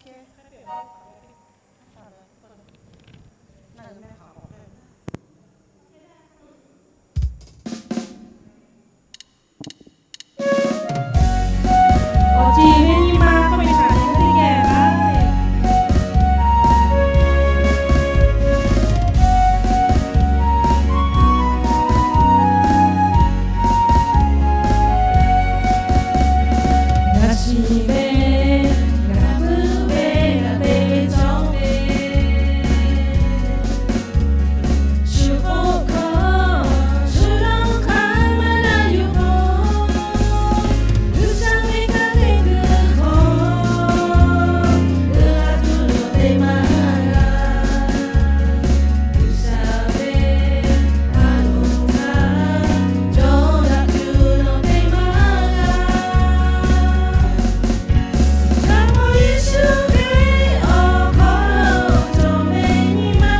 Awˬ ceˬ ve nyi ma k'oˆ ve htaꞈ teˇ geh laˇ. Ngaˬ shiˍ ve, ngaˬ puiˉ ve, ngaˬ te ve cawˇ ve, shu k'oˆ hkawˇ shu lonˉ hk'aˇ maˇ na yuˬ k'o, G'uiˬsha ve kanˇ te kuiˬ hkawˇ, g'uiˬ a tuˬ lo te maˇ g'a. G'uiˬsha ve a loˍ htaꞈ cawˬ daꞈ tuˬ lo te maˇ g'a. Jawˇmawˇ Yeˍsuˆ Hkriꞈ awˬ hk'aw lo cawˬ ve nyi ma,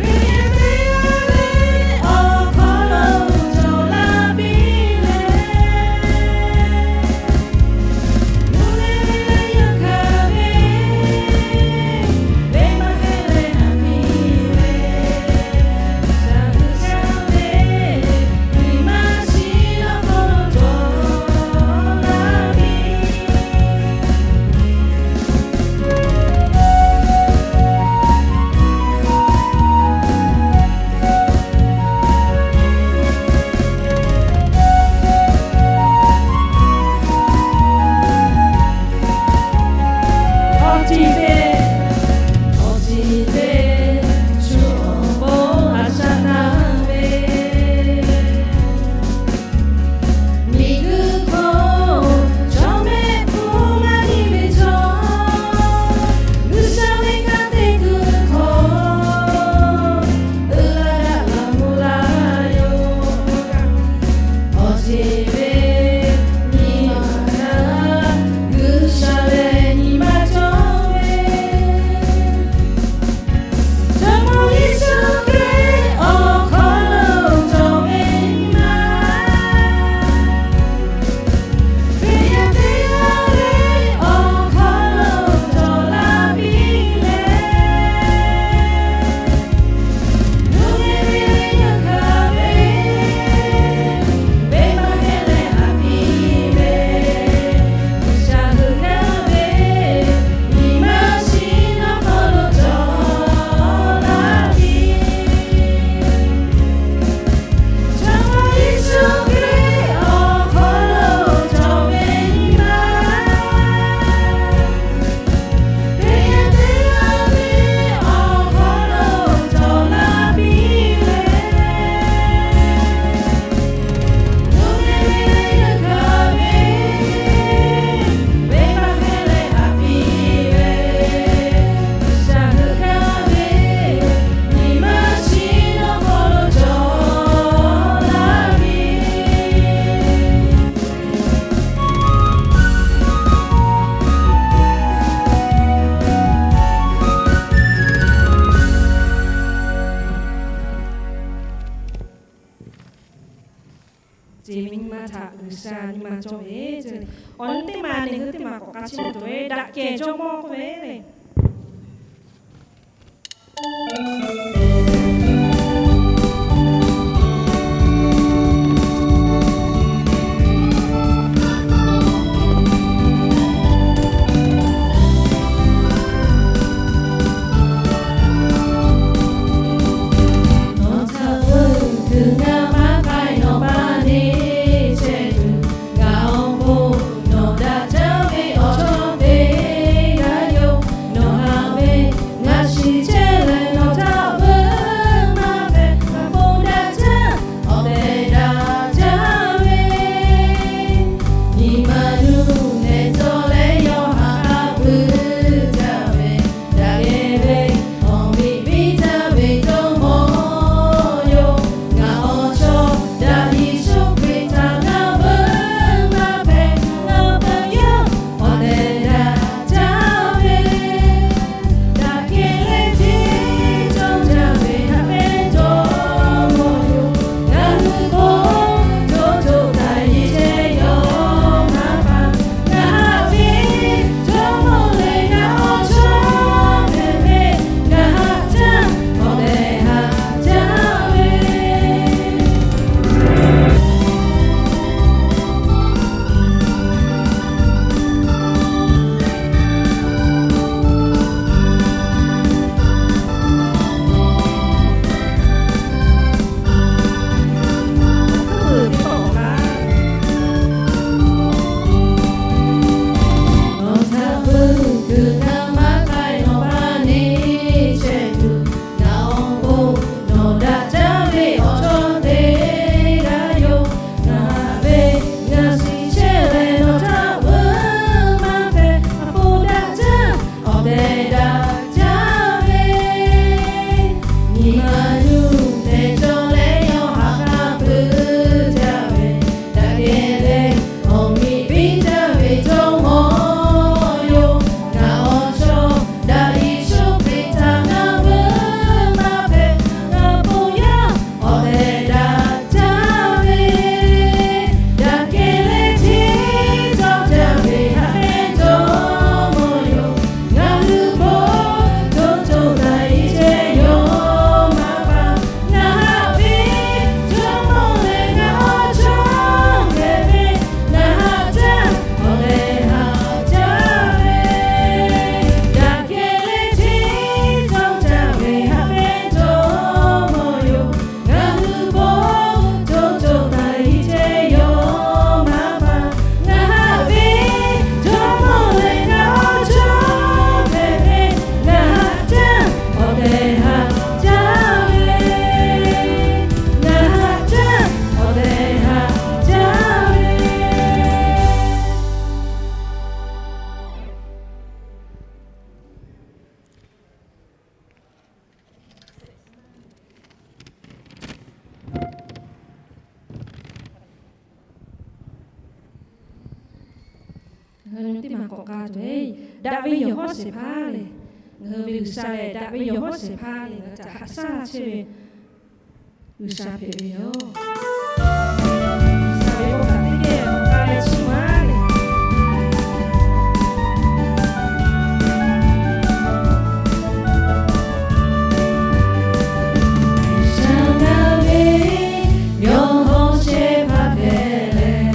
Hkriꞈ yaˇ teˇ g'aˇ ve awˬ hk'aw lo cawˬ la piˇ leh, Ceˬ ve nyi ma htaꞈ G'uiˬsha nyi ma cawˇ ve, awˬ nyi teˇ maˬ neˬ hui teˇ maˬ k'awꞈ k'a chiˇ mvuh tuˬ ve daꞈ kehˬ jawˇmawˇ k'oˆ ve le. Nawˬ htaꞈ veuˬ kuiˬ ngaˬ maˇ k'ai, nawˬ pa neˇ chehˇ tuˬ, ngaˬ awˬ bon nawˬ daꞈ jaˇ ve awˬ chaw teˇ g'aˇ yoˬ. k'awꞈ k'ai tuˬ ve, daꞈ ve yawˬ hawˉ shehˍ hpaˇ le. Ngaˬ hui ve G'uiˬsha lehˬ daꞈ ve yawˬ hawˉ shehˍ hpaˇ le, ngaˬ hui htaꞈ haꞈ shaˉ laˇ chehˇ ve G'uiˬsha hpehꞈ ve yoˬ. G'uiˬsha ve bon htaꞈ teˇ geh k'awꞈ k'ai leh chiˇ mvuh le. G'uiˬsha ngaˬ ve yawˬ hawˉ shehˍ hpaˇ hpehꞈ leh,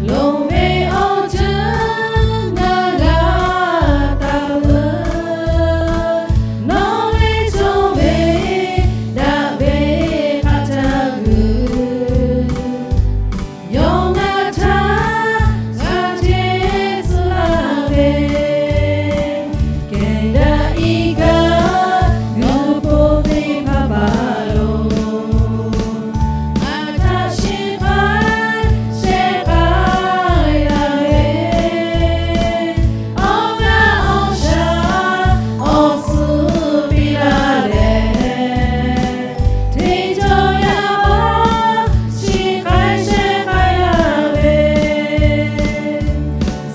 loˍ ve awˬ ceuˬ ngaˬ g'a taˍ peuˬ. Nawˬ ve cawˇ ve daꞈ ve hk'aˬ htaˇ g'uiˬ, yawˇ ngaˬ htaꞈ g'a hteˇ tcuh laˇ ve, kehˬ daꞈ iˉ kaˆ g'uiˬ po teˇ hpaˍ hpaˍ lo, a htaꞈ shehˍ hpaˇ shehˍ hpaˇ g'a ve, awˬ g'aˇ awˬ shaˍ awˬ suhˍ piˇ laˇ leh, hteˇ cawˇ yaˇ hpaˇ shiˍ k'ai shehˍ k'ai laˇ ve,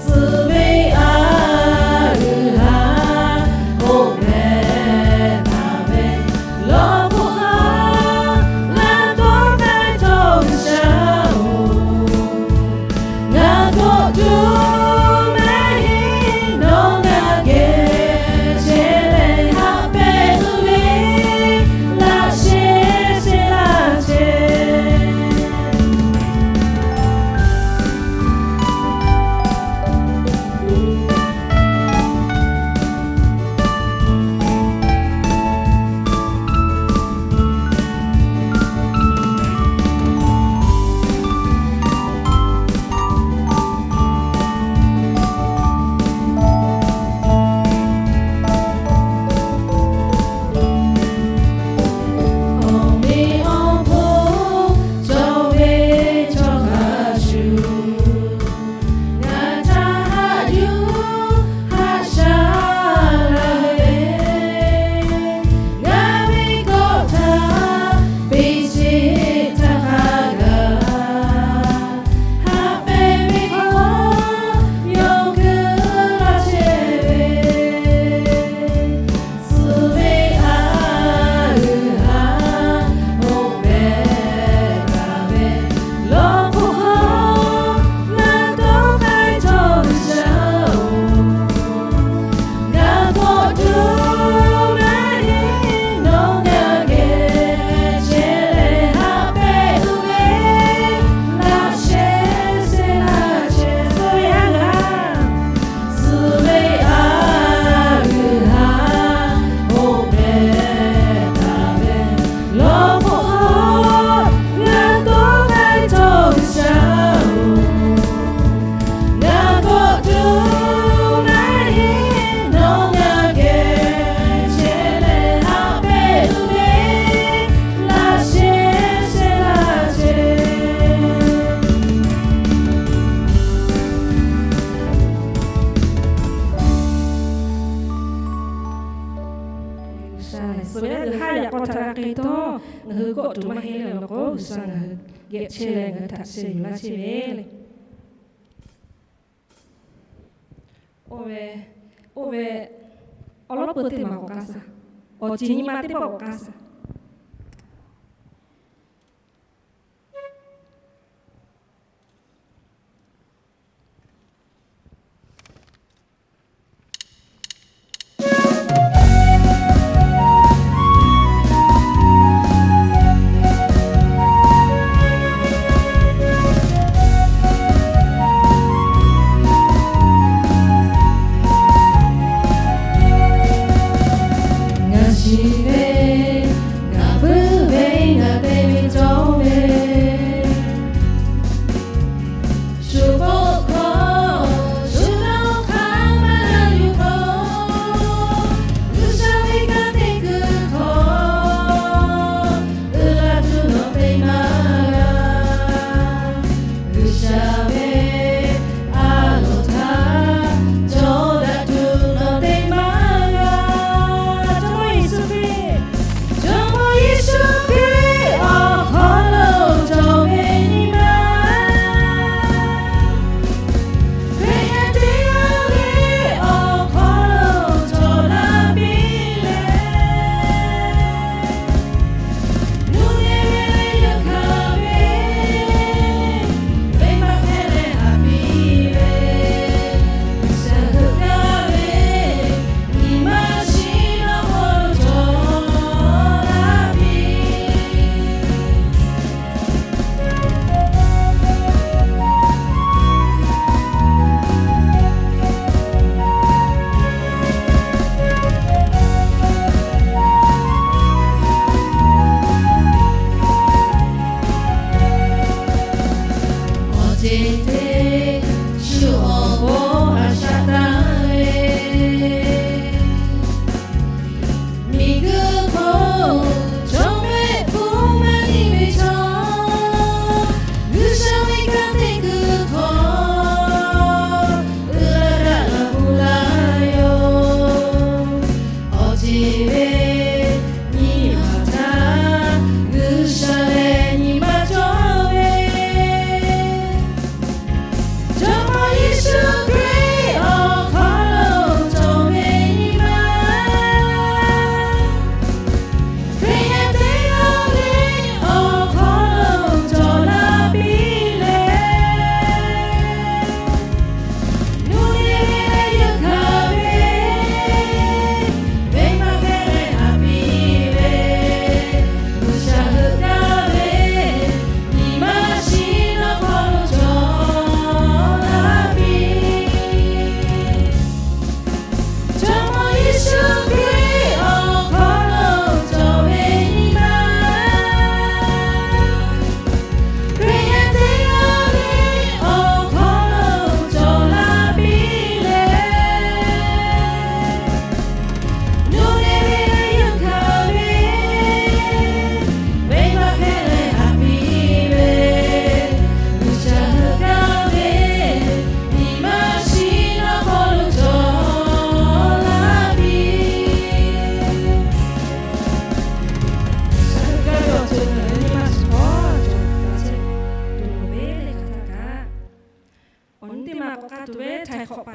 suh ve a g'uiˬ ha oˇ mehˍ taˍ ve, lawˬ hk'oˆ ha ngaˬ tawˇ k'ai htawˇ G'uiˬsha-oˬ, ngaˬ k'awꞈ tuˬ maˇ heˆ. Nawˬ ngaˬ geh chehˇ leh haꞈ pehꞈ tuˬ ve, laꞈ sheh shehˍ laˇ chehˇ. Awˬ meꞈ awˬ hponˇ cawˬ ve chaw hk'a shuˍ, ngaˬ htaꞈ haꞈ yuˬ haꞈ shaˉ laˇ ve, ngaˬ ve kawˆ htaꞈ piˇ sheˍ htaˇ hk'a gaˬ, haꞈ pehˍ ve hk'aw yawˇ hkui laˇ chehˇ ve, suh ve a g'uiˬ ha oˇ mehˍ taˍ ve, lawˬ hk'oˆ ha ngaˬ tawˇ k'ai htawˇ G'uiˬsha-oˬ, ngaˬ k'awꞈ tuˬ maˇ heˆ. Nawˬ ngaˬ geh chehˇ leh haꞈ pehꞈ tuˬ ve, laꞈ sheh shehˍ laˇ chehˇ. Suh ve a g'uiˬ ha, suh ve a g'uiˬ ha oˇ mehˍ taˍ ve, lawˬ hk'oˆ ha ngaˬ tawˇ k'ai htawˇ G'uiˬsha-oˬ, ngaˬ k'awꞈ tuˬ maˇ heˆ. Nawˬ ngaˬ geh chehˇ leh haꞈ pehꞈ tuˬ ve, laꞈ sheh shehˍ laˇ chehˇ. G'uiˬsha lehˬ suh ve a g'uiˬ ha yaꞈ k'aw htaꞈ g'a k'ai htawˇ, ngaˬ hui kawˆ tuˬ maˇ heˆ le law k'o, G'uiˬsha ngaˬ hui geh chehˇ leh ngaˬ hui htaꞈ sheh yuˬ laˇ chehˇ ve le. Oˇ ve, oˇ ve, awˬ lawˉ peu teˇ maˬ k'awꞈ k'ai shaˍ. Awˬ ceˬ nyi ma teˇ pawˆ k'awꞈ k'ai shaˍ. Ngaˬ shiˍ ve, ngaˬ puiˉ ve, ngaˬ te ve cawˇ ve, shu k'oˆ hkawˇ shu nawˉ hk'aˇ maˇ g'a yuˬ hkawˇ, G'uiˬsha ve kanˉ te kuiˬ hkawˇ, uiˍ la tuˬ nawˬ te maˇ g'a. G'uiˬsha ve a loˍ htaꞈ cawˬ daꞈ tuˬ nawˬ te maˇ g'a. Jawˇmawˇ Yeˍsuˆ Hkriꞈ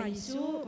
Yeˍsuˆ.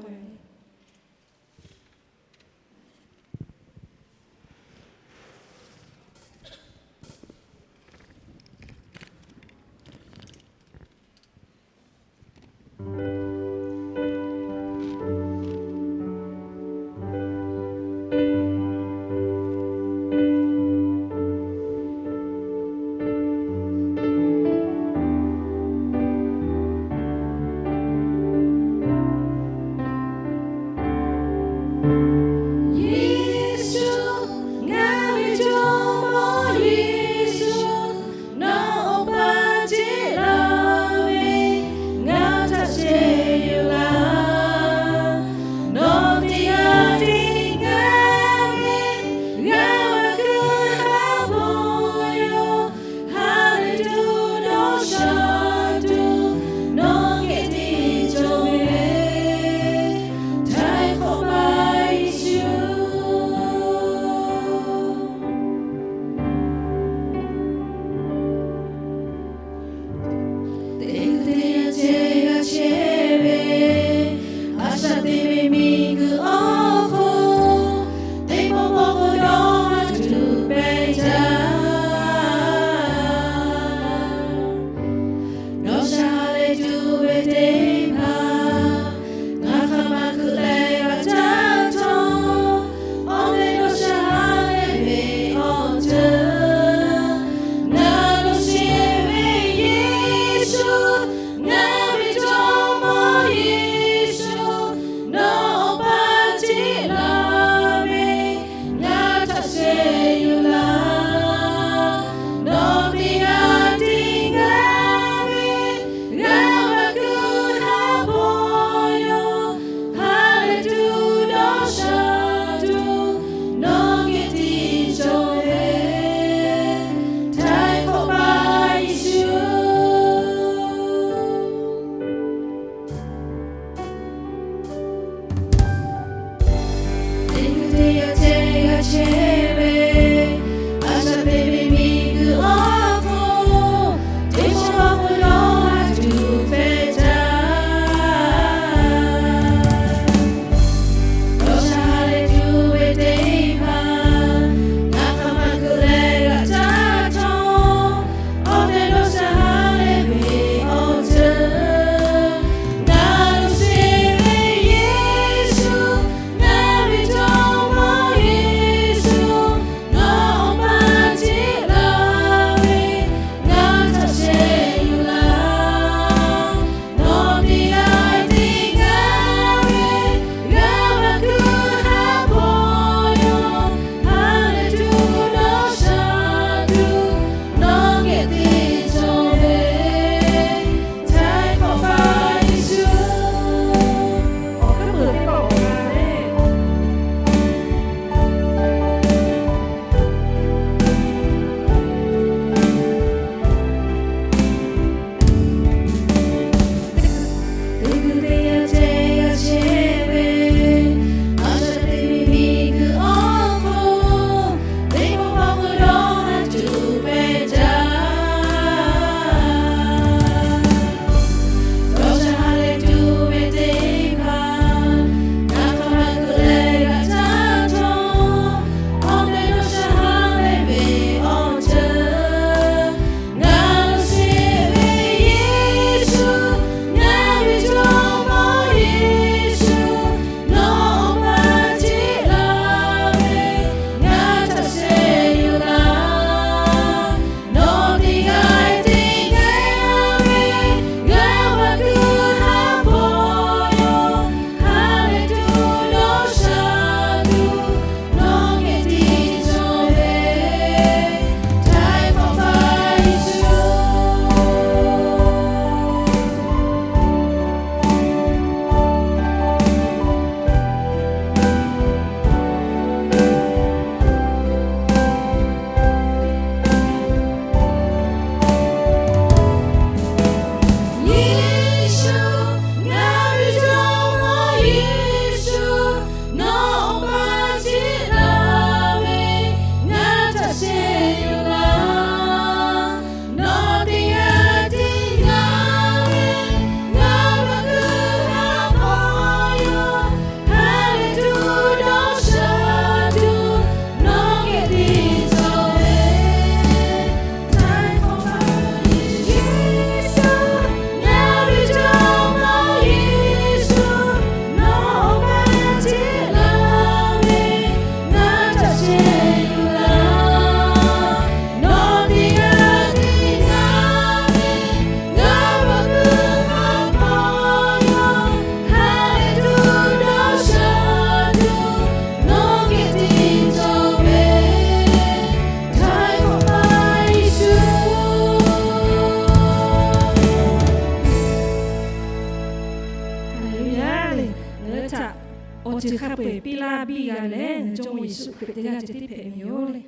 biˇ g'a ve lehˬ, ngaˬ hui Jawˇmawˇ Yeˍsuˆ Hkriꞈ teˇ g'aˇ ceh tiˉ hpehꞈ ve yoˬ le.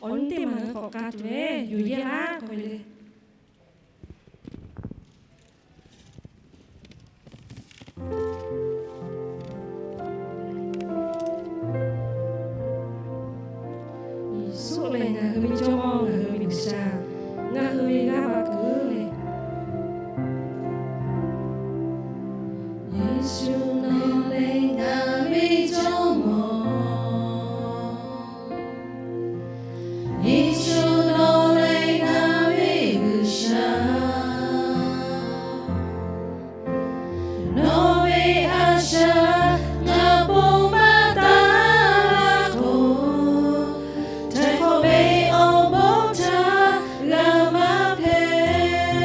Awˬ nyi teˇ maˬ ngaˬ hui k'awꞈ k'a tuˬ leh yoˬ yehˇ laˇ k'oˆ ve le. Yeˍsuˆ lehˬ ngaˬ hui ve Jawˇmawˇ, ngaˬ hui ve G'uiˬsha, ngaˬ hui ve g'aˇ va kuiˬ le. Yeˍsuˆ nawˬ lehˬ ngaˬ ve Jawˇmawˇ. Yeˍsuˆ nawˬ lehˬ ngaˬ ve G'uiˬsha. Nawˬ ve a shaꞈ ngaˬ ponˬ maˇ taˍ laˇ k'o, htaiˍ hk'awꞈ ve awˬ bon htaꞈ g'a maˇ hpehꞈ.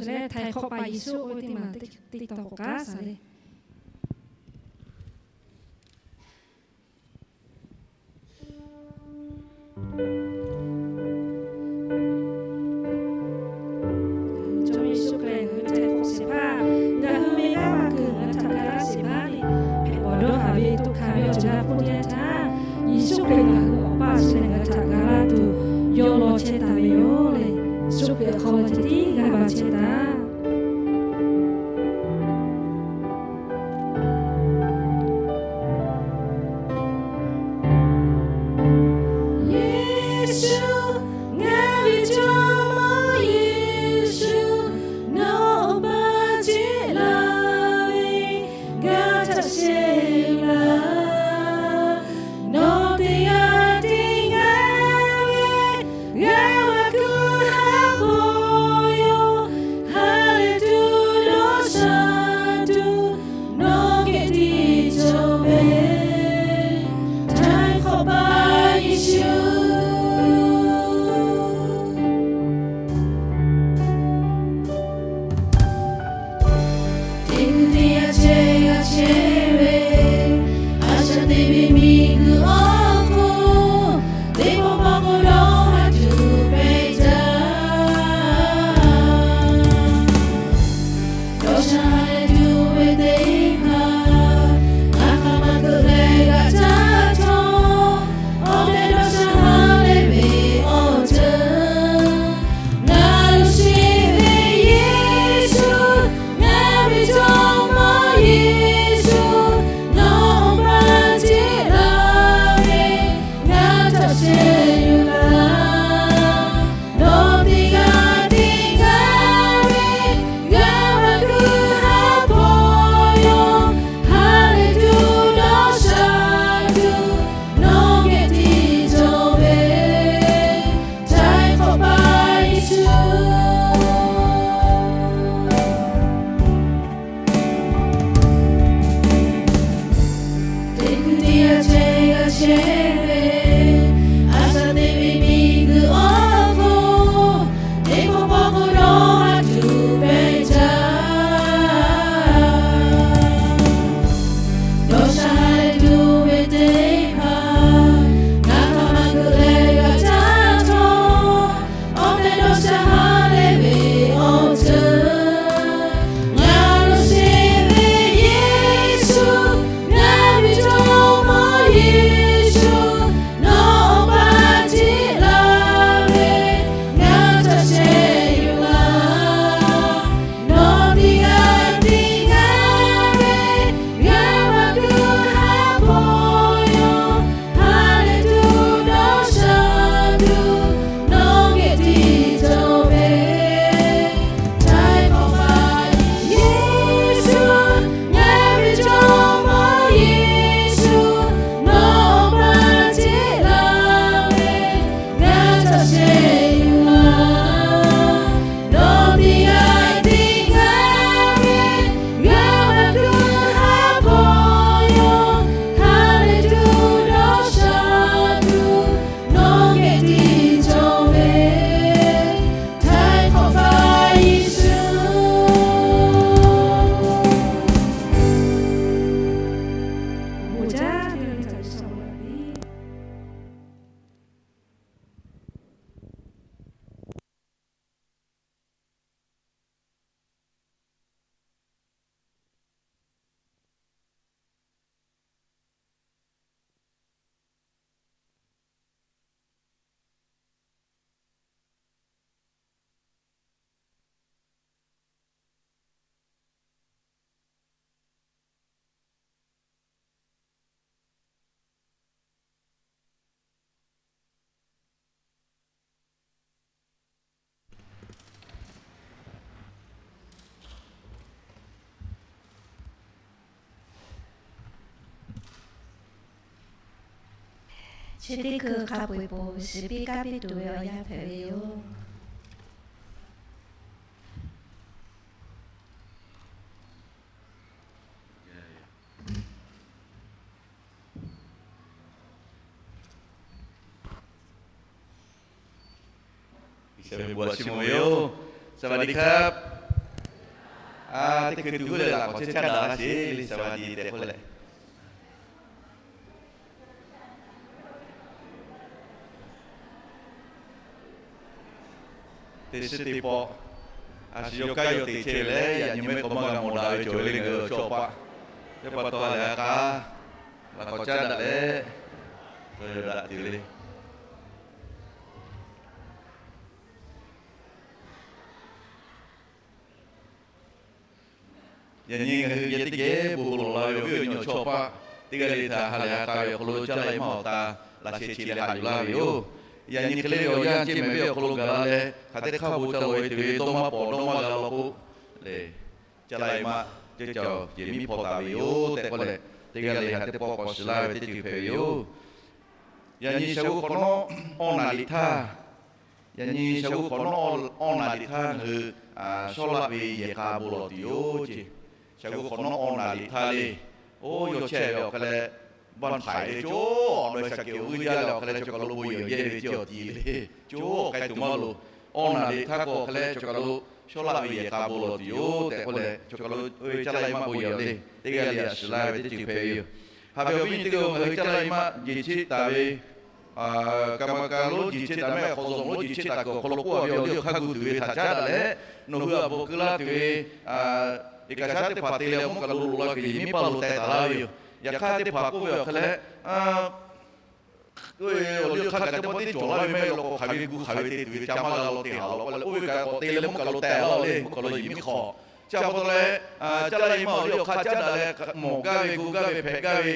leh htaiˍ hk'awꞈ paˍ Yeˍsuˆ k'oˆ ve teˇ maˬ teˇ taw k'awꞈ k'aˉ shaˍ le. Jawˇmawˇ Yeˍsuˆ Hkriꞈ ngaˬ hui htaiˍ hk'awꞈ shehˍ hpaˇ, ngaˬ hui ve g'aˇ va kuiˬ ngaˬ hui htaꞈ ga laˇ shehˍ hpaˇ le. Hpehꞈ bawˬ dawˇ haˍ ve to hkanˍ ve awˬ ceuˬ g'a hpuˇ teˇ yanˇ htaˇ, Yeˍsuˆ Hkriꞈ ngaˬ hui awˬ paˇ chi leh ngaˬ hui htaꞈ ga laˇ tuˬ yawˇ law chehˇ taˍ ve yoˬ le. Yeˍsuˆ Hkriꞈ awˬ hk'aw lo ceh tiˉ g'aˇ va chehˇ taˍ. Yeˍsuˆ, ngaˬ ve Jawˇmawˇ Yeˍsuˆ, nawˬ awˬ paˇ chehˇ laˇ ve, ngaˬ htaꞈ shehˍ laˇ. Nawˬ teˇ g'aˇ teˇ g'aˇ ve g'aˇ va kuiˬ haˉ hpawˇ yoˬ. Ha lehˬ tuˬ dawˇ sha tuˬ nawˬ geh tiˉ cawˬ ve, htaiˍ hk'awꞈ paˍ Yeˍsuˆ. Teˇ hkui teˇ yanˇ chehˇ g'a chehˇ ve, a shaꞈ teꞈ ve miˬguiˬ awˬ hk'oˆ, teˇ pawˆ pawˆ k'o dawˇ haˍ tuˬ pehˍ jaˇ. Dawˇ sha ha lehˬ tuˬ ve teˇ hpaˍ, ngaˬ hk'aˬ ma keu leh g'a caˇ htawˇ, awˬ tehˬ dawˇ sha ha lehˬ ve awˬ ceuˬ, ngaˬ lo sheˍ ve Yeˍsuˆ, ngaˬ ve Jawˇmawˇ Yeˍsuˆ, nawˬ awˬ paˇ chehˇ laˇ ve, ngaˬ htaꞈ shehˍ yuˬ laˇ. Nawˬ teˇ g'aˇ teˇ g'aˇ ve g'aˇ va kuiˬ haˉ hpawˇ yoˬ. Ha lehˬ tuˬ dawˇ sha tuˬ nawˬ geh tiˉ cawˬ ve, htaiˍ hk'awꞈ paˍ Yeˍsuˆ. Teˇ hkui teˇ yanˇ chehˇ g'a chehˇ ve, a shaꞈ teꞈ ve miˬguiˬ awˬ hk'oˆ, teˇ pawˆ pawˆ k'o dawˇ haˍ tuˬ pehˍ jaˇ. Dawˇ sha ha lehˬ tuˬ ve teˇ hpaˍ, ngaˬ hk'aˬ ma keu leh g'a caˇ htawˇ, awˬ tehˬ dawˇ sha ha lehˬ ve awˬ ceuˬ, ngaˬ lo sheˍ ve Yeˍsuˆ, ngaˬ ve Jawˇmawˇ Yeˍsuˆ, nawˬ awˬ paˇ chehˇ laˇ ve, ngaˬ htaꞈ shehˍ yuˬ laˇ. Nawˬ teˇ g'aˇ teˇ g'aˇ ve g'aˇ va kuiˬ haˉ hpawˇ yoˬ. Ha lehˬ tuˬ dawˇ sha tuˬ nawˬ geh tiˉ cawˬ ve, htaiˍ hk'awꞈ paˍ Yeˍsuˆ, ngaˬ ve Jawˇmawˇ Yeˍsuˆ, nawˬ awˬ paˇ chehˇ laˇ ve, ngaˬ htaꞈ shehˍ yuˬ laˇ. Nawˬ teˇ g'aˇ teˇ g'aˇ ve g'aˇ va kuiˬ haˉ hpawˇ yoˬ. Ha lehˬ tuˬ dawˇ sha tuˬ nawˬ geh tiˉ cawˬ ve, htaiˍ hk'awꞈ paˍ Yeˍsuˆ. Chi teˇ hkui hk'a peu-eˬ pon shiˍ piˇ kaˇ piˇ tuˬ ve awˬ yanˇ hpehꞈ ve yoˬ. G'uiˬsha ve bon htaꞈ chiˇ mvuh ve yoˬ. สวัสดีครับ. Teˇ hkui tuˬ g'uˇ leh laꞈ k'awꞈ chehˇ caˉ daꞈ laˇ sheˍ le, shaˍ va ti tehꞈ k'oˆ leh, teˇ shiˉ teˇ pawˆ a shu yawˇ kaˉ yawˇ te chehˇ ve leh, yaꞈ nyi mehˆ k'awꞈ maˇ g'a mawˬ daꞈ ve cawˬ ve le, ngaˬ hui chaw paˆ teˇ pa taw leh a k'a laꞈ k'awꞈ caˉ daꞈ leh, tawˇ yaw daꞈ tuˬ le. Yaꞈ nyi ngaˬ hui yehˬ teˇ geh bon lawˬ la ve awˬ viˉ awˬ nyi awˬ chawˇ paˆ teˇ g'aˇ le htaꞈ ha lehˬ ha k'a ve awˬ hk'aw lo caˇ laˇ e maˇ awˬ ta laꞈ sheh chi leh haꞈ yuˬ laˇ ve yoˬ. Yaꞈ nyi hk'e le ve awˬ yanˇ ceˇ mehˍ ve awˬ hk'aw lo gaˬ la leh, hk'aˬ teˇ hk'aˇ bon ca lawˬ ve tuˬ ve dawˇ maˇ pawˍ dawˇ maˇ g'a law k'o, le, caˇ laˇ e maˇ ceuˇ caˬ awˬ ceuˬ miˇ hpawˇ taˍ ve yoˬ tehꞈ k'oˆ leh, teˇ g'aˇ le ha teˇ pawˆ k'awꞈ shiˍ laˇ ve teˇ ceuˬ hpehꞈ ve yoˬ. Yaꞈ nyi shaˍ g'uˇ hk'awꞈ nawˉ awˇ naˍ liꞈ htaˇ, yaꞈ nyi shaˍ g'uˇ hk'awꞈ nawˉ awˇ naˍ liꞈ htaˇ ngaˬ hui shawˉ laˆ ve yehˬ k'a bon lawˬ tuˬ yoˬ ce. Shaˍ g'uˇ hk'awꞈ nawˉ awˇ naˍ liꞈ htaˇ le, oˇ yawˇ chehˇ ve awˬ hk'aˇ leh, baˆ htaꞈ le coˇ awˬ dawˇ shaˍ kehˬ awˬ g'uˇ jaˇ leh awˬ hk'aˇ leh chaw kaˬ lo bon yehˬ yehˇ ve ce awˬ ti le, coˇ awˬ k'ai tuˬ maˇ loˍ. Awˇ naˍ liꞈ htaˇ k'o awˬ hk'aˇ leh chaw kaˬ lo shawˉ laˆ ve yehˬ k'a bon lawˬ tuˬ yoˬ tehꞈ k'oˆ leh, chaw kaˬ lo oˇ ve caˇ laˇ e maˇ bon yehˬ le, teˇ g'aˇ le haꞈ shiˍ laˇ ve teˇ ceuˬ hpehꞈ ve yoˬ. Haꞈ ve awˬ viˉ nyi teˇ g'aˇ, ngaˬ hui caˇ laˇ e maˇ jeˬ cheˆ taˍ ve, kaˍ maˍ kaˍ lonˉ jeˬ cheˆ taˍ mehˆ, hk'aw zaˬ lonˉ jeˬ cheˆ taˍ kuiˬ awˬ hk'aw lo k'oˆ a ve awˬ liˇ awˬ hk'aˇ gu tuˬ ve htaꞈ caˉ daꞈ leh, nawˬ hui a bon keu laˇ tuˬ ve iˉ kaˍ shaˉ teˇ hpaˍ te leh mvuhˇ kaˬ lo loꞈ la kuiˬ yehˬ miˉ paˇ lo teh taˍ laˇ ve yoˬ. Yaꞈ hk'aˇ teˇ hpaˍ k'oˆ ve awˬ hk'aˇ leh, awˬ liˇ awˬ hk'aˇ kaꞈ teˇ pawˆ teˇ cawˬ laˇ ve mehˆ law k'o, hk'aˬ ve gu hk'aˬ ve te tuˬ ve ca maˇ g'a law te haˍ law k'oˆ leh, oˇ ve kaꞈ k'awꞈ te leh mvuhˇ kaˬ lo teh laˇ le, mvuhˇ kaˬ lo yehˬ miˉ hk'awꞈ. Chi a pa taw leh, caˇ laˇ e maˇ awˬ liˇ awˬ hk'aˇ caˉ daꞈ leh, mawˬ gaˇ ve gu gaˇ ve hpehꞈ gaˇ ve,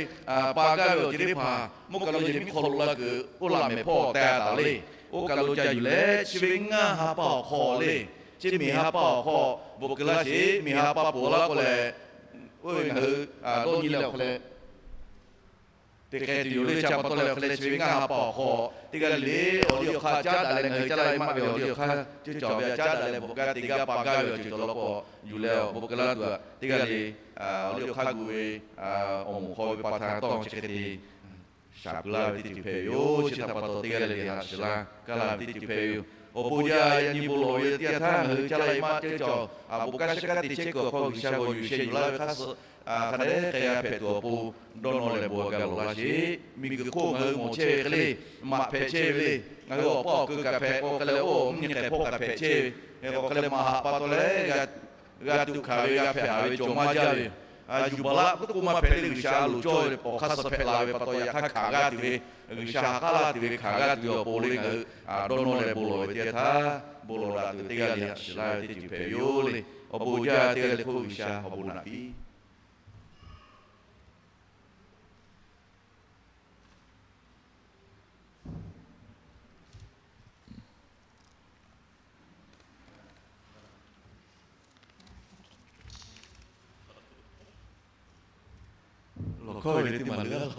pa gaˇ ve awˬ ceuˬ teˇ hpaˍ mvuhˇ kaˬ lo yehˬ miˉ hk'aw lo la kuiˬ oˇ laꞈ mehˍ hpawˇ teh taˍ le. Oˇ kaˬ lo ca yuˬ leh chi ve ngaˇ ha pa awˬ hk'aw le, chi miˬ ha pa awˬ hk'aw, bon keu laˇ sheˍ, miˬ ha pa poˬ laˇ k'oˆ leh, oˇ ve ngaˬ hui dawˇ nyi leh awˬ hk'aˇ leh, teˇ k'ai tuˬ yoˬ le. Chi a pa taw leh awˬ hk'aˇ leh chi ve ngaˇ ha pa awˬ hk'aw teˇ g'aˇ le le awˬ liˇ awˬ hk'aˇ caˉ daꞈ leh, ngaˬ hui caˇ laˇ e maˇ ve awˬ liˇ awˬ hk'aˇ ceuˇ caˬ ve a caˉ daꞈ leh, bvuhꞈ gaˇ te gaˇ pa gaˇ ve awˬ ceuˬ cawˬ law k'o, yuˬ leh awˬ bon keu laˇ tuˬ a teˇ g'aˇ le, awˬ liˇ awˬ hk'aˇ gu ve awˬ moˍ hk'aw ve pa htaꞈ tawˇ chi hk'e te shaˍ pui laˇ ve teˇ ceuˬ hpehꞈ ve yoˬ. Chi htaꞈ pa taw teˇ g'aˇ le le haꞈ shiˍ laˇ kaˇ laˇ ve teˇ ceuˬ hpehꞈ ve yoˬ. Awˬ bon jaˇ, yaꞈ nyi bon lawˬ ve teˇ yanˇ htaˇ ngaˬ hui caˇ laˇ e maˇ ceuˇ caˬ, a bon kaˇ shaˉ kaˉ te chehˇ kuiˬ awˬ hk'aw G'uiˬsha g'aw yuˬ sheh yuˬ laˇ ve hk'aˇ suh, hk'a dehꞈ k'ai g'a hpehꞈ tuˬ awˬ pon dawˇ nawˇ leh bon g'a laˬ laˇ sheˍ. Miˬguiˬ hk'oˆ ngaˬ hui mawˬ chehˇ ve hk'e le, maꞈ hpehꞈ chehˇ ve le. Ngaˬ hui awˬ paˇ awˬ keu kaꞈ hpehꞈ k'o hk'e leh, oˇ mvuhˇ nyi hk'e hpawˇ kaꞈ hpehꞈ chehˇ ve, hk'e k'o hk'e leh maꞈ haꞈ pa taw leh g'a tuꞈ hkanˍ ve, g'a hpehꞈ haˍ ve cawˬ maˇ jaˇ ve yoˬ. Yuˬ baˬ laˇ k'oˆ k'oˆ maˇ hpehꞈ le, G'uiˬsha a loˍ cawˇ ve awˬ hk'aˇ suh hpehꞈ la ve pa taw, yaꞈ hk'aˇ hkanˍ g'aˇ tuˬ ve, G'uiˬsha ha k'aˉ laˇ tuˬ ve hkanˍ g'aˇ tuˬ ve awˬ pon le, ngaˬ hui dawˇ nawˇ leh bon lawˬ ve teˇ yanˇ htaˇ, bon lawˬ daꞈ tuˬ teˇ g'aˇ le haꞈ shiˍ laˇ ve teˇ ceuˬ hpehꞈ ve yoˬ le. Awˬ bon jaˇ teˇ g'aˇ le hk'oˆ G'uiˬsha awˬ bon naꞈ piˇ. Lawˬ hkawˇ ve le teˇ maˬ le laˇ,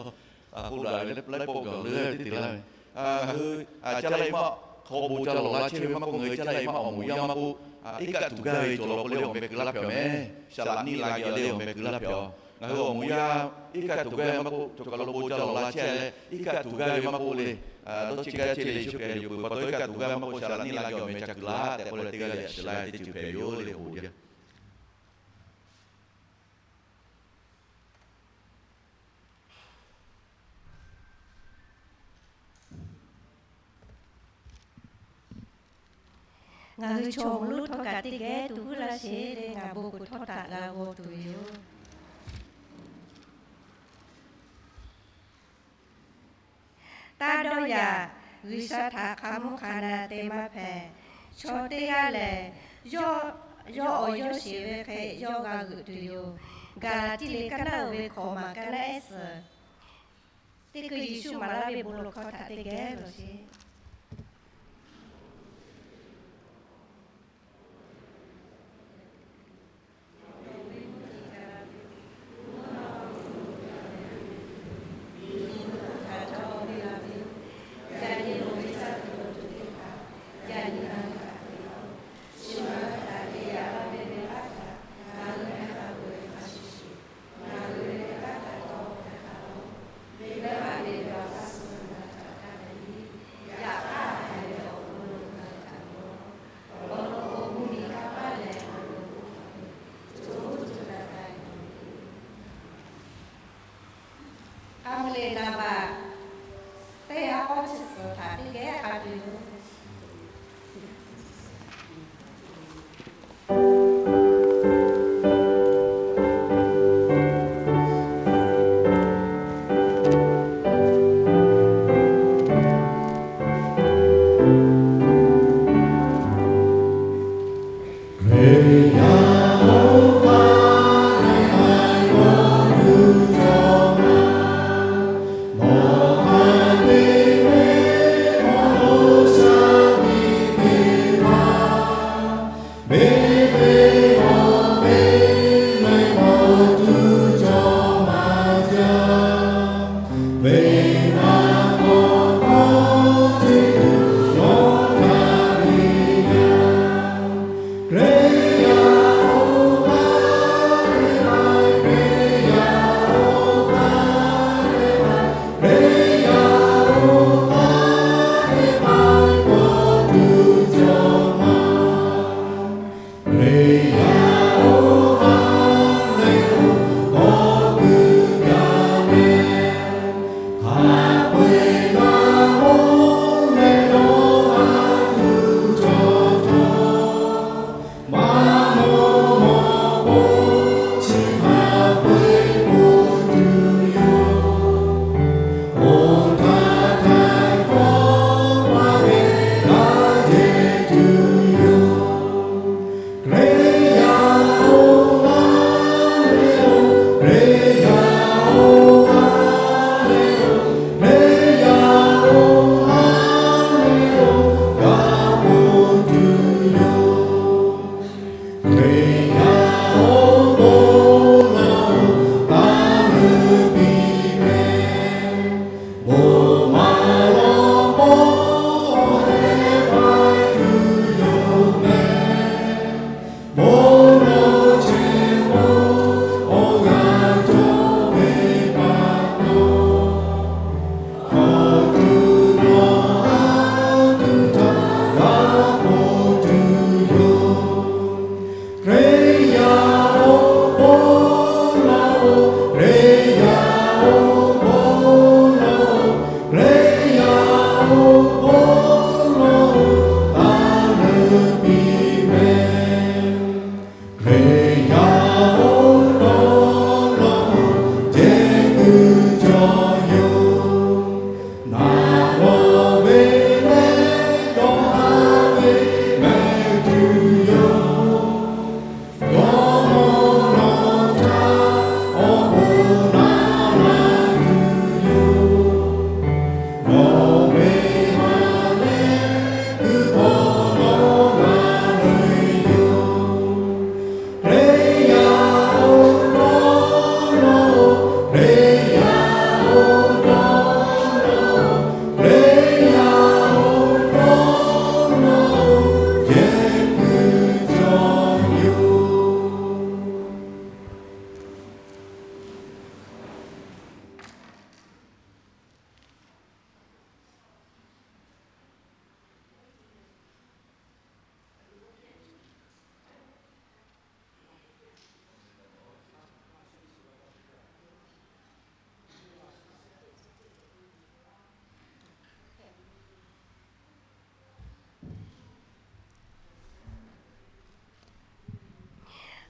a k'oˆ daꞈ ve laiˉ pawˆ gaˬ leuˉ teˇ te laˇ ve, ngaˬ hui caˇ laˇ e maˇ hk'aw bon ca lawˬ la chehˇ ve maˇ k'oˆ, ngaˬ hui caˇ laˇ e maˇ awˬ moˍ yaˇ maˇ k'oˆ, iˉ kaˆ tuˬ gaˇ ve cawˬ law k'o le, awˬ meh keu laˇ hpehꞈ mehˍ. Saˍ laꞈ niˇ la geh le awˬ meh keu laˇ hpehꞈ a. Ngaˬ hui awˬ moˍ yaˇ iˉ kaˆ tuˬ gaˇ ve maˇ k'oˆ, cawˬ kaˬ lo bon ca lawˬ la chehˇ leh iˉ kaˆ tuˬ gaˇ ve maˇ k'oˆ le, dawˇ chi gaˇ chehˇ le, Yeˍsuˆ Hkriꞈ yuˬ peuˬ pa taw iˉ kaˆ tuˬ gaˇ ve maˇ k'oˆ, saˍ laꞈ niˇ la geh awˬ meh ca kuiˬ la tehꞈ k'oˆ leh teˇ g'aˇ le haꞈ shiˍ laˇ ve teˇ ceuˬ hpehꞈ ve yoˬ le, awˬ bon jaˇ. Ngaˬ hui chaw mvuhˇ lonˉ htawˇ kaꞈ teˇ geh tuˬ vuiˇ laˇ sheˍ le, ngaˬ bon kuˬ htawˇ kaꞈ g'a g'aw tuˬ ve yoˬ. Taˇ dawˇ yaꞈ, G'uiˬsha htaꞈ hk'a mvuhˇ hk'a na te maˇ hpehꞈ. Chaw teˇ g'aˇ lehˬ, yawˇ awˬ yawˇ sheˍ ve hk'e yawˇ g'a g'euꞈ tuˬ yoˬ. Gaˍlaˍtiˆ liꞈ kaˇ naˉ uiˍ ve hkawꞈ maˬ kaˇ naˉ ehˉ suhˍ teˇ hkui Yeˍsuˆ maˍ laˇ ve bon lawˬ hkawˇ htaꞈ teˇ geh lawˬ sheˍ.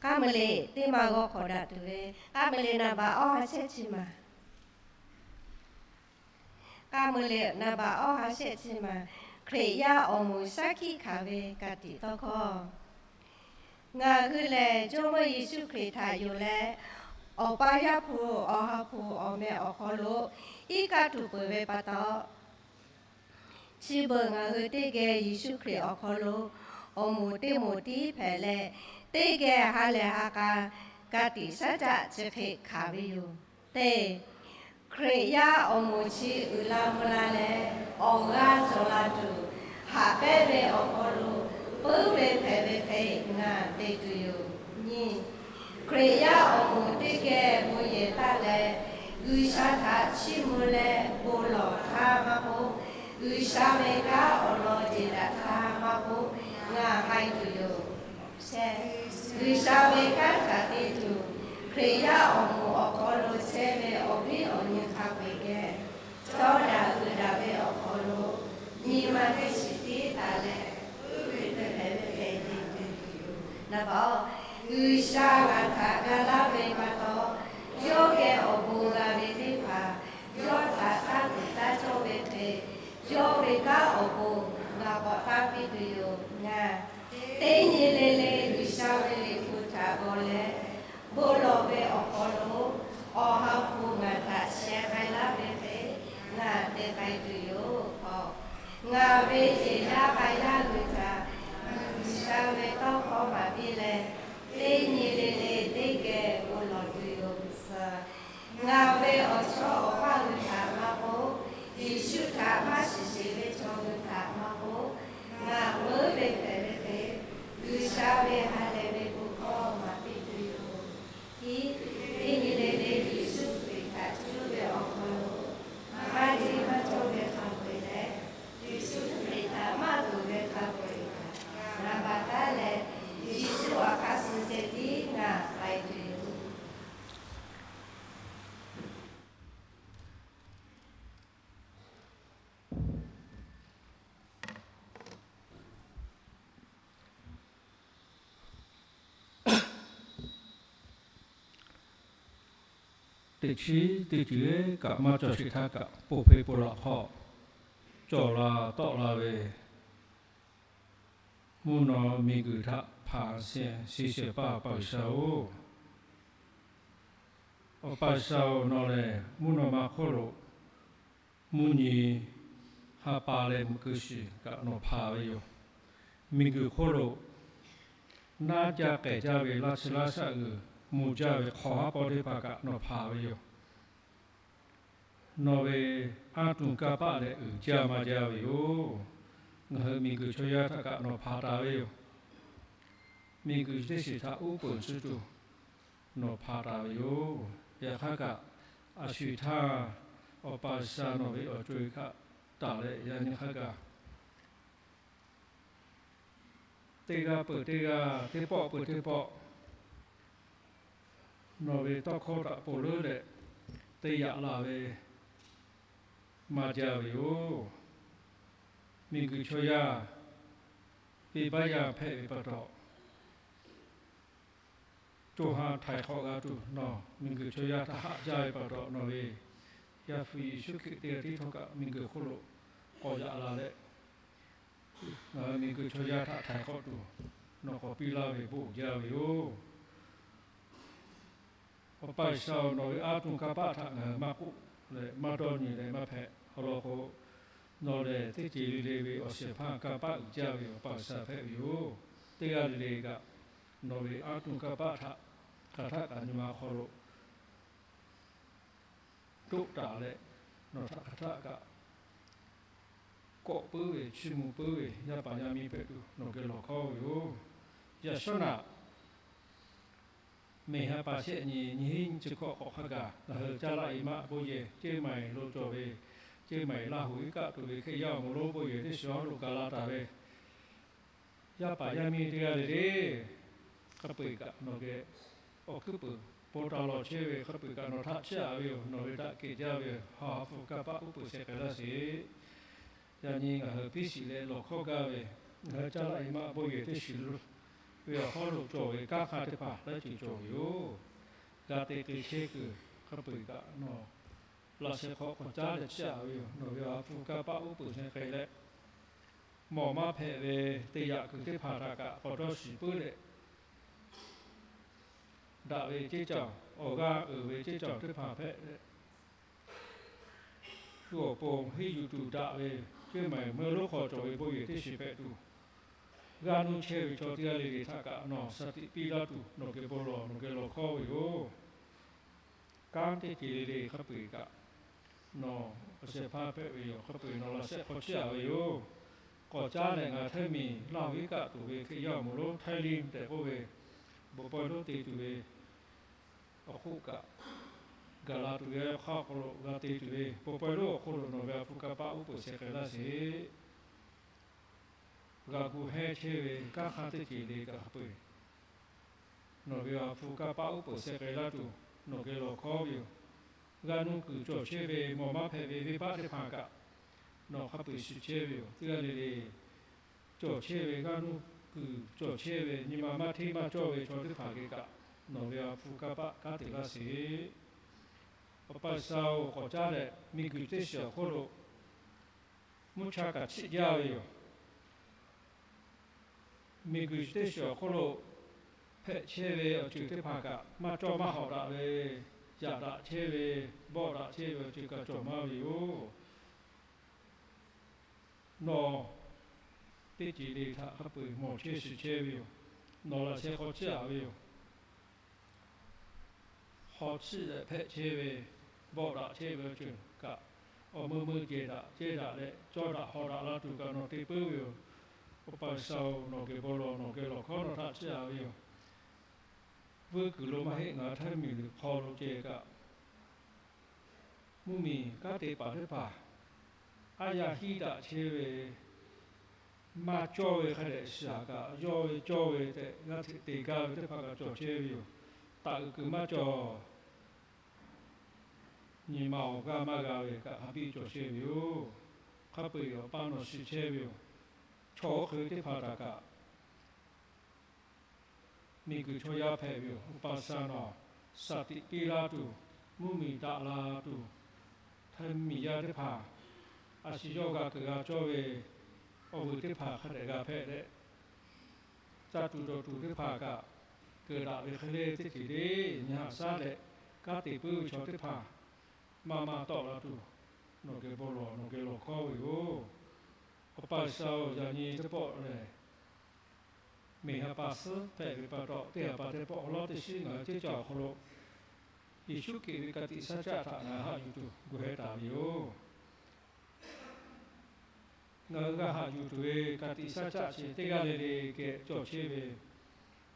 K'aˇ meuˇ le teˇ maˬ g'aw hk'awꞈ daꞈ tuˬ ve, k'aˇ meuˇ le naˍ baꞈ awˇ ha shehˆ chi maˬ. K'aˇ meuˇ le naˍ baꞈ awˇ ha shehˆ chi maˬ. Hkriꞈ yaˇ awˬ moˍ shaˉ hkiˆ hkanˍ ve ka tiꞈ tawˇ hkawˇ. Ngaˬ hui lehˬ Jawˇ mawˇ Yeˍsuˆ Hkriꞈ htaꞈ yonˍ leh, Awˬ pa Yaˇ hpu, Awˬ ha hpu, Awˬ meh awˬ hk'aw lo iˉ kaˆ tuˬ peuˬ ve pa taw, chi beuꞈ ngaˬ hui teˇ geh Yeˍsuˆ Hkriꞈ awˬ hk'aw lo awˬ moˍ teˇ moˍ tiˉ hpehꞈ leh, teˇ geh ha lehˬ ha k'a ka tiꞈ shaˉ caˆ chi hk'e hkanˍ ve yoˬ. Teˇ, Hkriꞈ yaˇ awˬ moˍ chi uiˍ la mvuh la leh, awˬ g'aˇ cawˬ la tuˬ, haꞈ pehnˇ ve awˬ hk'aw lo puiˉ ve hpehꞈ ve hk'e ngaˬ te tuˬ yoˬ. Nyi, Hkriꞈ yaˇ awˬ moˍ teˇ geh bon yehˬ taˆ leh, G'uiˬsha htaꞈ chiˇ mvuh leh bon lawˬ htaˇ maˇ k'oˆ, G'uiˬsha ve kanˉ awˬ lawn jeˬ daꞈ htaˇ maˇ k'oˆ, ngaˬ k'ai tuˬ yoˬ. G'uiˬsha ve kanˉ htaꞈ te tuˬ, Hkriꞈ yaˇ awˬ moˍ awˬ hk'aw lo chehˇ ve awˬ viˉ awˬ nyi hk'a peu-eˬ geh, cawˇ daꞈ uiˍ daꞈ ve awˬ hk'aw lo, nyi ma teˇ shiˍ tiˉ taˍ leh, uˉ ve hpehꞈ ve hk'e te tuˬ yoˬ. Naˍ baꞈ, G'uiˬsha ngaˬ htaꞈ ga laˇ ve pa taw, yawˇ geh awˬ bon g'a ve teˇ hpaˍ, yawˇ htaꞈ taˇ tuˬ taˇ cawˇ ve hk'e, yawˇ ve kanˉ awˬ bon ngaˬ k'awꞈ taˇ piˇ tuˬ yoˬ. Ngaˬ teˇ nyi le le G'uiˬsha ve Liꞈ hpu htaꞈ g'aw leh, bon lawˬ ve awˬ hk'aw lo Awˬ ha hpu ngaˬ htaꞈ sheh k'ai laˇ ve hk'e, ngaˬ te k'ai tuˬ yoˬ. Ngaˬ ve yehˬ yaˇ k'a yaˇ hui htaꞈ G'uiˬsha ve tawˇ hkawˇ maˍ piˇ leh, teˇ nyi le le teˇ geh bon lawˬ tuˬ yoˬ. Suhˍ, ngaˬ ve awˬ chawˇ awˬ paˇ hui htaꞈ maˇ k'oˆ, Yeˍsuˆ htaꞈ maˇ shiˍ sheˍ ve chaw hui htaꞈ maˇ k'oˆ, ngaˬ uˉ ve hpehꞈ ve hk'e, G'uiˬsha ve ha lehˬ ve bon hkawˇ maˍ piˇ tuˬ yoˬ. Iˉ, teˇ nyi le le Yeˍsuˆ Hkriꞈ htaꞈ cuˇ ve awˬ hk'aw lo, maˇ heˆ maˇ cawˇ ve hk'a peu-eˬ leh, Yeˍsuˆ Hkriꞈ htaꞈ maˇ tuˬ ve hk'a peu-eˬ htaꞈ ngaˬ baˬ taˉ leh, Yeˍsuˆ awˬ hk'aˇ suh ceh tiˉ ngaˬ k'ai tuˬ yoˬ. Teˇ chiˉ teˇ ceuˬ kaꞈ maˇ cawˬ sheˍ htaˇ kaꞈ, po hpeˇ po laꞈ hk'aw cawˬ la tawˆ la ve mvuhˇ naw miˬguiˬ htaꞈ hpanˍ shehˍ shiˍ paˇ Awˬ pa G'uiˬsha-oˬ, Awˬ pa G'uiˬsha-oˬ, nawˬ lehˬ mvuhˇ naw ma hk'oˆ lo mvuhˇ nyi ha pa leh mvuhꞈ keu shiˍ kaꞈ nawˬ hpanˍ ve yoˬ. Miˬguiˬ hk'oˆ lo naˉ jaˇ k'ehˬ jaˇ ve laˇ chi laˇ shaˆ g'uiˬ mvuh jaˇ ve hk'aw haˉ pawˇ teˇ hpaˍ kaꞈ nawˬ hpanˍ ve yoˬ. Nawˬ ve anˇ tuˬ kanˇ paˆ leh uiˍ jaˇ maˇ jaˇ ve yoˬ. Ngaˬ hui miˬguiˬ chaw yaˇ htaꞈ kaꞈ nawˬ hpanˍ taˍ ve yoˬ. Miˬguiˬ teˇ shiˍ htaꞈ uˉ peunˍ tcuhˉ tuˬ nawˬ hpanˍ taˍ ve yoˬ. Yaꞈ hk'aˇ kaꞈ, a shu htaˇ Awˬ pa G'uiˬsha nawˬ ve awˬ co-e htaꞈ taˍ leh yaꞈ nyi hk'aˇ kaꞈ, teˇ g'aˇ peuˬ teˇ g'aˇ, teˇ pawˆ peuˬ teˇ pawˆ, nawˬ ve tawˇ hkawˇ htaꞈ ponˬ leuˉ leh te yaꞈ la ve maˇ jaˇ ve yoˬ. Miˬguiˬ chaw yaˇ venˇbaˆ yaˇ hpehꞈ ve pa taw, co ha htaiˍ hk'awꞈ g'a tuˬ nawˬ miˬguiˬ chaw yaˇ htaꞈ haꞈ jaˇ ve pa taw, nawˬ ve Yaˇ hpu Yeˍsuˆ Hkriꞈ teˇ g'aˇ tiˉ htawˇ kaꞈ miˬguiˬ hk'oˆ lo k'awꞈ yaꞈ la leh, ngaˬ hui miˬguiˬ chaw yaˇ htaꞈ htaiˍ hk'awꞈ tuˬ nawˬ k'awꞈ piˇ laˇ ve bon uiˍ jaˇ ve yoˬ. Awˬ pa G'uiˬsha-oˬ, nawˬ ve anˇ tuˬ kanˇ paˆ htaꞈ ngaˬ hui maˇ k'oˆ leh maˇ dawˇ nyi leh maˇ hpehꞈ. Awˬ lawn k'o, nawˬ lehˬ teˇ ceuˬ le le ve awˬ shehˍ hpaˇ kanˇ paˆ uiˍ jaˇ ve Awˬ pa G'uiˬsha hpehꞈ ve yoˬ. Teˇ g'aˇ le le kaꞈ nawˬ ve anˇ tuˬ kanˇ paˆ htaꞈ hk'aˬ htaˆ kaꞈ nyi ma hk'aw lo doˆ taˍ leh, nawˬ htaꞈ hk'aˬ htaˆ kaꞈ kawˆ puiˉ ve, chiˇ mvuh puiˉ ve yaˇ paˍ yaˇ miˇ hpehꞈ tuˬ nawˬ geh lawˬ hkawˇ ve yoˬ. Yaꞈ shawˉ naꞈ, Mehˬ ha pa shehˆ nyi nyiˇ hinˉ nyiˇ chi hkawꞈ k'awꞈ hk'a gaˬ, ngaˬ hui Caˇ Laˆ Iˉ Maˆ bon yehˬ Ceˇ Maiˍ lo cawˬ ve, Ceˇ Maiˍ Laˇ Huˍ iˉ kaˆ tuˬ ve Hkriꞈ yaˇ awˬ moˍ lonˉ bon yehˬ teˇ shiˍ awˬ lo ga laˇ taˍ ve yaˇ paˍ yaˇ miˇ teˇ g'aˇ le le, hk'a peu-eˬ kaꞈ nawˬ geh awˬ hkuiˉ puiˍ bon taˍ lawˬ chehˇ ve, hk'a peu-eˬ kaꞈ nawˬ htaꞈ chiˇ aꞈ ve yoˬ. Nawˬ ve daꞈ kehˬ jaˇ ve ha ha hpu kanˇ paˆ uˉ peunˍ sheh k'ai laˇ sheˍ. Yaꞈ nyi ngaˬ hui piˇ shiˍ leh lawˬ hkawˇ gaˇ ve, ngaˬ hui Caˇ Laˆ Iˉ Maˆ bon yehˬ teˇ shiˍ lo ve awˬ hk'aw lo cawˬ ve kanˉ hk'aˇ teˇ hpaˍ laiˉ ceuˬ cawˬ ve yoˬ. G'a te hk'e chehˇ kuiˬ hk'a peu-eˬ kaꞈ nawˬ laꞈ sheh hk'aw k'awꞈ caˉ leh chiˇ aꞈ ve yoˬ. Nawˬ ve awˬ ha hpu kanˇ paˆ uˉ peunˍ sheh k'ai leh, mawˬ maˇ hpehꞈ ve teˇ yaꞈ kuiˬ teˇ hpaˍ htaꞈ kaꞈ k'awꞈ dawˇ shiˍ puiˉ leh, daꞈ ve ceˇ caˬ, awˬ g'aˇ uiˍ ve ceˇ caˬ teˇ hpaˍ hpehꞈ leh, shu awˬ pon henˇ yuˬ tuˬ daꞈ ve, ceuˇ maˬ meuˇ lonˉ hk'aw cawˬ ve bon yehˬ teˇ shiˍ hpehꞈ tuˬ, g'aˇ nuˇ chehˇ ve chaw teˇ g'aˇ le le htaꞈ kaꞈ nawˬ shaˍ tiꞈ piˇ laˇ tuˬ, nawˬ geh bon lawˬ, nawˬ geh lawˬ hkawˇ ve yoˬ. Kanˉ teˇ ceuˬ le le hk'a peu-eˬ kaꞈ nawˬ awˬ shehˍ hpaˇ hpehꞈ ve yoˬ. Hk'a peu-eˬ nawˬ laꞈ shehˆ hk'aw chiˇ aꞈ ve yoˬ. K'awꞈ caˉ leh ngaˬ htehˇ miˬ Laˇ huˍ iˉ kaˆ tuˬ ve Hkriꞈ yaˇ awˬ moˍ lonˉ Htaiˇ liˇ tehꞈ k'oˆ ve, bon pawehˇ lonˉ te tuˬ ve awˬ hk'oˆ kaꞈ, gaˬ la tuˬ ve awˬ hk'aˇ awˬ hk'aw lo g'a te tuˬ ve bon pawehˇ lonˉ awˬ hk'oˆ lo nawˬ ve awˬ ha hpu kanˇ paˆ uˉ peunˍ sheh k'ai laˇ sheˍ. G'a gu hehnˇ chehˇ ve kanˉ hk'aˇ teˇ ceuˬ le kaꞈ hk'a peu-eˬ nawˬ ve awˬ ha hpu kanˇ paˆ uˉ peunˍ sheh k'ai laˇ tuˬ, nawˬ geh lawˬ hkawˇ ve yoˬ. G'aˇ nuˇ kuiˬ cawˬ chehˇ ve mawˬ maˇ hpehꞈ ve venˇ baˆ teˇ hpaˍ kaꞈ nawˬ hk'a peu-eˬ shiˍ chehˇ ve yoˬ. Teˇ g'aˇ le le cawˬ chehˇ ve, g'aˇ nuˇ kuiˬ cawˬ chehˇ ve, nyi ma maˇ hteˇ maˇ cawˇ ve chaw teˇ hpaˍ geh kaꞈ nawˬ ve awˬ ha hpu kanˇ paˆ kanˉ te laˇ sheˍ. Awˬ pa G'uiˬsha-oˬ, k'awꞈ caˉ leh miˬguiˬ teˇ shiˍ awˬ hk'oˆ lo mvuhˇ cha kaꞈ chiˆ jaˇ ve yoˬ. Miˬguiˬ teˇ shiˍ awˬ hk'oˆ lo hpehꞈ chehˇ ve awˬ ceuˬ teˇ hpaˍ kaꞈ maˇ cawˇ maˇ hawꞈ daꞈ ve, yaꞈ daꞈ chehˇ ve, bawˆ daꞈ chehˇ ve awˬ ceuˬ kaꞈ cawˬ maˇ ve yoˬ. Nawˬ teˇ ceuˬ le htaꞈ hk'a peu-eˬ mawˬ chehˇ shiˍ chehˇ ve yoˬ. Nawˬ laꞈ sheh hk'aw chiˇ aꞈ ve yoˬ. Hk'aw chiˆ leh hpehꞈ chehˇ ve, bawˆ daꞈ chehˇ ve awˬ ceuˬ kaꞈ, awˬ meuˇ meuˇ cehˬ daꞈ cehˇ daꞈ leh cawˇ daꞈ hawꞈ daꞈ la tuˬ kaꞈ nawˬ te puiˉ ve yoˬ. Awˬ pa G'uiˬsha-oˬ, nawˬ geh bon lawˬ, nawˬ geh lawˬ hkawˇ nawˬ htaꞈ chiˇ aꞈ ve yoˬ. Vuiˇ kuiˬ lo maˇ heˆ, ngaˬ hui htaiˇ miˬ hk'aw lo ceh kaꞈ, mvuhˇmiˬ kanˉ te paˍ teˇ hpaˍ aˉ yaˇ hiˉ daꞈ chehˇ ve, maˇ cawˇ ve hk'a dehꞈ shiˍ aꞈ kaꞈ, yawˇ ve cawˇ ve tehꞈ g'aˇ hteꞈ te gaˇ ve teˇ hpaˍ kaꞈ cawˬ chehˇ ve yoˬ. Taꞈ uiˍ kuiˬ maˇ cawˬ. Nyi ma awˬ g'aˇ maˇ g'a ve kaꞈ hk'a biˇ cawˬ chehˇ ve yoˬ. Hk'a peu-eˬ awˬ pa nawˬ shiˍ chehˇ ve yoˬ. Chaw oˇ hk'e ve teˇ hpaˍ htaꞈ kaꞈ miˬguiˬ chaw yaˇ hpehꞈ ve yoˬ. Awˬ pa G'uiˬsha nawˬ shaˍ tiꞈ piˇ laˇ tuˬ, mvuhˇmiˬ daꞈ la tuˬ, htaiˇ miˬ yaˇ teˇ hpaˍ a shu yawˇ g'a kuiˬ g'a cawˇ ve awˬ vuiˬ teˇ hpaˍ hk'a dehꞈ g'a hpehꞈ leh, caˇ tuˬ dawˬ tuˬ teˇ hpaˍ kaꞈ keuˍ daꞈ ve hk'e le teˇ ceuˬ le nyi haꞈ shaˉ leh, kanˉ te puiˉ ve chaw teˇ hpaˍ maˇ maˇ tawˆ la tuˬ, nawˬ geh bon lawˬ, nawˬ geh lawˬ hkawˇ ve yoˬ. Awˬ pa G'uiˬsha-oˬ, yaꞈ nyi teˇ pawˆ lehˬ, miˬ ha pa suhˉ hpehꞈ ve pa taw, teˇ ha pa teˇ pawˆ awˬ lawˉ teˇ shiˉ ngaˬ hui ceˇ caˬ awˬ hk'aw lo Yeˍsuˆ Hkriꞈ ve ka tiꞈ shaˉ caˆ htaꞈ ngaˬ hui haꞈ yuˬ tuˬ gu heh taˍ ve yoˬ. Ngaˬ hui g'a haꞈ yuˬ tuˬ ve ka tiꞈ shaˉ caˆ chi teˇ g'aˇ le le geh cawˬ chehˇ ve,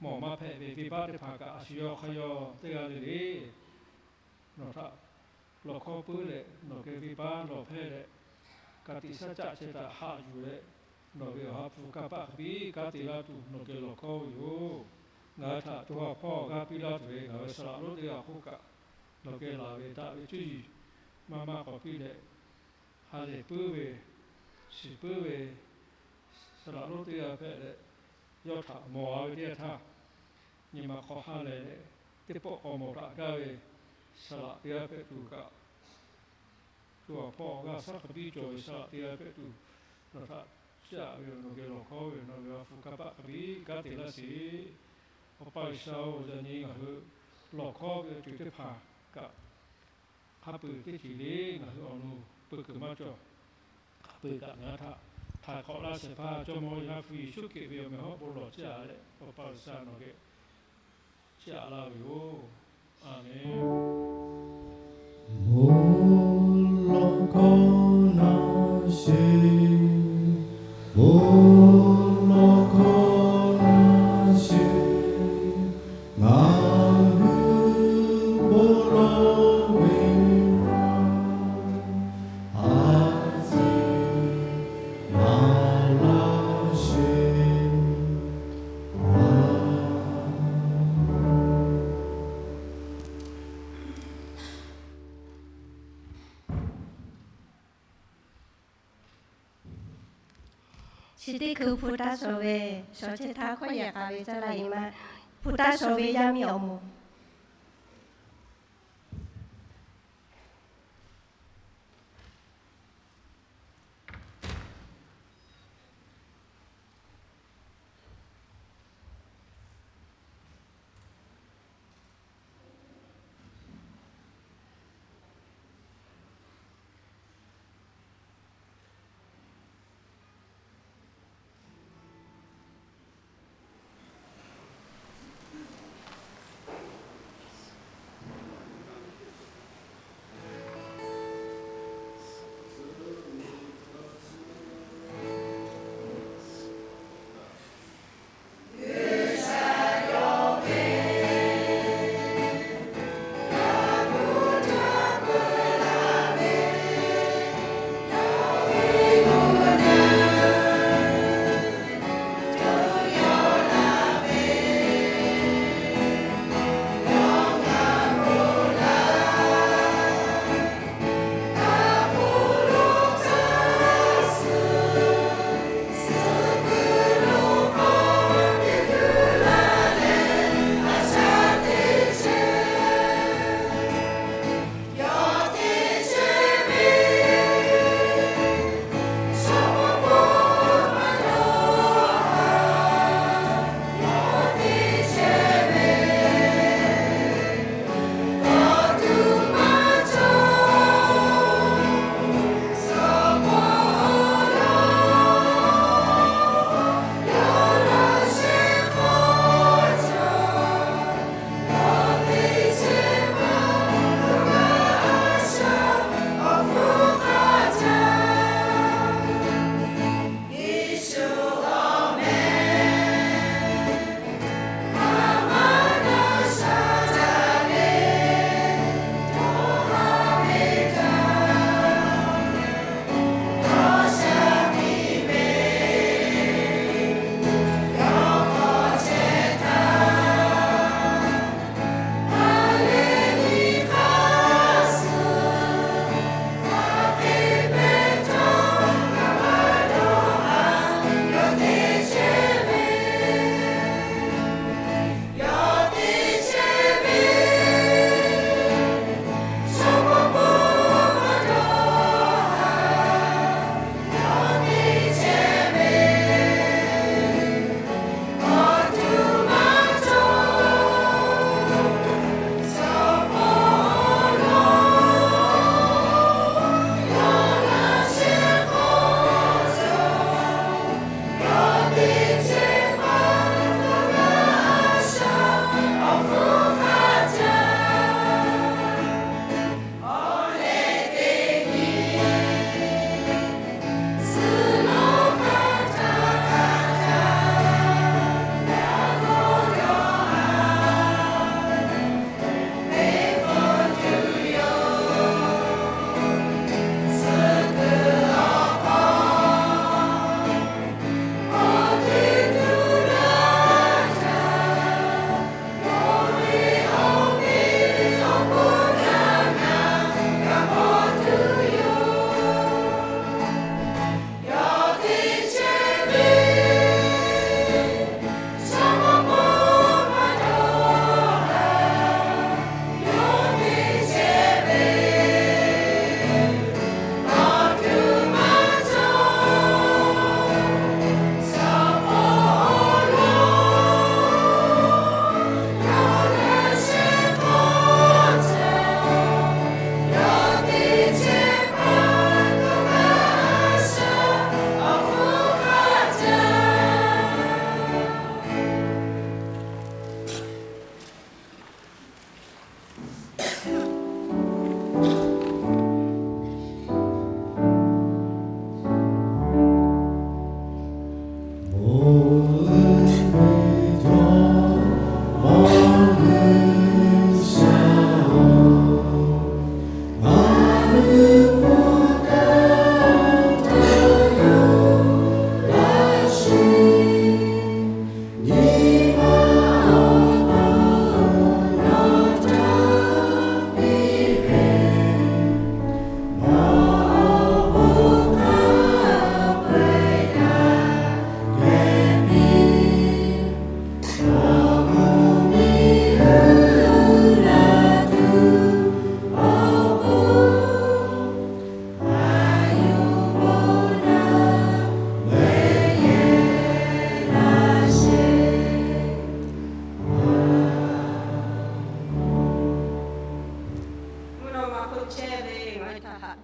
mawˬ maˇ hpehꞈ ve venˇ baˆ teˇ hpaˍ kaꞈ a shu yawˇ hk'aˇ yawˇ teˇ g'aˇ le le nawˬ htaꞈ lawˬ hkawˇ puiˉ leh, nawˬ geh venˇ baˆ lawˬ hpehˇ leh, ka tiꞈ shaˉ caˆ chi htaꞈ haꞈ yuˬ leh, nawˬ ve awˬ ha hpu kanˇ paˆ hk'a biˇ kanˉ te laˇ tuˬ nawˬ geh lawˬ hkawˇ ve yoˬ. Ngaˬ hui htaꞈ co ha hpawˇ g'aˇ piˇ laˇ tuˬ ve ngaˬ hui saˍ laꞈ lonˉ teˇ g'aˇ hk'oˆ kaꞈ, nawˬ geh laˬ ve daꞈ ve cuˇ yiˍ maˇ maˇ k'awꞈ piˇ leh, ha lehˬ puiˉ ve, shiˍ puiˉ ve saˍ laꞈ lonˉ teˇ g'aˇ hpehꞈ leh, yawˇ htaꞈ mawˬ a ve teˇ yanˇ htaˇ, nyi ma hk'aw ha lehˬ leh, teˇ pawˆ k'awꞈ mawˬ daꞈ gaˇ ve saˍ laꞈ teˇ g'aˇ hpehꞈ tuˬ kaꞈ, co ha hpawˇ g'aˇ shaˉ hk'a biˇ cawˬ ve saˍ laꞈ teˇ g'aˇ hpehꞈ tuˬ, nawˬ htaꞈ chiˇ aꞈ ve yoˬ. Nawˬ geh lawˬ hkawˇ ve yoˬ. Nawˬ ve awˬ ha hpu kanˇ paˆ hk'a biˇ kanˉ te laˇ sheˍ. Awˬ pa G'uiˬsha-oˬ, yaꞈ nyi ngaˬ hui lawˬ hkawˇ ve awˬ ceuˬ teˇ hpaˍ kaꞈ, hk'a peu-eˬ teˇ ceuˬ le ngaˬ hui awˬ nu peu kuiˬ maˇ cawˬ. Hk'a peu-eˬ kaꞈ ngaˬ hui htaꞈ htaꞈ hk'awꞈ laˇ shehˍ hpaˇ Jawˇmawˇ Yaˇ hpu Yeˍsuˆ Hkriꞈ ve awˬ meh hawˉ bon lawˬ chiˇ aꞈ leh, Awˬ pa G'uiˬsha nawˬ geh chiˇ aꞈ laˇ ve yoˬ. A menˬ. Bon lawˬ hkawˇ naˍ sheˍ, bon lawˬ hkawˇ naˍ sheˍ, ngaˬ hui bon lawˬ ve a ciˉ maˍ laˇ sheˍ. Chi teˇ hkui hpu taˇ shawˍ ve, shawˍ chehˇ htaˇ hkawˇ yehˬ k'a ve caˇ la e ma, hpu taˇ shawˍ ve yaˇ miˇ awˬ moˍ.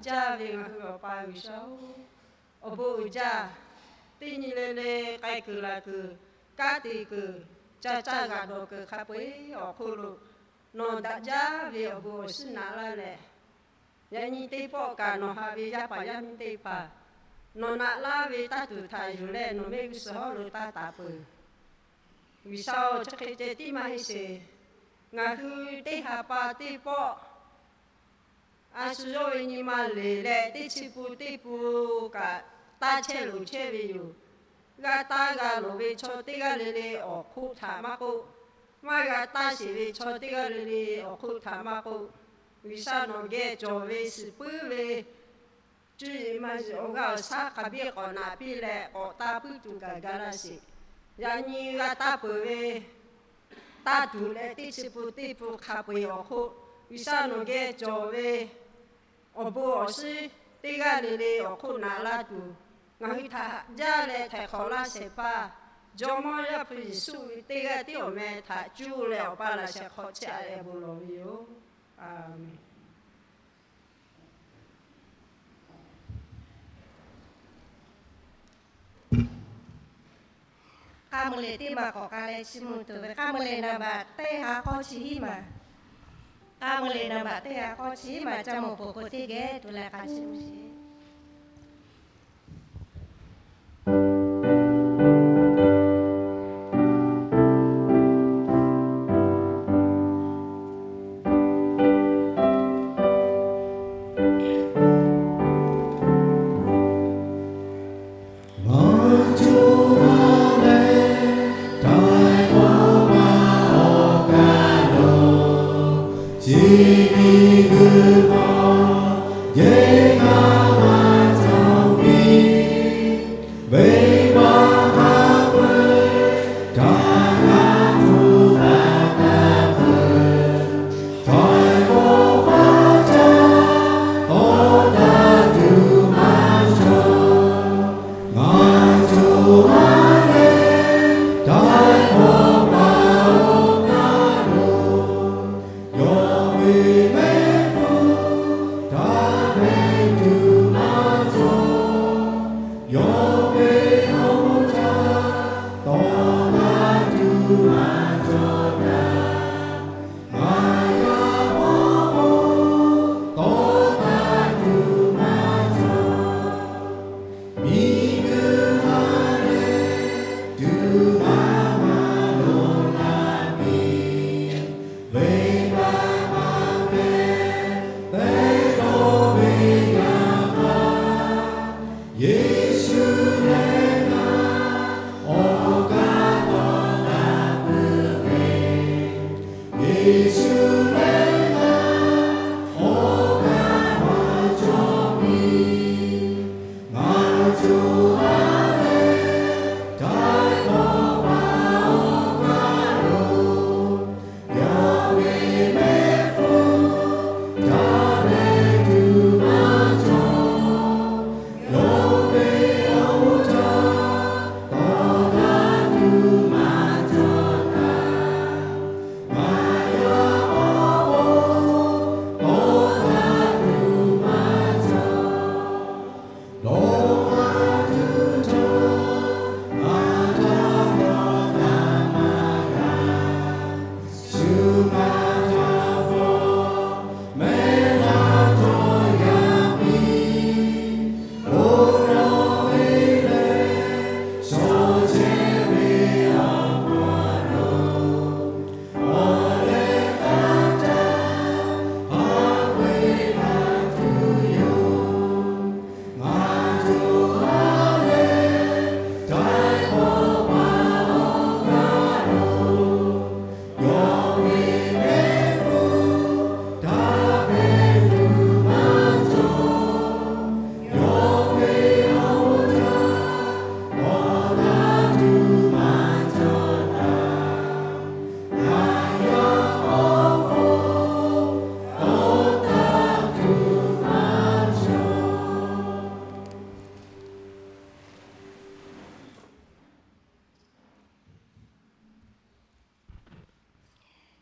jaˇ ve ngaˬ hui Awˬ pa G'uiˬsha-oˬ, awˬ bon uiˍ jaˇ. Teˇ nyi le le k'ai kuiˬ laˬ kuiˬ, kanˉ te kuiˬ, caˇ caˇ g'aꞈ dawˬ kuiˬ hk'a peu-eˬ awˬ hk'oˆ lo nawˬ daꞈ jaˇ ve awˬ bon awˬ shinˉ naꞈ laˇ leh, yaꞈ nyi teˇ pawˆ kaꞈ nawˬ haꞈ ve yaˇ paˍ yaˇ miˇ teˇ hpaˍ nawˬ naꞈ laˇ ve taˇ tuˬ htaꞈ yuˬ leh nawˬ mehˆ g'uˇ suhˍ hawˉ lo taˇ taˍ peuˬ. G'uiˬsha-oˬ, chi hk'e ceh tiˉ maˇ heˆ sheˍ. Ngaˬ hui teˇ ha pa teˇ pawˆ a shu yawˇ ve nyi ma leˬ leh teˇ chi pun teˇ pun kaꞈ taˇ chehˇ loˍ chehˇ ve yoˬ. G'a taˇ g'a loˍ ve chaw teˇ g'aˇ le le awˬ hk'oˆ htaꞈ maˇ k'oˆ, maˇ g'a taˇ sheˍ ve chaw teˇ g'aˇ le le awˬ hk'oˆ htaꞈ maˇ k'oˆ, G'uiˬsha nawˬ geh cawˬ ve shiˍ puiˉ ve cuˇ yiˍ maˇ yiˍ awˬ g'aˇ awˬ shaˉ hk'a biˇ k'awꞈ naꞈ piˇ leh k'awꞈ taˇ puiˉ tuˬ kaꞈ ga laˇ sheˍ. Yaꞈ nyi g'a taˇ peuˬ ve taˇ tuˬ leh teˇ chi pun teˇ pun hk'a peu-eˬ awˬ hk'oˆ, G'uiˬsha nawˬ geh cawˬ ve awˬ bon awˬ shinˉ teˇ g'aˇ le le awˬ hk'oˆ naꞈ laˇ tuˬ, ngaˬ hui htaꞈ haꞈ jaˇ leh htaiˍ hk'awꞈ laˇ shehˍ hpaˇ Jawˇmawˇ Yaˇ hpu Yeˍsuˆ ve teˇ g'aˇ tiˉ awˬ meh htaꞈ cuˇ leh Awˬ pa laꞈ shehˍ hk'aw chehˇ a leh bon lawˬ ve yoˬ. Aˍmenˍ. K'aˇ meuˇ leh teˇ maˬ k'awꞈ k'ai leh chiˇ mvuh tuˬ ve, k'aˇ meuˇ leh naˍ baꞈ teˇ ha k'awˇ chi hiˉ maˬ. K'aˇ meuˇ leh naˍ baꞈ teˇ ha k'awˇ chi hiˉ maˬ, ca mawˬ peuˬ k'o teˇ geh tuˬ leh k'a chiˇ mvuh sheˍ.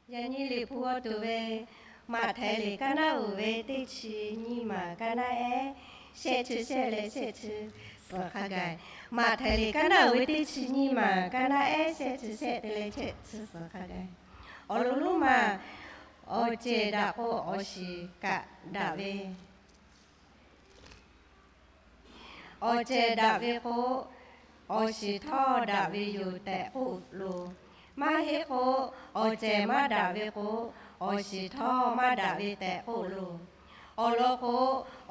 Yaꞈ nyi Liꞈ hpu g'aw tuˬ ve Maꞈhtehˍ liꞈ kaˇ naˉ uiˍ ve teˇ chi nyiˇ maˬ kaˇ naˉ ehˉ, shehˆ chi shehˆ leh shehˆ chi suhˍ hk'a gaˬ. Maꞈhtehˍ liꞈ kaˇ naˉ uiˍ ve teˇ chi nyiˇ maˬ kaˇ naˉ ehˉ, shehˆ chi shehˆ te leh shehˆ chi suhˍ hk'a gaˬ. Awˬ lawn lonˉ ma, awˬ cehˬ daꞈ k'o awˬ shiˍ kaꞈ daꞈ ve Awˬ cehˬ daꞈ ve k'o, awˬ shiˍ htawˇ daꞈ ve yoˬ tehꞈ k'oˆ loˬ. Maˇ heˆ k'o, awˬ cehˬ maˇ daꞈ ve k'o, awˬ shiˍ htawˇ maˇ daꞈ ve tehꞈ k'oˆ loˬ. Awˬ lawn k'o,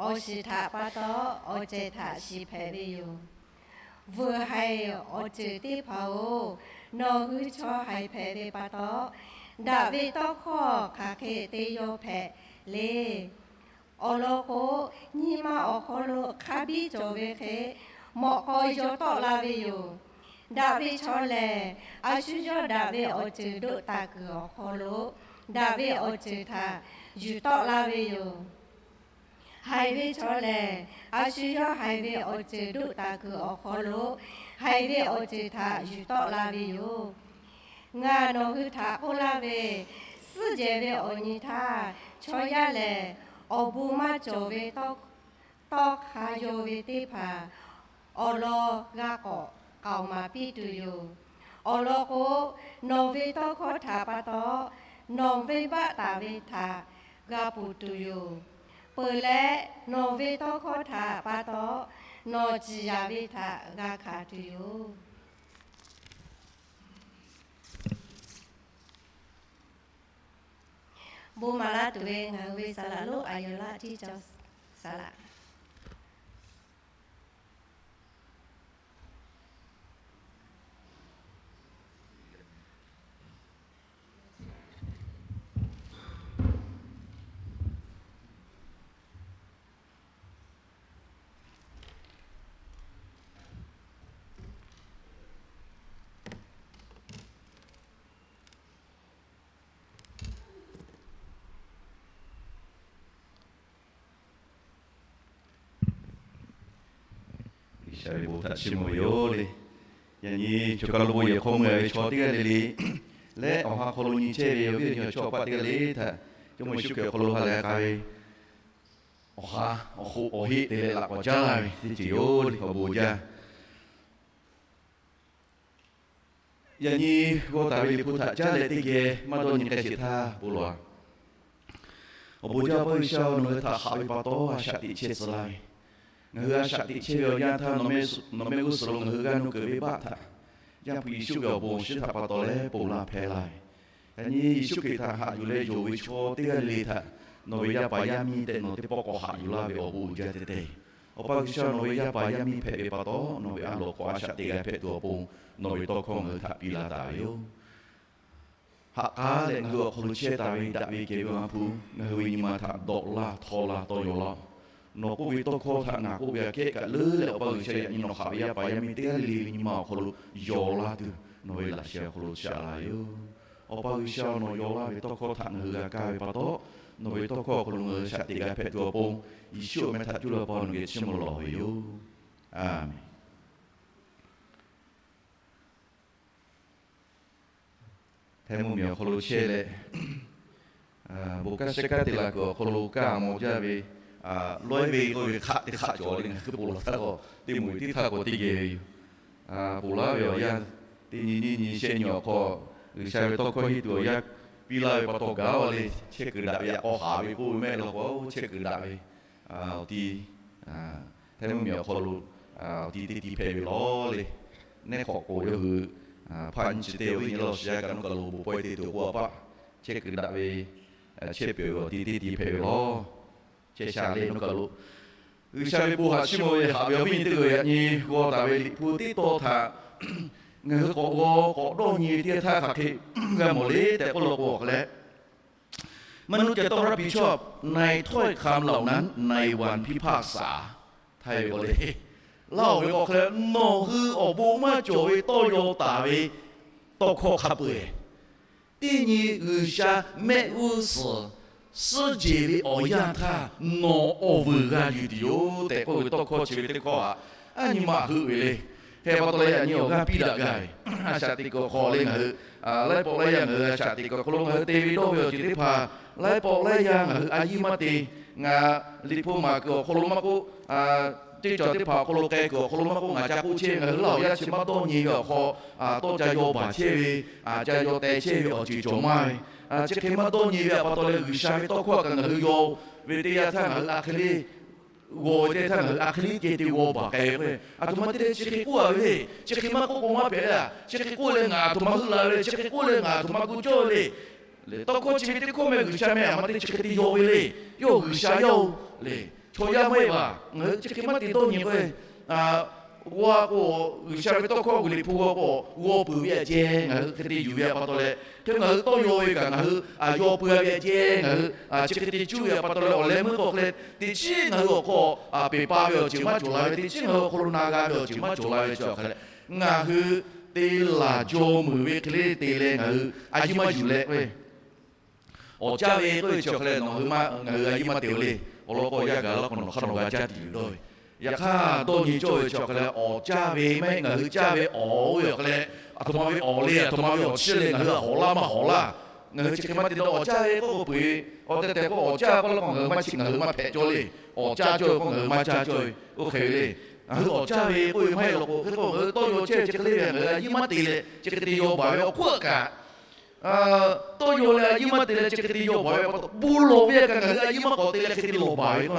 awˬ shiˍ htaꞈ pa taw awˬ cehˬ htaꞈ shiˍ hpehꞈ ve yoˬ. Vuiˬ haiˬ awˬ ceuˬ teˇ hpaˍ-oˬ, nawˬ hui chaw haiˬ hpehꞈ ve pa taw, daꞈ ve tawˇ hkawˇ hk'aˬ hk'e te yaw hpehꞈ le. Awˬ lawn k'o, nyi ma awˬ hk'aw lo hk'a biˇ cawˬ ve hk'e, mawꞈ k'aw yaw tawˆ la ve yoˬ. Daꞈ ve chaw lehˬ, a shu yawˇ daꞈ ve awˬ ceuˬ doˆ taˍ kuiˬ awˬ hk'aw lo daꞈ ve awˬ ceuˬ htaꞈ yuˬ tawˆ la ve yoˬ. Haiˬ ve chaw lehˬ, a shu yawˇ haiˬ ve awˬ ceuˬ doˆ taˍ kuiˬ awˬ hk'aw lo haiˬ ve awˬ ceuˬ htaꞈ yuˬ tawˆ la ve yoˬ. Ngaˬ nawˬ hui htaꞈ k'oˆ laˇ ve, suhˉ jehˬ ve awˬ nyi htaˇ, chaw yaˇ lehˬ, awˬ bon maˇ cawˬ ve tawˇ hk'a yaw ve teˇ hpaˍ awˬ lawn g'a k'awꞈ k'aoˍ maˍ piˇ tuˬ yoˬ. Awˬ lawn k'o, nawˬ ve tawˇ hkawˇ htaꞈ pa taw nawˬ venˇbaˆ taˍ ve htaꞈ g'a ponˬ tuˬ yoˬ. Peuˬ leh, nawˬ ve tawˇ hkawˇ htaꞈ pa taw nawˬ ciˍ yanˍ ve htaꞈ g'a hkanˍ tuˬ yoˬ. Bon maˍ laˇ tuˬ ve ngaˬ hui ve saˍ laꞈ lonˉ Aˍyonˍ laˆ tiˉ cawˬ saˍ laꞈ. G'uiˬsha ve bon htaꞈ chiˇ mvuh ve yoˬ le. Yaꞈ nyi choˬ kaˬ lo bon yehˬ hk'aw mui a ve chaw teˇ g'aˇ le le leh, awˬ ha hk'aw lo nyi chehˇ ve awˬ viˉ awˬ nyi awˬ chawˇ awˬ paˆ teˇ g'aˇ le htaꞈ Jawˇmawˇ Yeˍsuˆ Hkriꞈ awˬ hk'aw lo ha lehˬ k'ai ve awˬ ha awˬ hoꞈ awˬ heˆ te leh laꞈ k'awꞈ caˉ laˇ ve teˇ ceuˬ yoˬ le. Awˬ bon jaˇ. Yaꞈ nyi g'aw taˍ ve Liꞈ hpu htaꞈ caˉ leh teˇ geh maˇ dawˇ nyi k'ai sheˍ htaˇ bon lawˬ. Awˬ bon jaˇ, Awˬ pa G'uiˬsha-oˬ, nawˬ hui htaꞈ haꞈ ve pa taw a shaꞈ teꞈ chehˇ tcuh laˇ ve, ngaˬ hui a shaꞈ teꞈ chehˇ ve awˬ yanˇ htaˇ, nawˬ mehˆ g'uˇ suhˍ lo ngaˬ hui g'aˇ nuˇ keunˍ ve baˆ htaꞈ Yaˇ hpu Yeˍsuˆ ve awˬ bon awˬ shinˉ htaꞈ pa taw leh ponˬ laˇ hpehˇ laˇ ve, yaꞈ nyi Yeˍsuˆ Hkriꞈ htaꞈ haꞈ yuˬ leh yonˍ ve chaw teˇ g'aˇ le le htaꞈ nawˬ ve yaˇ paˍ yaˇ miˇ tehꞈ nawˬ teˇ pawˆ k'awꞈ haꞈ yuˬ laˇ ve awˬ bon uiˍ jaˇ tehꞈ te. Awˬ pa G'uiˬsha, nawˬ ve yaˇ paˍ yaˇ miˇ hpehꞈ ve pa taw, nawˬ ve a loˍ hk'aw a shaꞈ teꞈ g'a hpehꞈ tuˬ awˬ pon nawˬ ve tawˇ hkawˇ ngaˬ hui htaꞈ piˇ laˇ taˍ ve yoˬ. Haꞈ k'aˉ leh ngaˬ hui awˬ hk'aw lo chehˇ taˍ ve daꞈ ve kehˬ ve Awˬ ha hpu, ngaˬ hui ve nyi ma htaꞈ dawꞈ laˇ htawˇ laˇ tawˇ yaw laˇ-oˬ. Nawˬ k'oˆ ve tawˇ hkawˇ htaꞈ ngaˬ k'oˆ ve aꞈ kehˉ kaꞈ leuˉ leh, Awˬ pa G'uiˬsha, yaꞈ nyi nawˬ haꞈ ve yaˇ paˍ yaˇ miˇ teˇ g'aˇ le le ve nyi ma awˬ hk'aw lo yaw laˇ tuˬ nawˬ ve laꞈ sheh awˬ hk'aw lo shaꞈ la yoˬ. Awˬ pa G'uiˬsha, nawˬ yaw laˇ ve tawˇ hkawˇ htaꞈ ngaˬ hui g'a kaˇ ve pa taw, nawˬ ve tawˇ hkawˇ awˬ hk'aw lo ngaˬ hui shaꞈ teꞈ g'a hpehꞈ tuˬ awˬ pon, Yeˍsuˆ awˬ meh htaꞈ cuˇ leh Awˬ pa nawˬ geh chiˇ mvuh lawˬ ve yoˬ. Aˬmenˍ. Htaiˇ mvuhˇmiˬ awˬ hk'aw lo chehˇ leh, bon kanˉ shehˉ kanˉ te la kuiˬ awˬ hk'aw lo kaˇ maw jaˇ ve, lawˉ ve k'oˆ ve hk'aˆ teˇ hk'aˆ cawˬ le, ngaˬ hui ponˬ laˬ htaˇ k'o, teˇ moˍ teˇ htaˇ k'o teˇ geh ve yoˬ. Ponˬ laˇ ve awˬ yanˇ, teˇ nyi nyiˇ nyi shehˆ nyi awˬ hk'aw, G'uiˬsha ve tawˇ hkawˇ henˇ tuˬ awˬ yanˇ piˇ laˇ ve pa taw gaˬ-a le, chehˇ kuiˬ daꞈ ve yaꞈ k'aw haˍ ve k'oˆ ve mehˆ law k'o, chehˇ kuiˬ daꞈ ve awˬ ti Htaiˇ mvuhˇmiˬ awˬ hk'aw lo awˬ ti teˇ ti hpehꞈ ve lawˬ le. Neˇ hk'awꞈ k'o yawˇ hui hpaˆ nyi chi te awˬ viˉ nyi lawˬ shiˍ yaˇ kaꞈ nawˬ kaˬ lo bon pawehˇ te tuˬ k'oˆ a paˆ, chehˇ kuiˬ daꞈ ve, chehˇ peuˬ ve awˬ ti teˇ ti hpehꞈ ve lawˬ. Chehˇ sha le nawˬ kaˬ lo G'uiˬsha ve bon htaꞈ chiˇ mvuh ve haꞈ ve awˬ viˉ nyi teˇ g'aˇ, yaꞈ nyi g'aw taˍ ve Liꞈ hpu teˇ taw htaꞈ ngaˬ hui k'awꞈ g'aw k'awꞈ dawˇ nyi ve teˇ g'aˇ htaˇ hk'aˬ hk'e g'a mawˬ le tehꞈ k'oˆ law k'o, awˬ hk'aw leh มนุษย์จะต้องรับผิดชอบในถ้อยคำเหล่านั้นในวันพิพากษา Htaiˇ ve k'o le, laˇ-oˬ ve k'o hk'e leh, nawˬ hui awˬ bon maˇ cawˬ ve tawˇ yaw taˍ ve tawˇ hkawˇ hk'a peu-eˬ, teˇ nyi G'uiˬsha mehˆ g'uˇ suhˍ suhˉ jeˬ ve awˬ yanˇ htaˇ nawˬ awˬ vuiˬ g'a yuˬ tuˬ yoˬ tehꞈ k'oˆ ve tawˇ hkawˇ chi ve teˇ hkawˇ htaꞈ a nyi ma heuˆ ve le. Hk'e pa taw leh yaꞈ nyi awˬ g'aˇ piˇ daꞈ gaˇ ve, a shaꞈ teꞈ kuiˬ awˬ hk'aw le ngaˬ hui laiˉ pawˆ laiˉ yanˇ ngaˬ hui a shaꞈ teꞈ kuiˬ awˬ hk'aw lo ngaˬ hui te ve dawˇ ve awˬ ceuˬ teˇ hpaˍ Laiˉ pawˆ laiˉ yaˇ ngaˬ hui a yiˇ maˇ te. Ngaˬ liꞈ hpu maˍ kuiˬ awˬ hk'aw lo maˇ k'oˆ, teˇ cawˬ teˇ hpaˍ awˬ hk'aw lo k'ai kuiˬ awˬ hk'aw lo maˇ k'oˆ, ngaˬ ca k'oˆ chehˇ ve, ngaˬ hui Laˇ huˍ yaˇ chi maˇ dawˇ nyi ve awˬ hk'aw, tawˇ ca yaw baˬ chehˇ ve, ca yaw teh chehˇ ve awˬ ceuˬ cawˬ maˇ ve. Chi hk'e maˇ dawˇ nyi ve pa taw leh, G'uiˬsha ve tawˇ hkawˇ kaꞈ ngaˬ hui yaw ve teˇ yanˇ htaˇ ngaˬ hui a hk'e le g'aw ve teˇ htaˇ ngaˬ hui a hk'e le ceh te g'aw baˬ k'ai ve k'o, aˬ htoꞈ ma te leh chi hk'e k'oˆ a ve le. Chi hk'e maˇ k'oˆ k'o maˇ hpehꞈ le. Chi hk'e k'oˆ leh ngaˬ aˬ htoꞈ ma heuˆ la ve le. Chi hk'e k'oˆ leh ngaˬ aˬ htoꞈ ma gu cawˇ ve le. Tawˇ hkawˇ chi ve teˇ hkawˇ meh G'uiˬsha meh aˬ ma te chi hk'e te yaw ve le. Yawˇ G'uiˬsha yaˇ-oˬ le. Chaw yaˇ maˇ heˆ vaˬ. Ngaˬ hui chi hk'e maˇ te dawˇ nyi k'o, g'aw k'o, G'uiˬsha ve tawˇ hkawˇ g'uiˬ liꞈ hpu g'aw k'o, g'aw peuˬ ve aꞈ ceh ngaˬ hui hk'e te yuˬ ve pa taw leh, hk'e ngaˬ hui tawˇ yaw ve kaꞈ ngaˬ hui a yaw peuˬ a ve aꞈ ceh ngaˬ hui chi hk'e te cuˇ ve pa taw leh, awˬ leh meuˇ k'o hk'e leh teˇ chiˉ ngaˬ hui awˬ hk'aw peˬ pa ve awˬ ceuˬ maˇ cawˬ la ve, teˇ chiˉ ngaˬ hui awˬ hk'aw lo na g'a ve awˬ ceuˬ maˇ cawˬ la ve chi awˬ hk'a leh, ngaˬ hui te laˬ jaw meuˍ ve hk'e le te leh ngaˬ hui a yiˇ maˇ yuˬ leh k'o, awˬ caˇ ve k'oˆ ve chi awˬ hk'a leh nawˬ hui ngaˬ hui a yiˇ maˇ te-o le. Awˬ lawn k'o, yaˇ gaˬ laˇ k'o nawˬ hk'aˇ nawˬ g'a caˇ tuˬ yoˬ dawˇ ve. Yaꞈ hk'aˇ dawˇ nyi cawˇ ve chi awˬ hk'a leh, awˬ caˇ ve maˇ heˆ, ngaˬ hui caˇ ve awˬ oˇ ve awˬ hk'a leh, aˬ htoꞈ ma ve awˬ le, aˬ htoꞈ ma ve awˬ chiˇ leh ngaˬ hui a hawˍ laˇ maˇ hawˍ laˇ. Ngaˬ hui chi hk'e maˇ te dawˇ, awˬ caˇ ve k'oˆ k'o peu-eˬ ve. Awˬ tehˬ tehˬ k'o awˬ caˇ k'oˆ laˇ k'o ngaˬ hui maˇ chi, ngaˬ hui maˇ hpehꞈ cawˇ le. Awˬ caˇ cawˇ ve k'o ngaˬ hui maˇ caˇ cawˇ ve oˇ hk'e ve le. Ngaˬ hui awˬ caˇ ve k'oˆ ve maˇ heˆ law k'o, hk'e k'o ngaˬ hui tawˇ yaw chehˇ ve chi hk'e le ve, ngaˬ hui a yiˇ maˇ te leh chi hk'e te yaw baˬ ve awˬ hk'oˆ kaꞈ, tawˇ yaw leh a yiˇ maˇ te leh chi hk'e te yaw baˬ ve pa taw, bon lawˬ ve kaꞈ ngaˬ hui a yiˇ maˇ k'awꞈ te leh hk'e te lawˬ baˬ ve k'o,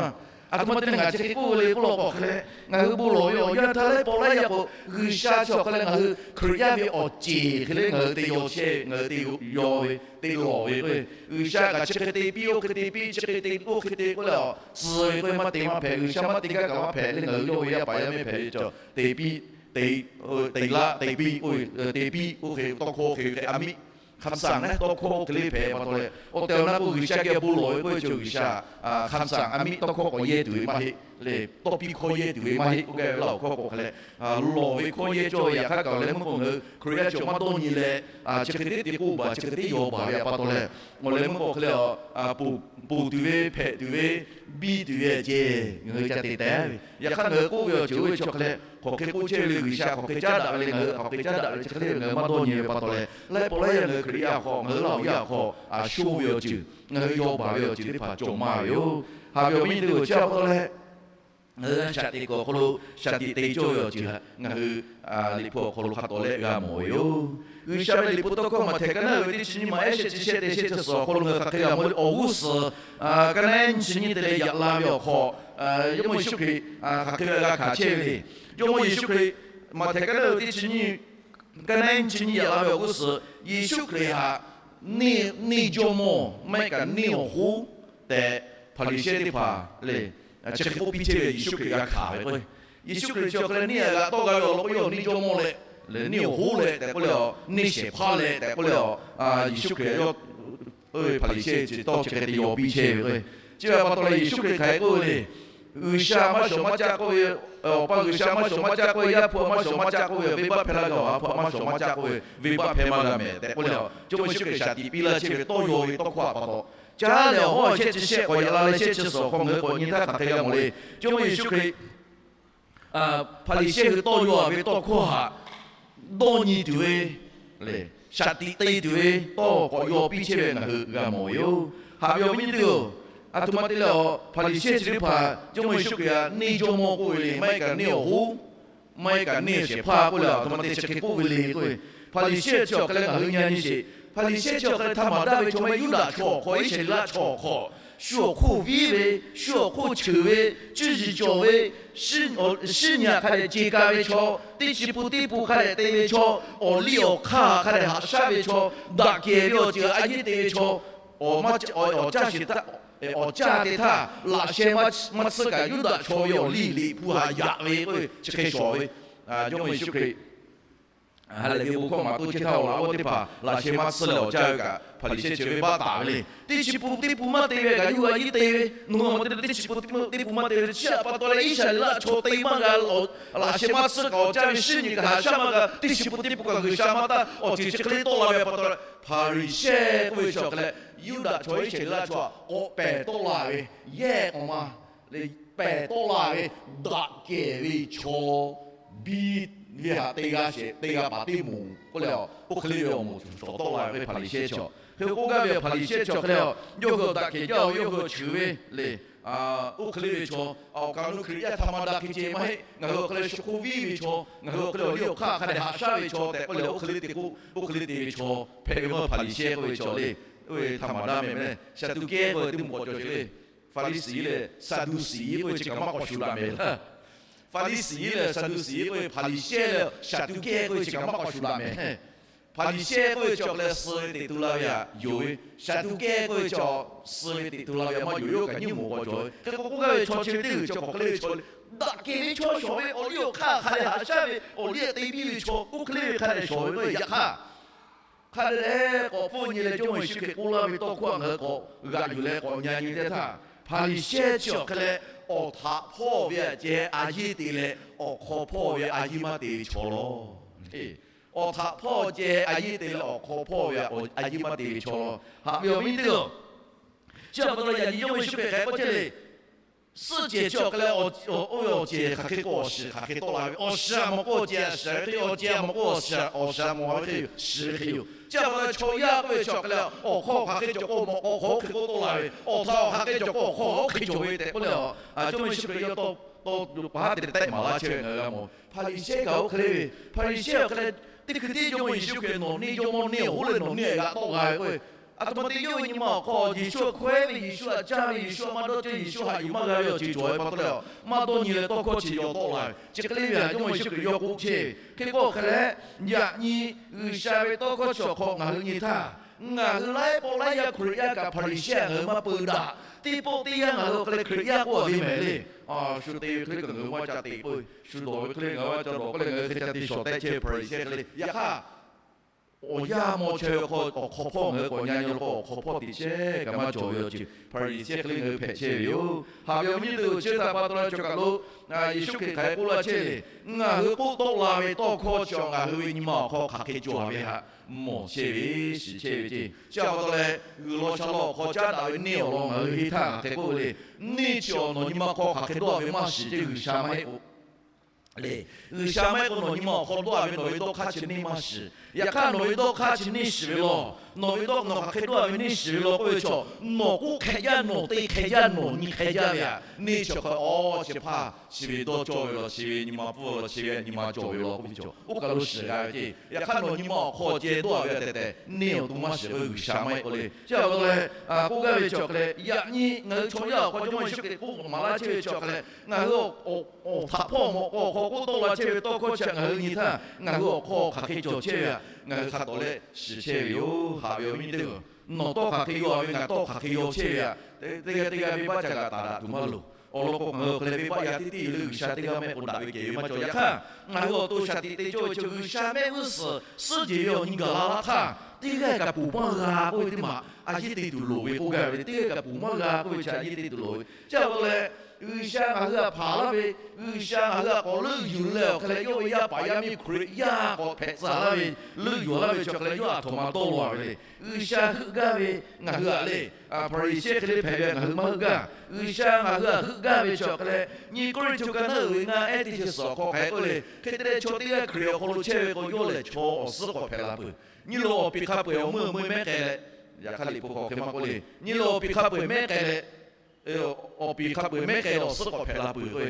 aˬ htoꞈ ma te leh ngaˬ chi hk'e k'oˆ ve le k'oˆ law k'o hk'e leh, ngaˬ hui bon lawˬ ve awˬ yanˇ htaˇ laiˉ pawˆ laiˉ yaˇ k'o, G'uiˬsha chi awˬ hk'a leh ngaˬ hui Hkriꞈ yaˇ ve awˬ ceˬ hk'e le ngaˬ hui te yaw chehˇ ve, ngaˬ hui te yaw ve, te lawˬ ve k'o, G'uiˬsha kaꞈ chi hk'e te piˇ, oˇ hk'e te piˇ, chi hk'e te oˇ hk'e te k'oˆ leh, tcuh ve k'o maˇ te maˇ hpehꞈ, G'uiˬsha maˇ te gaˇ kaꞈ maˇ hpehꞈ le, ngaˬ hui yawˇ ve yaˇ paˍ yaˇ mehˇ hpehꞈ ve cawˬ te piˇ, te laˇ te piˇ k'oˆ ve, te piˇ oˇ hk'e tawˇ hkawˇ hk'e ve hk'e a miˆ คำสั่ง na tawˇ hkawˇ oˇ hk'e le hpehꞈ pa taw leh, awˬ tehˬ awˬ na k'o G'uiˬsha geh bon lawˬ ve k'oˆ ve chi G'uiˬsha คำสั่ง a miˆ tawˇ hkawˇ k'awꞈ yehˇ tuˬ ve maˇ heˆ le. Tawˇ piˇ hkawˇ yehˇ tuˬ ve maˇ heˆ k'oˆ gaˇ ve laˇ awˬ hkawˇ k'o hk'a leh, lawˬ ve hkawˇ yehˇ cawˇ ve. Yaꞈ hk'aˇ kaꞈ awˬ leh meuˇ k'o ngaˬ hui Hkriꞈ yaˇ chi awˬ maˇ dawˇ nyi leh, chi hk'e te te k'oˆ baˬ, chi hk'e te yaw baˬ ve pa taw leh, awˬ leh meuˇ k'o hk'e leh, ponˬ tuˬ ve, hpehꞈ tuˬ ve, biˇ tuˬ ve aꞈ ceh ngaˬ hui ca te teh ve. Yaꞈ hk'aˇ ngaˬ hui k'oˆ ve awˬ ceuˬ oˇ ve chi awˬ hk'a leh, hk'aˬ hk'e k'oˆ chehˇ ve le, G'uiˬsha hk'aˬ hk'e caˉ daꞈ ve le, ngaˬ hui hk'aˬ hk'e caˉ daꞈ ve chi hk'e le ve ngaˬ hui maˇ dawˇ nyi ve pa taw leh, laiˉ pawˆ laiˉ yaˇ ngaˬ hui Hkriꞈ yaˇ awˬ hk'aw, ngaˬ hui Laˇ huˍ yaˇ awˬ hk'aw, a sho ve awˬ ceuˬ, ngaˬ hui yaw baˬ ve awˬ ceuˬ teˇ hpaˍ cawˬ maˇ ve yoˬ. Haꞈ ve awˬ viˉ nyi teˇ g'aˇ, chi pa taw leh, ngaˬ hui shaꞈ teꞈ kuiˬ awˬ hk'aw lo shaꞈ teꞈ te cawˇ ve awˬ ceuˬ htaꞈ ngaˬ hui Liꞈ hpu awˬ hk'aw lo hk'a tawˍ leh g'a mawˬ ve yoˬ. G'uiˬsha ve Liꞈ hpu tawˇ hkawˇ Maꞈhtehˍ ka naˉ uiˍ ve teˇ chi nyiˇ maˬ ehˉ shehˆ chi shehˆ te shehˆ chi suhˍ awˬ hk'aw lo ngaˬ hui hk'aˬ hk'e g'a mawˬ le. Awˬ g'uˇ suhˍ ka naˉ nyi chi nyiˇ te leh yaꞈ la ve awˬ hk'aw, Jawˇmawˇ Yeˍsuˆ Hkriꞈ hk'aˬ hk'e g'a hkanˍ chehˇ ve le. Jawˇmawˇ Yeˍsuˆ Hkriꞈ Maꞈhtehˍ ka naˉ uiˍ teˇ chi nyiˇ, ka naˉ nyi chi nyiˇ yaꞈ la ve awˬ g'uˇ suhˍ Yeˍsuˆ Hkriꞈ htaꞈ neˇ jawˇmawˇ maˇ heˆ kaꞈ neˇ awˬ hoˉ tehꞈ Hpaˍriˍsehˇ teˇ hpaˍ le, chi hk'e k'oˆ piˇ chehˇ ve Yeˍsuˆ Hkriꞈ g'a hkanˍ ve k'o, Yeˍsuˆ Hkriꞈ chi awˬ hk'a leh neˇ htaꞈ g'a tawˆ g'a ve awˬ lawn k'o, yawˇ neˇ jawˇmawˇ leh, leh neˇ awˬ hoˉ leh tehꞈ k'oˆ leh, neˇ shehˍ hpaˇ leh tehꞈ k'oˆ leh, Yeˍsuˆ Hkriꞈ yawˇ Hpaˍriˍsehˇ chi tawˇ chi hk'e te yaw piˇ chehˇ ve k'o, chi ve pa taw leh Yeˍsuˆ Hkriꞈ hk'aˬ hk'e k'oˆ ve le. G'uiˬsha maˇ shawˍ maˇ caˆ k'oˆ ve, Awˬ pa G'uiˬsha maˇ shawˍ maˇ caˆ k'oˆ ve, Yaˇ hpu maˇ shawˍ maˇ caˆ k'oˆ ve, venˇbaˆ hpehˇ laˇ ve Awˬ ha hpu maˇ shawˍ maˇ caˆ k'oˆ ve, venˇbaˆ hpehˇ maˇ g'a mehˍ tehꞈ k'oˆ leh, Jawˇmawˇ Yeˍsuˆ Hkriꞈ shaˍ tiꞈ piˇ laˇ chehˇ ve tawˇ yaw ve tawˇ hkawˇ htaꞈ pa taw, caˉ leh awˬ hawˉ shehˆ chi shehˆ k'awꞈ yaꞈ la leh shehˆ chi suhˍ awˬ hk'aw ngaˬ hui k'awꞈ nyi htaˇ hk'aˬ hk'e g'a mawˬ le. Jawˇmawˇ Yeˍsuˆ Hkriꞈ Hpaˍriˍsehˇ hui tawˇ yaw ve tawˇ hkawˇ htaꞈ dawˇ nyi tuˬ ve, shaˍ tiꞈ te tuˬ ve tawˇ k'awꞈ yaw piˇ chehˇ ve ngaˬ hui g'a mawˬ ve yoˬ. Haꞈ ve awˬ viˉ nyi teˇ-oˬ, aˬ htoꞈ ma te leh Hpaˍriˍsehˇ chi teˇ hpaˍ Jawˇmawˇ Yeˍsuˆ Hkriꞈ htaꞈ neˇ jawˇmawˇ k'oˆ ve le, maˇ heˆ kaꞈ neˇ awˬ hoˉ, maˇ heˆ kaꞈ neˇ shehˍ hpaˇ k'oˆ leh, aˬ htoꞈ ma te chi hk'e k'oˆ ve le k'oˆ ve, Hpaˍriˍsehˇ chi awˬ hk'a leh ngaˬ hui nyi nyi sheˍ. Hpaˍriˍsehˇ chi awˬ hk'a leh htaˇ maˍ daˇ ve chaw maˇ heˆ, Yuˇdaꞈ chaw awˬ hk'aw Iˉsaˍreˍlaˆ chaw awˬ hk'aw, shu awˬ hk'oˆ viˉ ve, shu awˬ hk'oˆ cheuˬ ve, cuˇ yiˍ cawˬ ve, shinˉ nyi hk'a dehꞈ ce ka ve chaw, teˇ chi pun teˇ pun hk'a dehꞈ te ve chaw, awˬ liˇ awˬ hk'aˇ hk'a dehꞈ haꞈ shaˉ ve chaw, daꞈ kehˬ ve awˬ ceuˬ a yeˇ te ve chaw, awˬ caˇ sheˍ htaˇ, awˬ caˇ te htaˇ laꞈ sheh maˇ tsuhˇ kaꞈ Yuˇdaꞈ chaw ve awˬ liˇ Liꞈ hpu htaꞈ yaꞈ ve k'oˆ ve chi hk'e shawˍ ve, Jawˇmawˇ Yeˍsuˆ Hkriꞈ ha lehˬ ve bon hkawˇ maˍ toˇ chehˇ htaˇ, awˬ laꞈ g'awˇ teˇ hpaˍ laꞈ sheh maˇ tsuhˇ leh awˬ caˇ ve kaꞈ Hpaˍriˍsehˇ chi venˇbaˆ taˍ ve le. Teˇ chi pun teˇ pun maˇ te ve kaꞈ yuˇ g'a yiˉ te ve, nawˬ hui a ma te teˇ chi pun teˇ pun maˇ te ve chi htaꞈ pa taw leh Iˉsaˍreˍlaˆ chaw te maˇ g'a, laꞈ sheh maˇ tsuhˇ kaꞈ awˬ caˇ ve shinˉ nyi kaꞈ haꞈ shaˉ maˇ g'a, teˇ chi pun teˇ pun kaꞈ G'uiˬsha maˇ taˇ awˬ ceuˬ chi hk'e le tawˆ la ve pa taw leh, Hpaˍriˍsehˇ k'oˆ ve chi awˬ hk'a leh Yuˇdaꞈ chaw Iˉsaˍreˍlaˆ chaw k'awꞈ pehˬ tawˆ la ve, yehˇ k'awꞈ ma le pehˬ tawˆ la ve, daꞈ kehˬ ve chaw, biˇ ve htaꞈ te g'a shehˍ te g'a paˍ teˇ moˍ k'oˆ leh, oˇ hk'e le ve awˬ moˍ cawˬ tawˆ la ve Hpaˍriˍsehˇ chaw. Hk'e k'oˆ gaˇ ve, Hpaˍriˍsehˇ chi awˬ hk'e leh, yawˇ hui awˬ daꞈ kehˬ jaˇ-oˬ, yawˇ hui awˬ cheuˬ ve le. Oˇ hk'e le ve chaw, awˬ kaˍ awˬ nu Hkriꞈ yaˇ htaꞈ maˇ daꞈ hk'e ceh maˇ heˆ. Ngaˬ hui awˬ hk'e leh shaw hk'oˆ viˉ ve chaw, ngaˬ hui awˬ hk'e leh awˬ liˇ awˬ hk'aˇ hk'a dehꞈ haꞈ shaˉ ve chaw tehꞈ k'oˆ leh, oˇ hk'e le te k'o, oˇ hk'e le te ve chaw hpehꞈ ve maˇ. Hpaˍriˍsehˇ k'oˆ ve chaw le. Oˇ ve htaꞈ maˍ daꞈ mehˍ mehˍ leh, Saˍduˆkehˇ k'oˆ ve teˇ moˍ k'awꞈ cawˬ sheˍ le. Hpaˍriˍsiˍ leh Saˍduˆsiˍ k'oˆ ve chi kaꞈ maˇ k'awꞈ shuˍ daꞈ mehˍ laˇ. Hpaˍriˍsiˍ leh Saˍduˆsiˍ k'oˆ ve, Hpaˍriˍsehˇ leh Saˍduˆkehˇ k'oˆ ve chi kaꞈ maˇ k'awꞈ shuˍ daꞈ mehˍ. Hpaˍriˍsehˇ k'oˆ ve chi awˬ hk'e leh suh ve teꞈ tu la ve htaꞈ yonˍ ve, Saˍduˆkehˇ k'oˆ ve chi suh ve teꞈ tu la ve htaꞈ maˇ yonˍ ve, yawˇ kaꞈ nyiˇ moˍ k'awꞈ cawˬ ve. Hk'e k'o k'oˆ gaˇ ve, chaw chi ve teˇ g'uiˬ chi hk'aˬ hk'e le ve chaw le, daꞈ kehˬ ve chaw shawˍ ve, awˬ liˇ awˬ hk'aˇ hk'a dehꞈ haꞈ shaˉ ve, awˬ liˇ te piˇ ve chaw, oˇ hk'e le ve hk'a dehꞈ shawˍ ve k'oˆ ve. Yaꞈ hk'aˇ, hk'a dehꞈ leh k'awꞈ pfuhˇ nyi leh Jawˇmawˇ Yeˍsuˆ Hkriꞈ k'oˆ laˇ ve tawˇ hkawˇ ngaˬ hui k'awꞈ g'aꞈ yuˬ leh k'awꞈ nyi nyi teˇ htaˇ, Hpaˍriˍsehˇ chi awˬ hk'e leh, awˬ htaꞈ hpawˇ ve aꞈ ceh a yiˇ te leh awˬ hk'aw hpawˇ ve a yiˇ maˇ te ve chaw lawˬ. Awˬ htaꞈ hpawˇ ceh a yiˇ te leh awˬ hk'aw hpawˇ ve aꞈ, a yiˇ maˇ te ve chaw lawˬ. Haꞈ ve awˬ viˉ teˇ-oˬ, chi pa taw leh yaꞈ nyi Jawˇmawˇ Yeˍsuˆ Hkriꞈ hk'aˬ hk'e k'oˆ chehˇ le. Suhˆ cehˬ chi awˬ hk'e leh, oˇ ve awˬ cehˬ hk'aˬ hk'e k'o awˬ shiˍ hk'aˬ hk'e tawˆ la ve, awˬ shiˍ aꞈ mawˬ k'o awˬ cehˬ aꞈ shiˍ ve hk'e yoˬ, awˬ cehˬ aꞈ mawˬ k'o awˬ shiˍ aꞈ shiˍ ve hk'e yoˬ, shiˍ ve hk'e yoˬ. Chi pa taw leh chaw yaˇ k'oˆ ve chi awˬ hk'e leh, awˬ hk'aw hk'aˬ hk'e cawˬ k'o mawˬ k'o awˬ hk'aw oˇ hk'e k'oˆ tawˆ la ve, awˬ htaꞈ awˬ hk'aˬ hk'e cawˬ k'o awˬ hk'aw oˇ hk'e cawˬ ve tehꞈ k'oˆ leh, Jawˇmawˇ Yeˍsuˆ Hkriꞈ yawˇ tawˇ pa haˉ te teh maˍ laˇ chehˇ ve ngaˬ hui g'a mawˬ. Hpaˍriˍsehˇ kaꞈ oˇ hk'e le ve, Hpaˍriˍsehˇ awˬ hk'e leh, teˇ hkui tiˉ Jawˇmawˇ Yeˍsuˆ Hkriꞈ nawˬ neˇ jawˇmawˇ neˇ awˬ hoˉ leh nawˬ neˇ g'aꞈ tawˆ g'a ve k'oˆ ve, aˬ htoꞈ ma te yawˇ ve nyi ma awˬ hk'aw Yeˍsuˆ hkawehˉ ve, Yeˍsuˆ aꞈ caˇ ve, Yeˍsuˆ aꞈ maˇ dawˇ cawˇ, Yeˍsuˆ haꞈ yuˬ maˇ g'a ve awˬ ceuˬ cawˬ ve pa taw leh, maˇ dawˇ nyi leh tawˇ hkawˇ chi yaw tawˆ la ve. Chi hk'e le ve htaꞈ Jawˇmawˇ Yeˍsuˆ Hkriꞈ yawˇ k'oˆ chehˇ ve. Hk'e k'o hk'e leh, yaꞈ nyi G'uiˬsha ve tawˇ hkawˇ chi awˬ hk'aw ngaˬ hui nyi htaˇ, ngaˬ hui laiˉ pawˆ laiˉ yaˇ Hkriꞈ yaˇ kaꞈ Hpaˍriˍsehˇ ngaˬ hui maˇ peu daꞈ. Teˇ pawˆ teˇ yanˇ ngaˬ hui awˬ hk'e leh Hkriꞈ yaˇ k'oˆ a ve mehˍ le. Shu te ve hk'e le ngaˬ hui maˇ ca te k'oˆ ve, shu dawˬ ve hk'e le ngaˬ hui maˇ ca dawˬ k'oˆ leh ngaˬ hui hk'e ca te shawˍ tehˆ chehˇ ve Hpaˍriˍsehˇ hk'e le. Yaꞈ hk'aˇ, awˬ yanˇ maw chaweh ve hk'aw awˬ hk'aw hpawˇ ngaˬ hui k'awꞈ nyi nyi law k'o, awˬ hk'aw hpawˇ teꞈ chehˇ kaꞈ maˇ cawˬ ve awˬ ceuˬ Hpaˍriˍsehˇ hk'e le ngaˬ hui hpehꞈ chehˇ ve yoˬ. Haꞈ ve awˬ viˉ teˇ-oˬ, chi htaꞈ pa taw leh chaw kaˬ lo Yeˍsuˆ Hkriꞈ hk'aˬ hk'e k'oˆ laˇ chehˇ le. Ngaˬ hui k'oˆ tawˆ la ve tawˇ hkawˇ chi ngaˬ hui ve nyi ma awˬ hk'aw hk'aˬ hk'e cawˬ ve htaꞈ mawˬ chehˇ ve, shiˍ chehˇ ve ceˇ. Chi pa taw leh, G'uiˬ law sha law awˬ hk'aw caˉ daꞈ ve neˇ awˬ lawn ngaˬ hui henˇ htaˇ hk'aˬ hk'e k'oˆ ve le. Neˇ chi awˬ nawˬ nyi ma hk'aw hk'aˬ hk'e dawˇ ve maˇ shiˍ ceˇ, G'uiˬsha maˇ heˆ k'o le. G'uiˬsha maˇ heˆ k'o nawˬ nyi ma awˬ hk'aw dawˇ ve nawˬ ve dawˇ hk'aˇ chi neˇ maˇ shiˍ. Yaꞈ hk'aˇ nawˬ ve dawˇ hk'aˇ chi neˇ shiˍ ve law. Nawˬ ve dawˇ nawˬ hk'aˬ hk'e dawˇ ve neˇ shiˍ ve law k'oˆ ve chaw, nawˬ k'oˆ hk'e jaˇ, nawˬ te hk'e jaˇ, nawˬ nyi hk'e jaˇ ve htaꞈ neˇ chi hk'e, aˬ, chi hpaˇ chi ve dawˇ cawˇ ve law, chi ve nyi ma pfuhˇ law, chi ve nyi ma cawˬ ve law k'oˆ ve chaw, oˇ kaˬ lo shiˍ g'a ve ceˇ. Yaꞈ hk'aˇ nawˬ nyi ma awˬ hk'aw ceh dawˇ ve tehꞈ tehꞈ, neˇ awˬ to maˇ shiˍ k'o G'uiˬsha maˇ heˆ k'o le. Chi pa taw leh, k'oˆ gaˇ ve chi awˬ hk'e leh, yaꞈ nyi ngaˬ hui chaw yaˇ awˬ hk'aw Jawˇmawˇ Yeˍsuˆ Hkriꞈ k'oˆ maˍ laˇ chehˇ ve chi awˬ hk'e leh, ngaˬ hui awˬ htaꞈ hpawˇ mawꞈ k'aw awˬ hk'aw k'oˆ tawˆ la chehˇ ve tawˇ hkawˇ chi htaꞈ ngaˬ hui nyi htaˇ, ngaˬ hui awˬ hk'aw hk'aˬ hk'e cawˬ chehˇ ve htaꞈ ngaˬ hui hk'a tawˍ leh shiˍ chehˇ ve yoˬ. Haꞈ ve awˬ viˉ teˇ-oˬ, nawˬ tawˇ hk'aˬ hk'e yaw ve, ngaˬ tawˇ hk'aˬ hk'e yaw chehˇ ve htaꞈ teˇ g'aˇ teˇ g'aˇ venˇbaˆ ca g'a taˍ daꞈ tuˬ maˇ loˍ. Awˬ lawn k'o ngaˬ hui awˬ hk'e leh venˇbaˆ yaˇ teˇ teˇ le G'uiˬsha teˇ g'aˇ mehˆ k'o daꞈ ve kehˬ ve maˇ cawˬ. Yaꞈ hk'aˇ, ngaˬ hui awˬ to shaˍ tiꞈ te cawˇ ve chi G'uiˬsha mehˆ g'uˇ suhˍ suhˉ jehˬ ve awˬ nyi gaˬ la laˇ htaˇ, teˇ g'aˇ kaꞈ puˬ maˇ g'a k'oˆ ve teˇ maˬ a yeˇ te tuˬ loˍ ve k'oˆ gaˇ ve le. Teˇ g'aˇ kaꞈ puˬ maˇ g'a k'oˆ ve chi a yeˇ te tuˬ loˍ ve. Chi pa taw leh, G'uiˬsha ngaˬ hui htaꞈ hpanˍ laˇ ve, G'uiˬsha ngaˬ hui htaꞈ k'awꞈ leuˆ yuˬ leh awˬ hk'e leh yawˇ ve yaˇ paˍ yaˇ miˇ Hkriꞈ yaˇ k'awꞈ hpehꞈ tcuh laˇ ve, leuˆ yuˬ laˇ ve chi awˬ hk'e leh yawˇ aˬ htoꞈ ma dawˇ law ve le. G'uiˬsha heuˆ gaˇ ve ngaˬ hui htaꞈ le, Hpaˍriˍsehˇ hk'e le hpehꞈ ve ngaˬ hui maˇ heuˆ gaˇ. G'uiˬsha ngaˬ hui htaꞈ heuˆ gaˇ ve chi awˬ hk'e leh, nyi Kawˇrenˍhtuˆ ka naˉ uiˍ ve ngaˇ ehˉ teˇ chi suhˍ awˬ hk'aw hk'aˬ hk'e k'oˆ le. Hk'e te leh chaw teˇ g'aˇ Hkriꞈ awˬ hk'aw lo chehˇ ve k'o, yawˇ lehˬ chaw awˬ suhˉ k'awꞈ hpehꞈ la peuˬ. Nyi lo awˬ piˍ hk'a peu-eˬ awˬ meuˇ awˬ meuˇ mehˉ k'ai leh, yaꞈ hk'aˇ Liꞈ hpu hk'aw hk'e maˇ k'oˆ le. Nyi lo awˬ piˍ hk'a peu-eˬ mehˉ k'ai leh, awˬ piˍ hk'a peu-eˬ mehˉ k'ai leh awˬ suhˉ k'awꞈ hpehꞈ la peuˬ k'o,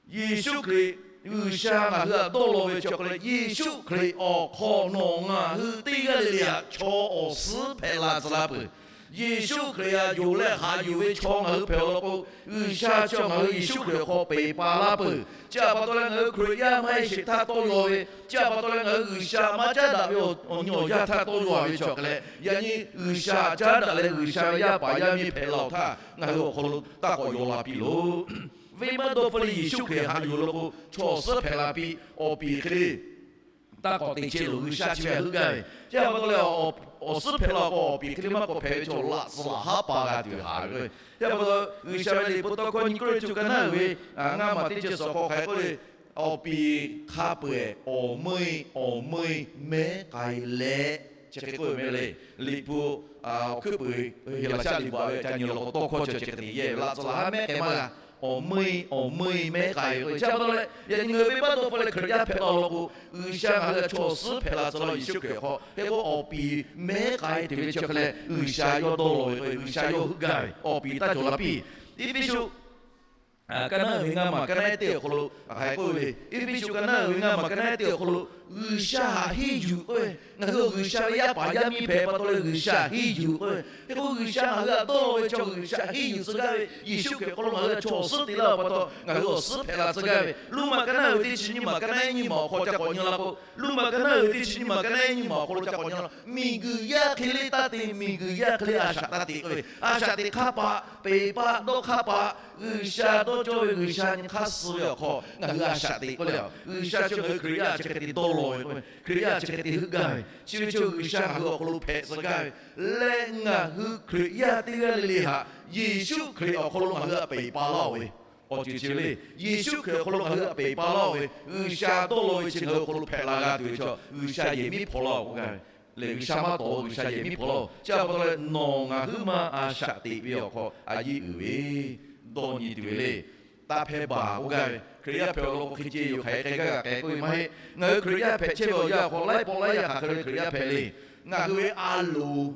Yeˍsuˆ Hkriꞈ G'uiˬsha ngaˬ hui htaꞈ dawˇ law ve chi awˬ hk'e leh, Yeˍsuˆ Hkriꞈ awˬ hk'aw nawˬ ngaˬ hui teˇ g'aˇ le le htaꞈ chaw awˬ suhˉ hpehꞈ la tcuh laˇ peuˬ. Yeˍsuˆ Hkriꞈ htaꞈ yonˍ leh haꞈ yuˬ ve chaw ngaˬ hui hpehꞈ awˬ lawn k'o, G'uiˬsha chi ngaˬ hui Yeˍsuˆ Hkriꞈ awˬ hk'aw peˬ pa laˇ peuˬ. Chi pa taw leh ngaˬ hui Hkriꞈ yaˇ maˇ heˆ sheˍ htaˇ tawˇ yaw ve, chi pa taw leh ngaˬ hui G'uiˬsha maˇ caˉ daꞈ ve awˬ nyi awˬ yanˇ htaˇ tawˇ yaw ve chi awˬ hk'e leh, yaꞈ nyi G'uiˬsha caˉ daꞈ leh G'uiˬsha ve yaˇ paˍ yaˇ miˇ hpehꞈ la-oˬ htaˇ, ngaˬ hui awˬ hk'aw lo taˇ k'awꞈ yaw la piˇ loˬ. Venˇbaˆ dawˇ hpfuhˇ le Yeˍsuˆ Hkriꞈ haꞈ yuˬ law k'o, chaw awˬ suhˉ hpehꞈ la piˇ, awˬ piˍ hk'e le taˇ k'awꞈ te chehˇ loˬ. G'uiˬsha chi ve htaꞈ heuˆ gaˇ ve, chi pa taw leh awˬ suhˉ hpehꞈ la k'o, awˬ piˍ hk'e le maˇ k'awꞈ hpehꞈ ve chaw laꞈ tcuh laꞈ haˉ pa g'a tuˬ haˍ ve k'o, chi pa taw G'uiˬsha ve Liꞈ hpu tawˇ hkawˇ nyi Kawˇrenˍhtuˆ ka naˉ uiˍ ve ngaˇ maˬ teˇ chi suhˍ awˬ hk'aw hk'aˬ hk'e k'oˆ le, awˬ piˍ hk'a peu-eˬ awˬ meuˇ awˬ meuˇ mehˉ k'ai leh, chi hk'e k'oˆ ve mehˍ le. Liꞈ hpu awˬ hkuiˉ puiˍ Heˍlaˍsaˆ liꞈ bvuhꞈ ve ca nyi law k'o, tawˇ hkawˇ chi chi hk'e te yehˇ ve, laꞈ tcuh laꞈ haˉ mehˉ k'ai maˇ g'a. awˬ meuˇ awˬ meuˇ mehˉ k'ai ve k'o, chi pa taw leh yaꞈ nyi ngaˬ hui venˇbaˆ dawˇ hpfuhˇ leh Hkriꞈ yaˇ hpehꞈ la law k'o, G'uiˬsha ngaˬ hui htaꞈ chaw awˬ suhˉ hpehꞈ la tcuh laˇ Yeˍsuˆ Hkriꞈ awˬ hk'aw. Hk'e k'o awˬ piˍ mehˉ k'ai tuˬ ve chi hk'e leh G'uiˬsha yawˇ dawˇ law ve k'o, G'uiˬsha yawˇ heuˆ gaˇ ve awˬ piˍ taˇ cawˬ la piˇ. Eˇfeˇsuꞈ ka naˉ uiˍ ve ngaˇ maˬ ka naˉ ehˉ teˇ awˬ hk'aw lo, hk'aˬ hk'e k'oˆ ve le, Eˇfeˇsuꞈ ka naˉ uiˍ ve ngaˇ maˬ ka naˉ ehˉ teˇ awˬ hk'aw lo, G'uiˬsha htaꞈ henˇ yuˬ k'oˆ ve, ngaˬ hui G'uiˬsha ve yaˇ paˍ yaˇ miˇ hpehꞈ pa taw leh G'uiˬsha htaꞈ henˇ yuˬ k'oˆ ve. Hk'e k'o G'uiˬsha ngaˬ hui htaꞈ dawˇ law ve chaw, G'uiˬsha htaꞈ henˇ yuˬ tcuh gaˇ ve Yeˍsuˆ Hkriꞈ awˬ hk'aw lo ngaˬ hui htaꞈ chaw awˬ suhˉ te laˇ ve pa taw, ngaˬ hui awˬ suhˉ hpehꞈ la tcuh gaˇ ve. Roˉmaꞈ ka naˉ uiˍ ve teˇ chi nyiˇ maˬ ka naˉ ehˉ nyiˇ maˬ awˬ hk'aw ca k'awꞈ nyi la k'o, Roˉmaꞈ ka naˉ uiˍ ve teˇ chi nyiˇ maˬ ka naˉ ehˉ nyiˇ maˬ awˬ hk'aw lo ca k'awꞈ nyi la, miˬguiˬ yaˇ hk'e le taˇ te, miˬguiˬ yaˇ hk'e le a shaꞈ taˇ te k'oˆ ve, a shaꞈ teꞈ hk'aˇ paˍ, peˍ paˆ dawˇ hk'aˇ paˍ, G'uiˬsha dawˇ cawˇ ve G'uiˬsha nyi hk'aˇ suh ve awˬ hk'aw ngaˬ hui a shaꞈ teꞈ k'oˆ le. G'uiˬsha chi ngaˬ hui Hkriꞈ yaˇ chi hk'e te dawˇ law ve k'oˆ ve, Hkriꞈ yaˇ chi hk'e te heuˆ gaˇ ve, chi ve chi G'uiˬsha ngaˬ hui awˬ hk'aw lo hpehꞈ tcuh gaˇ ve leh, ngaˬ hui Hkriꞈ yaˇ teˇ g'aˇ le le htaꞈ Yeˍsuˆ Hkriꞈ awˬ hk'aw lo ngaˬ hui htaꞈ peˬ pa laˇ-oˬ ve, awˬ ceuˬ chi ve le. Yeˍsuˆ Hkriꞈ awˬ hk'aw lo ngaˬ hui htaꞈ peˬ pa laˇ-oˬ ve, G'uiˬsha dawˇ law ve chi ngaˬ hui awˬ hk'aw lo hpehꞈ la g'a tuˬ ve chaw, G'uiˬsha yehˬ miˉ hpaw laˇ-oˬ k'oˆ gaˇ ve le. G'uiˬsha maˇ tawˍ, G'uiˬsha yehˬ miˉ hpaw laˇ-oˬ. Chi pa taw leh nawˬ ngaˬ huiˉ ma a shaꞈ teꞈ ve awˬ hk'aw a yiˇ uiˍ ve, dawˇ nyi tuˬ ve le. Taˇ hpehˇ baˬ k'oˆ gaˇ ve, Hkriꞈ yaˇ hpehꞈ awˬ lawn k'o hk'e ce yoˬ, hk'aˬ hk'e k'ai gaˇ kaꞈ k'ai k'oˆ ve maˇ heˆ. Ngaˬ hui Hkriꞈ yaˇ hpehꞈ chehˇ ve awˬ yanˇ awˬ hk'aw laiˉ pawˆ laiˉ yaˇ hk'aˬ hk'e ve Hkriꞈ yaˇ hpehꞈ le. Ngaˬ hui ve a loˍ,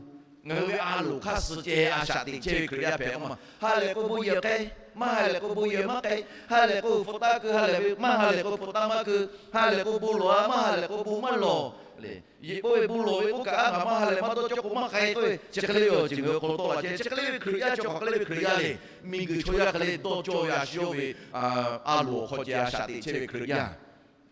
ngaˬ hui ve a loˍ hk'aˇ suh ceh a shaꞈ teꞈ chehˇ ve Hkriꞈ yaˇ hpehꞈ k'oˆ ma, ha lehˬ k'o bon yehˬ k'ai, maˇ ha lehˬ k'o bon yehˬ maˇ k'ai, ha lehˬ k'o hpu taˇ keu, ha lehˬ ve maˇ ha lehˬ k'o hpu taˇ maˇ keu, ha lehˬ k'o bon lawˬ-a, maˇ ha lehˬ k'o bon maˇ lawˬ le. Yehˬ k'oˆ ve bon lawˬ ve k'oˆ kaꞈ, a, ngaˬ maˇ ha lehˬ maˇ dawˇ cawˇ k'o maˇ k'ai k'oˆ ve, chi hk'e le ve awˬ ceuˬ ngaˬ hui hk'aw lo tawˆ la chehˇ. Chi hk'e le ve Hkriꞈ yaˇ chi hk'aˬ hk'e le ve Hkriꞈ yaˇ le. Miˬguiˬ chaw yaˇ hk'e le dawˇ cawˇ ve a shu yawˇ ve a loˍ awˬ hk'aw ceh a shaꞈ teꞈ chehˇ ve Hkriꞈ yaˇ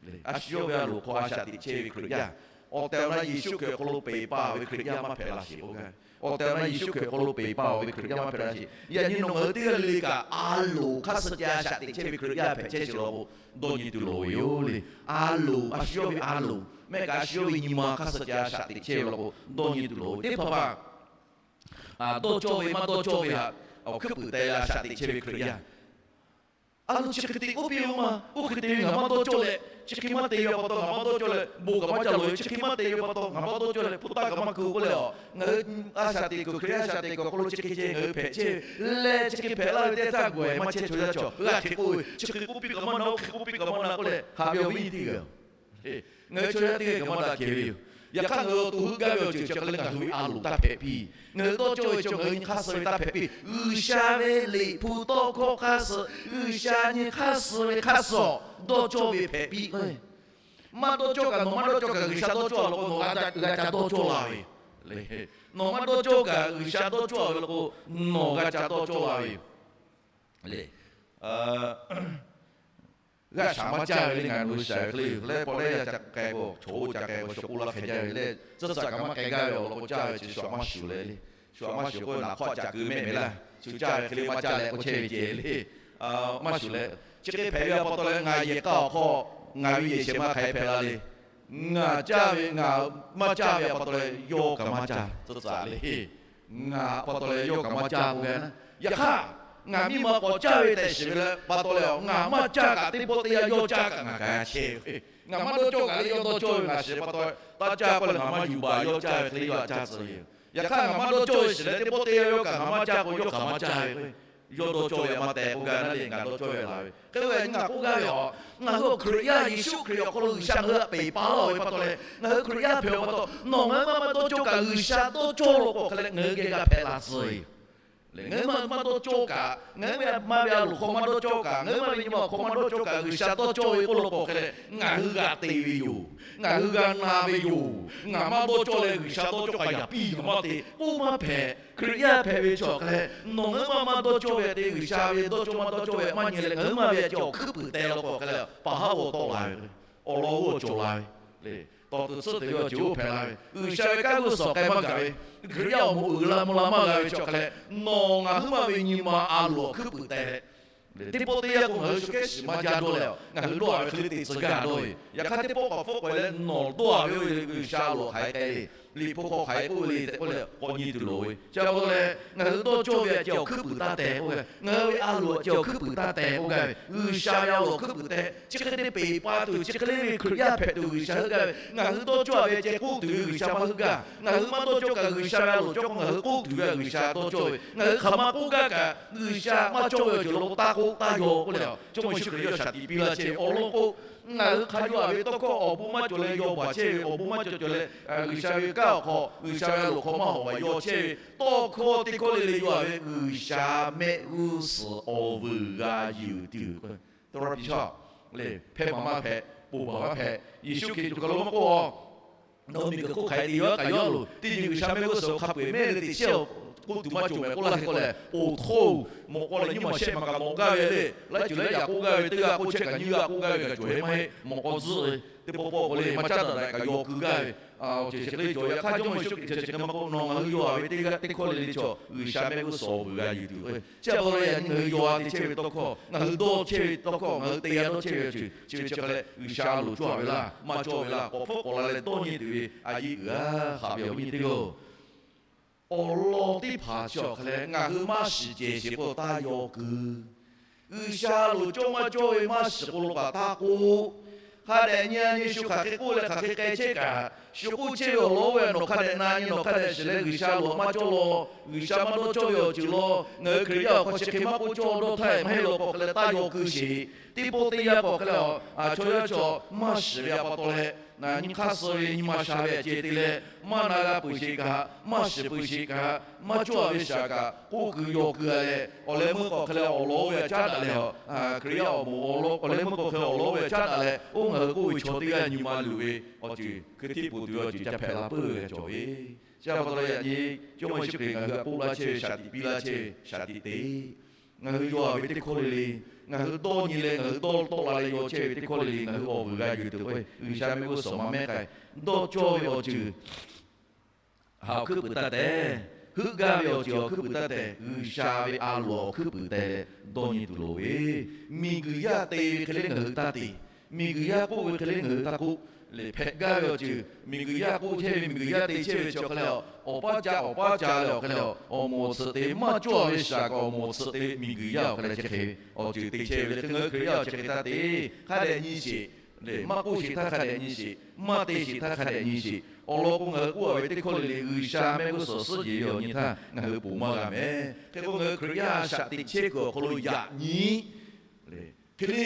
le. A shu yawˇ ve a loˍ hk'aw a shaꞈ teꞈ chehˇ ve Hkriꞈ yaˇ, awˬ tehˬ awˬ na Yeˍsuˆ Hkriꞈ awˬ hk'aw lo peˬ pa ve Hkriꞈ yaˇ maˇ hpehꞈ la sheˍ k'oˆ gaˇ. Awˬ tehˬ awˬ na Yeˍsuˆ Hkriꞈ awˬ hk'aw lo peˬ pa ve Hkriꞈ yaˇ maˇ hpehꞈ la sheˍ. Yaꞈ nyi nawˬ ngaˬ hui teˇ g'aˇ le le kaꞈ a loˍ hk'aˇ suh ceh a shaꞈ teꞈ chehˇ ve Hkriꞈ yaˇ hpehꞈ chehˇ sheˍ law k'o, dawˇ nyi tuˬ loˍ ve yoˬ le. A loˍ, a shu yawˇ ve a loˍ mehˆ kaꞈ a shu yawˇ ve nyi ma hk'aˇ suh ceh a shaꞈ teꞈ chehˇ ve law k'o, dawˇ nyi tuˬ loˍ ve. Teˇ hpaˍ hpaˍ dawˇ cawˇ ve maˇ dawˇ cawˇ ve htaꞈ awˬ hkuiˉ puiˍ teh leh a shaꞈ teꞈ chehˇ ve Hkriꞈ yaˇ, a loˍ chi hk'e te k'oˆ piˇ ve maˇ, oˇ hk'e te ve ngaˬ maˇ dawˇ cawˇ leh, chi hk'e maˇ te ve pa taw ngaˬ maˇ dawˇ cawˇ leh, bon kaꞈ maˇ ca lawˬ ve, chi hk'e maˇ te ve pa taw ngaˬ maˇ dawˇ cawˇ leh, hpu taˇ kaꞈ maˇ keu k'oˆ leh, a, ngaˬ hui a shaꞈ teꞈ kuiˬ, Hkriꞈ yaˇ a shaꞈ teꞈ kuiˬ awˬ hk'aw lo chi hk'e ceh ngaˬ hui hpehꞈ chehˇ ve leh, chi hk'e hpehꞈ laˇ ve teˇ htaˇ gawˬ maˇ chehˇ chaw yaˇ chaw g'a hteꞈ k'oˆ ve, chi hk'e k'oˆ piˇ kaꞈ maˇ na, oˇ hk'e k'oˆ piˇ kaꞈ maˇ na k'oˆ leh, haꞈ ve awˬ viˉ nyi teˇ g'aˇ ngaˬ hui chaw yaˇ teˇ g'aˇ kaꞈ maˇ daꞈ kehˬ ve yoˬ. Yaꞈ hk'aˇ ngaˬ hui awˬ to heuˆ gaˇ ve awˬ ceuˬ chi hk'e le, ngaˬ hui ve a loˍ taˇ hpehꞈ piˇ. Ngaˬ hui dawˇ cawˇ ve chi ngaˬ hui nyi hk'aˇ suh ve taˇ hpehꞈ piˇ. G'uiˬsha ve liꞈ hpu tawˇ hkawˇ hk'aˇ suh, G'uiˬsha nyi hk'aˇ suh ve hk'aˇ suh dawˇ cawˇ ve hpehꞈ piˇ. Maˇ dawˇ cawˇ kaꞈ, nawˬ maˇ dawˇ cawˇ kaꞈ G'uiˬsha dawˇ cawˇ a law k'o nawˬ g'a ca dawˇ cawˇ la ve yoˬ. Nawˬ maˇ dawˇ cawˇ kaꞈ G'uiˬsha dawˇ cawˇ a ve law k'o, nawˬ g'a ca dawˇ cawˇ la ve yoˬ le. G'aˇ shaˍ maˇ caˇ ve le, ngaˬ hui shaˍ hk'e le, leh paw leh yaˇ ca k'ai k'o, chaw oˇ ca k'ai k'o, shaw k'oˆ laˇ hk'e jaˇ ve le, tcuhˇ tcuhꞈ kaꞈ maˇ k'ai gaˇ ve awˬ lawn k'o, caˇ ve chi shu aꞈ maˇ shuˍ leh le. Shu aꞈ maˇ shuˍ k'o, naˍ hk'awˇ ca keu mehˆ mehˍ laˇ. Shu caˇ ve hk'e le maˇ caˇ leh k'oˆ chehˇ ve ceh le. Maˇ shuˍ leh, chi hk'e hpehꞈ ve a pa taw leh ngaˬ yehˬ k'a awˬ hk'aw, ngaˬ ve yehˬ shehˍ ma hk'aˬ hk'e hpehꞈ la le. Ngaˬ caˇ ve, ngaˬ maˇ caˇ ve a pa taw leh yawˇ kaꞈ maˇ caˇ tcuhˇ tcuhꞈ le. Ngaˬ pa taw leh yawˇ kaꞈ maˇ caˇ k'oˆ gaˇ na. Yaꞈ hk'aˇ, ngaˬ miˇ ma k'awꞈ caˇ ve tehꞈ shiˍ ve leh pa taw leh, ngaˬ maˇ caˇ kaꞈ teˇ pawˆ teˇ yanˇ yawˇ caˇ kaꞈ ngaˬ k'ai chehˇ ve. Ngaˬ maˇ dawˇ cawˇ kaꞈ leh yawˇ dawˇ cawˇ ve ngaˬ shiˍ pa taw, taˇ caˇ k'oˆ leh ngaˬ maˇ yuˬ baˬ yawˇ caˇ ve hk'e le yawˇ htaꞈ caˇ tcuh ve yoˬ. Yaꞈ hk'aˇ, ngaˬ maˇ dawˇ cawˇ ve shiˍ leh teˇ pawˆ teˇ yanˇ yawˇ kaꞈ ngaˬ maˇ caˇ k'o yawˇ kaꞈ maˇ caˇ ve k'o, yawˇ dawˇ cawˇ ve maˇ tehꞈ k'oˆ gaˇ na le, ngaˬ dawˇ cawˇ ve la ve. Hk'e k'o, ngaˬ k'oˆ gaˇ ve a, ngaˬ hui awˬ Hkriꞈ yaˇ Yeˍsuˆ Hkriꞈ awˬ hk'aw lo G'uiˬsha ngaˬ hui htaꞈ peˬ pa laˇ ve pa taw leh, ngaˬ hui Hkriꞈ yaˇ hpehꞈ ve pa taw, nawˬ ngaˬ hui maˇ maˇ dawˇ cawˇ kaꞈ G'uiˬsha dawˇ cawˇ law k'o hk'e leh ngaˬ hui geh g'a hpehꞈ la tcuh ve yoˬ. Ngaˬ hui maˇ maˇ dawˇ cawˇ kaꞈ, ngaˬ hui ve maˇ ve a loˍ hk'aw maˇ dawˇ cawˇ kaꞈ, ngaˬ hui maˇ ve nyi ma awˬ hk'aw maˇ dawˇ cawˇ kaꞈ G'uiˬsha dawˇ cawˇ ve k'oˆ law k'o hk'e leh ngaˬ hui g'a te ve yoˬ. Ngaˬ hui g'a na ve yoˬ. Ngaˬ maˇ dawˇ cawˇ leh G'uiˬsha dawˇ cawˇ kaꞈ yaꞈ piˇ ngaˬ maˇ te k'oˆ maˇ hpehꞈ. Hkriꞈ yaˇ hpehꞈ ve chaw hk'e leh, nawˬ ngaˬ hui maˇ maˇ dawˇ cawˇ ve te G'uiˬsha ve dawˇ cawˇ maˇ dawˇ cawˇ ve maˇ nyi leh ngaˬ hui maˇ ve a ceh awˬ hkuiˉ puiˍ teh law k'o hk'e leh, paˍ haˉ g'aw tawˆ la ve, awˬ lawn g'aw cawˬ la ve le. Tawˍ tuˬ tsuhˇ tuˬ ve awˬ ceuˬ oˇ hpehꞈ la ve, G'uiˬsha ve kanˉ g'uˇ suhˍ k'ai maˇ gaˬ ve, Hkriꞈ yaˇ awˬ moˍ uiˍ la mvuh la maˇ g'a ve chaw hk'e leh, nawˬ ngaˬ hui maˇ ve nyi ma a loˍ awˬ hkuiˉ puiˍ teh leh, teˇ pawˆ teˇ yanˇ k'o ngaˬ hui shu kehˉ shiˍ maˇ jaˇ dawˇ leh, ngaˬ hui dawˇ a ve hk'e le te tcuh gaˇ dawˇ ve. Yaꞈ hk'aˇ teˇ pawˆ k'awꞈ hpfuhˆ k'awꞈ leh nawˬ dawˇ a ve oˇ ve G'uiˬsha a loˍ hk'aˬ hk'e k'ai le. Liꞈ hpu hk'aw hk'aˬ hk'e k'oˆ ve le tehꞈ k'oˆ leh k'awꞈ nyi tuˬ loˍ ve. Chi pa taw leh ngaˬ hui dawˇ cawˇ ve a ceh awˬ hkuiˉ puiˍ taˇ tehˬ k'oˆ ve, ngaˬ hui ve a loˍ a ceh awˬ hkuiˉ puiˍ taˇ tehˬ k'oˆ gaˇ ve, G'uiˬsha ve a loˍ awˬ hkuiˉ puiˍ tehꞈ chi hk'e te peˬ pa tuˬ, chi hk'e le ve Hkriꞈ yaˇ hpehꞈ tuˬ G'uiˬsha heuˆ gaˇ ve, ngaˬ hui dawˇ cawˇ ve a ceh k'oˆ tuˬ ve G'uiˬsha maˇ heuˆ gaˇ. Ngaˬ hui maˇ dawˇ cawˇ kaꞈ G'uiˬsha ve a loˍ cawˇ k'o ngaˬ hui k'oˆ tuˬ ve G'uiˬsha dawˇ cawˇ ve, ngaˬ hui hk'aˬ ma k'oˆ gaˇ kaꞈ G'uiˬsha maˇ cawˇ ve awˬ ceuˬ law k'o taˇ k'oˆ taˇ yaw k'oˆ leh, Jawˇmawˇ Yeˍsuˆ Hkriꞈ yawˇ shaˍ tiꞈ piˇ laˇ chehˇ ve awˬ lawn k'o, ngaˬ hui hk'a yaw a ve tawˇ hkawˇ awˬ bon maˇ cawˬ leh yaw baˬ chehˇ ve, awˬ bon maˇ cawˬ cawˬ leh G'uiˬsha ve kanˉ awˬ hk'aw, G'uiˬsha ve a loˍ hk'aw maˇ hawꞈ maꞈ yaw chehˇ ve tawˇ hkawˇ teˇ hkawˇ le le yaw a ve G'uiˬsha mehˆ g'uˇ suhˍ awˬ vuiˬ g'a yuˬ tuˬ, hpehˇ maˍ maˇ hpehꞈ, ponˬ baˬ maˇ hpehꞈ, Yeˍsuˆ Hkriꞈ tuˬ hk'aw lo maˇ k'oˆ a. Nawˬ miˬguiˬ hk'oˆ hk'aˬ hk'e te yaw kaꞈ yaw loˬ, teˇ nyi G'uiˬsha mehˆ g'uˇ suhˍ hk'a peu-eˬ mehˆ leh teꞈ chehˇ k'oˆ tuˬ maˇ cawˬ mehˍ k'oˆ laˇ hk'e k'oˆ leh, oˬ htoˇ, mawꞈ k'aw lehˬ nyiˇ maˬ shehˆ maˬ kaꞈ mawˬ gaˇ ve le, laiˉ ceuˬ laiˉ yaꞈ k'oˆ gaˇ ve, teˇ g'aˇ k'oˆ chehˇ kaꞈ nyiˇ g'aˇ k'oˆ gaˇ ve kaꞈ cawˬ heˆ maˇ heˆ, mawꞈ k'aw tzuhˆ ve teˇ pawˆ pawˆ k'o le maˇ caˉ daꞈ daꞈ kaꞈ yaw keu gaˇ ve, awˬ ceuˬ chi hk'e le cawˬ. Yaꞈ hk'aˇ Jawˇmawˇ Yeˍsuˆ Hkriꞈ chi hk'e maˇ k'oˆ, nawˬ ngaˬ hui yaw a ve teˇ g'aˇ teˇ hkawˇ le le chaw G'uiˬsha mehˆ g'uˇ suhˍ awˬ vuiˬ g'a yuˬ tuˬ. Chi pa taw leh yaꞈ nyi ngaˬ hui yaw a te chehˇ ve tawˇ hkawˇ, ngaˬ hui dawˇ chehˇ ve tawˇ hkawˇ, ngaˬ hui te g'a dawˇ chehˇ ve awˬ ceuˬ chi ve chi hk'e leh G'uiˬsha loˍ cawˇ a ve laˇ maˇ cawˇ ve laˇ k'awꞈ hpfuhˆ k'awꞈ la leh dawˇ nyi tuˬ ve a yiˇ uiˍ a haꞈ ve awˬ viˉ nyi teˇ g'aˇ-oˬ, awˬ lawn teˇ hpaˍ chi awˬ hk'e leh ngaˬ hui maˇ shiˍ cehˬ shiˍ k'o taˇ yaw keu. G'uiˬsha loˍ cawˇ maˇ cawˇ ve maˇ shiˍ k'o lo kaꞈ taˇ k'oˆ. Hk'a dehꞈ nyi a nyi shu hk'aˬ hk'e k'oˆ leh hk'aˬ hk'e k'ai chehˇ kaꞈ, shu k'oˆ chehˇ ve awˬ lawn oˇ ve nawˬ hk'a dehꞈ na nyi nawˬ hk'a dehꞈ shiˍ leh G'uiˬsha loˍ maˇ cawˇ law, G'uiˬsha maˇ dawˇ cawˇ ve awˬ ceuˬ law, ngaˬ hui Hkriꞈ yaˇ awˬ hk'aw chi hk'e maˇ k'oˆ cawˇ dawˇ htaˇ maˇ heˆ law k'o hk'e leh taˇ yaw keu sheˍ. Teˇ pawˆ teˇ yanˇ k'o hk'e leh, chaw yaˇ chaw maˇ shiˍ ve a pa taw leh, nyi hk'aˇ suh ve nyi ma sha ve a ceh te leh, maˇ na g'a peuˬ sheˍ kaꞈ, maˇ shiˍ peuˬ sheˍ kaꞈ, maˇ cawˇ a ve shaˍ kaꞈ k'oˆ keu yaw keu a leh, awˬ leh meuˇ k'awꞈ hk'e leh awˬ lawn oˇ ve a caˉ daꞈ leh, Hkriꞈ yaˇ awˬ moˍ awˬ lawn awˬ leh meuˇ k'awꞈ hk'e leh awˬ lawn oˇ ve a caˉ daꞈ leh, oˇ ngaˬ hui k'oˆ ve chaw teˇ g'aˇ nyi ma luˬ ve awˬ ceuˬ hkui htiˇ poˬ tuˬ ve awˬ ceuˬ ca hpehꞈ la peuˬ ve cawˬ ve. Chi pa taw leh yaꞈ nyi Jawˇmawˇ Yeˍsuˆ Hkriꞈ ngaˬ hui htaꞈ k'oˆ laˇ chehˇ ve shaˍ tiꞈ piˇ laˇ chehˇ ve shaˍ tiꞈ te. Ngaˬ hui yaw a ve teˇ hkawˇ le le, ngaˬ hui dawˇ nyi leh ngaˬ hui dawˇ tawˆ la leh yaw chehˇ ve teˇ hkawˇ le le ngaˬ hui awˬ vuiˬ g'a yuˬ tuˬ k'o, G'uiˬsha mehˆ g'uˇ suhˍ maˇ mehˆ k'ai. Dawˇ cawˇ ve awˬ ceuˬ htaꞈ awˬ hkuiˉ puiˍ taˇ tehˬ, heuˆ gaˇ ve awˬ ceuˬ awˬ hkuiˉ puiˍ taˇ tehˬ, G'uiˬsha ve a loˍ awˬ hkuiˉ puiˍ te leh dawˇ nyi tuˬ loˍ ve. Miˬguiˬ yaˇ te ve hk'e le ngaˬ hui taˇ te. Miˬguiˬ yaˇ k'oˆ ve hk'e le ngaˬ hui taˇ k'oˆ. Leh hpehꞈ gaˇ ve awˬ ceuˬ miˬguiˬ yaˇ k'oˆ chehˇ ve, miˬguiˬ yaˇ te chehˇ ve chi awˬ hk'e leh, awˬ paˇ ca awˬ paˇ ca leh awˬ hk'e leh, awˬ moˍ awˬ tsuhꞈ te maˇ cawˇ ve shaˍ kaꞈ awˬ moˍ awˬ tsuhꞈ te miˬguiˬ yaˇ awˬ hk'e leh chi hk'e ve awˬ ceuˬ te chehˇ ve le. Hk'e ngaˬ hui Hkriꞈ yaˇ awˬ chi hk'e taˇ te. Hk'a dehꞈ nyi sheˍ. Leh maˇ k'oˆ sheˍ htaˇ hk'a dehꞈ nyi sheˍ. Maˇ te sheˍ htaˇ hk'a dehꞈ nyi sheˍ. Awˬ lawn k'o ngaˬ hui k'oˆ a ve teˇ hkawˇ le le G'uiˬsha mehˆ g'uˇ suhˍ suhˉ jeˬ ve awˬ nyi htaˇ ngaˬ hui ponˬ maˇ g'a mehˍ. Hk'e k'o ngaˬ hui Hkriꞈ yaˇ a shaꞈ teꞈ chehˇ kuiˬ awˬ hk'aw lo yaꞈ nyi hk'e le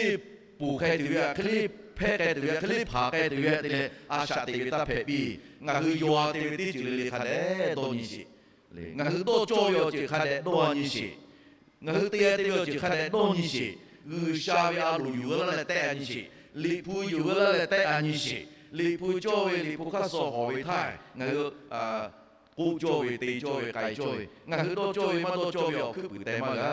ponˬ k'ai tuˬ ve, hk'e le hpehˇ k'ai tuˬ ve, hk'e le hpanˍ k'ai tuˬ ve te leh a shaꞈ teꞈ ve taˇ hpehꞈ piˇ. Ngaˬ hui yaw te ve teˇ ceuˬ le le hk'a dehꞈ dawˇ nyi sheˍ. Ngaˬ hui dawˇ cawˇ ve awˬ ceuˬ hk'a dehꞈ dawˇ nyi sheˍ. Ngaˬ hui te te ve awˬ ceuˬ hk'a dehꞈ dawˇ nyi sheˍ. G'uiˬsha ve a loˍ yuˬ laˇ leh tehˆ nyi sheˍ. Liꞈ hpu yuˬ laˇ leh tehˆ nyi sheˍ. Liꞈ hpu cawˇ ve, Liꞈ hpu hk'aˇ suh hawˍ ve htaˇ ngaˬ hui k'oˆ cawˇ ve, te cawˇ ve, k'ai cawˇ ve, ngaˬ hui dawˇ cawˇ ve maˇ dawˇ cawˇ ve awˬ hkuiˉ puiˍ teh maˇ g'a.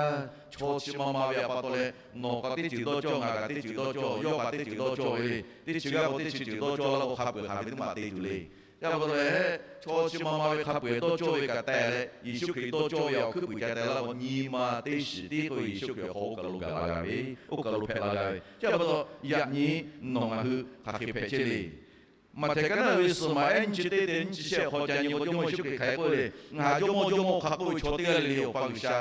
Chaw chi ma ma ve a pa taw leh, nawˬ kaꞈ teˇ ceuˬ dawˇ cawˇ, ngaˬ kaꞈ teˇ ceuˬ dawˇ cawˇ, yawˇ kaꞈ teˇ ceuˬ dawˇ cawˇ ve le. Teˇ chi g'aˇ k'o teˇ chi ceuˬ dawˇ cawˇ laˇ k'o hk'a peuˬ hk'aˬ ve teˇ maˬ te tuˬ le. Chi pa taw leh, chaw chi ma ma ve hk'a peuˬ dawˇ cawˇ ve kaꞈ teh leh, Yeˍsuˆ Hkriꞈ dawˇ cawˇ ve awˬ hkuiˉ puiˍ ca teh laˇ k'o, nyi ma teˇ shiˍ tiˉ k'o Yeˍsuˆ Hkriꞈ awˬ hk'aw oˇ kaˬ lo gaˬ la g'a ve, oˇ kaˬ lo hpehꞈ la g'a ve. Chi pa taw yaꞈ nyi nawˬ ngaˬ hui hk'aˬ hk'e hpehꞈ chehˇ le. Maꞈhtehˍ kaˉ naˆ ve suhˍ maꞈ ehˉ nyiˇ chi teˇ te nyiˇ chi shehˆ awˬ hk'aw ca nyi k'o, Jawˇmawˇ Yeˍsuˆ Hkriꞈ hk'aˬ hk'e k'oˆ ve le, Ngaˬ Jawˇmawˇ Jawˇmawˇ hk'a k'oˆ ve chaw teˇ g'aˇ le le Awˬ pa G'uiˬsha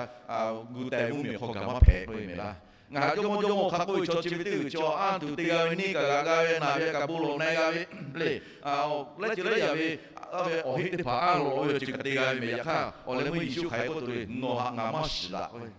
gu tehˬ mvuhˇmiˬ awˬ hk'aw gaˬ maˇ hpehꞈ k'oˆ ve mehˍ laˇ. Ngaˬ hui Jawˇmawˇ Jawˇmawˇ hk'a k'oˆ ve chaw chi ve teˇ g'uiˬ chi awˬ anˇ tuˬ te g'a ve, neˇ kaꞈ g'aꞈ g'a ve, naˬ ve kaꞈ bon lawˬ na-e g'a ve le, laiˉ ceuˬ laiˉ yaꞈ ve a ve awˬ heˆ teˇ hpaˍ anˇ lawꞈ lawꞈ ve awˬ ceuˬ kaꞈ te g'a ve mehˍ. Yaꞈ hk'aˇ awˬ leh meuˇ Yeˍsuˆ hk'aˬ hk'e k'oˆ tuˬ le, Nawˬ htaꞈ ngaˬ maˇ shiˍ daꞈ k'oˆ ve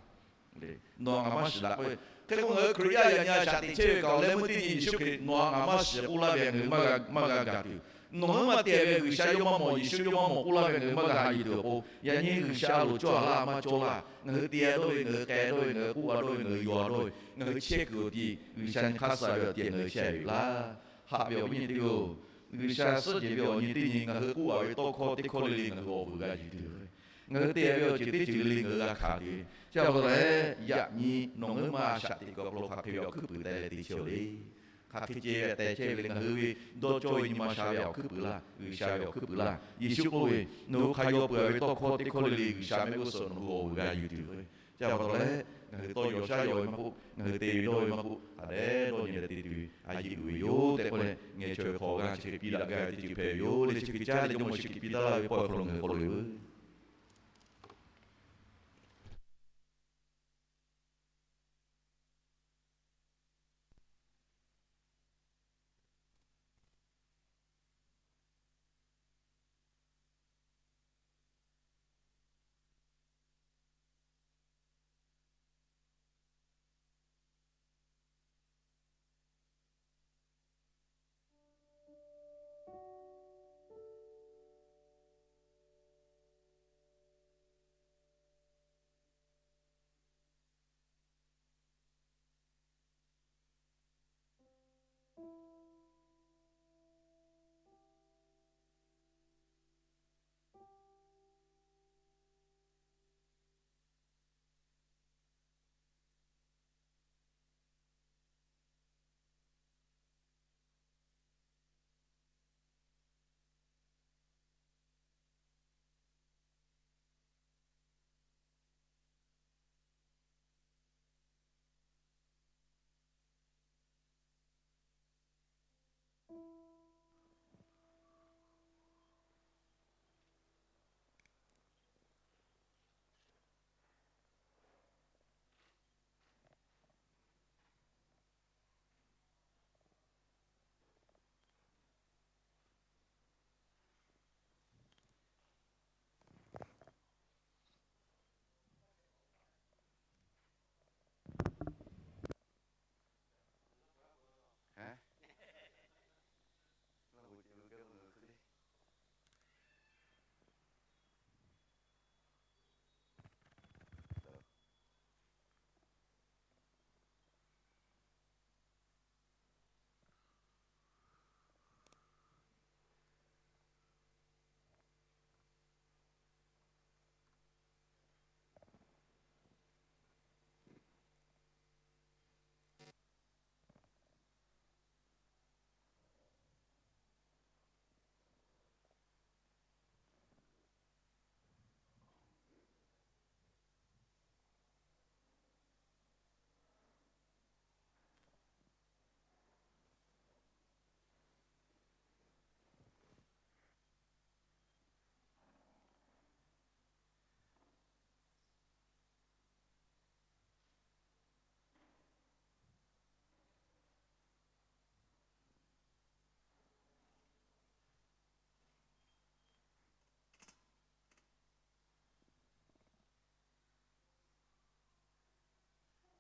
Nawˬ htaꞈ ngaˬ maˇ shiˍ daꞈ k'oˆ ve. Hk'e k'o ngaˬ hui Hkriꞈ yaˇ yaꞈ nyi a shaꞈ teꞈ chehˇ ve kaꞈ awˬ leh meuˇ teˇ nyi Yeˍsuˆ Hkriꞈ Nawˬ htaꞈ ngaˬ maˇ shiˍ k'oˆ laˇ ve ngaˬ hui maˇ g'a, maˇ g'a gaˬ tuˬ. Nawˬ hui maˇ te ve G'uiˬsha yawˇ maˇ mawˬ, Yeˍsuˆ yawˇ maˇ mawˬ k'oˆ laˇ ve ngaˬ hui maˇ g'a ha yuˬ tuˬ awˬ pon, yaꞈ nyi G'uiˬsha a loˍ cawˇ a laˇ maˇ cawˇ laˇ. Ngaˬ hui te g'a dawˇ ve, ngaˬ hui k'ai dawˇ ve, ngaˬ hui k'oˆ g'a dawˇ ve, ngaˬ hui yaw dawˇ ve, ngaˬ hui chehˇ kuiˬ awˬ ti G'uiˬsha nyi hk'aˇ suh ve awˬ ti ngaˬ hui chehˇ ve yoˬ laˇ. Haꞈ ve awˬ viˉ nyi teˇ g'aˇ-oˬ, G'uiˬsha suhˉ jehˬ ve awˬ nyi teˇ nyi ngaˬ hui k'oˆ a ve tawˇ hkawˇ teˇ hkawˇ le le ngaˬ hui awˬ vuiˬ g'a yuˬ tuˬ ve, ngaˬ hui te ve awˬ ceuˬ teˇ ceuˬ le le ngaˬ hui g'a hkanˍ tuˬ ve. Chi pa taw leh, yaꞈ nyi nawˬ ngaˬ hui maˇ a shaꞈ teꞈ kuiˬ awˬ hk'aw lo hk'aˬ hk'e ve awˬ hkuiˉ puiˍ teh leh te chehˇ-oˬ le. Hk'aˬ hk'e ceh ve teh chehˇ ve le, ngaˬ hui ve dawˇ cawˇ ve nyi ma sha ve awˬ hkuiˉ puiˍ laˇ, G'uiˬsha ve awˬ hkuiˉ puiˍ laˇ. Yeˍsuˆ k'oˆ ve, Nawˬ hui hk'a yaw peuˬ a ve tawˇ hkawˇ teˇ hkawˇ le le G'uiˬsha mehˆ g'uˇ suhˍ nawˬ hui awˬ vuiˬ g'a yuˬ tuˬ ve. ca pa taw leh, ngaˬ hui tawˇ yaw shaˉ yaw ve maˇ k'oˆ, ngaˬ hui te ve dawˇ ve maˇ k'oˆ, hk'a dehꞈ dawˇ nyi leh te tuˬ a yeˇ uiˍ ve yoˬ tehꞈ k'oˆ leh, ngeh chaweh hk'awꞈ g'a chi hk'e piˇ daꞈ gaˇ ve teˇ ceuˬ hpehꞈ ve yoˬ. Leh chi hk'e caˇ leh Jawˇmawˇ Yeˍsuˆ Hkriꞈ piˇ taˍ laˇ ve pawehˇ awˬ hk'aw lo ngaˬ hui hk'aw lo yoˬ.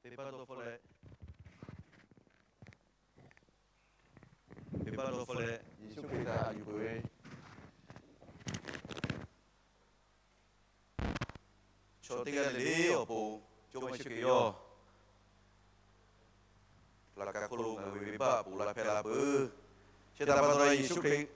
Teˇ pawˆ dawˇ hpfuhˆ leh, teˇ pawˆ dawˇ hpfuhˆ leh Yeˍsuˆ Hkriꞈ htaꞈ yuˬ peuˬ ve chaw teˇ g'aˇ le le awˬ pon, Jawˇmawˇ Yeˍsuˆ Hkriꞈ yawˇ laꞈ ka hk'oˆ lo ngaˬ hui ve venˇbaˆ ponˬ la hpehˇ la peuˬ. Chi htaꞈ pa taw leh Yeˍsuˆ Hkriꞈ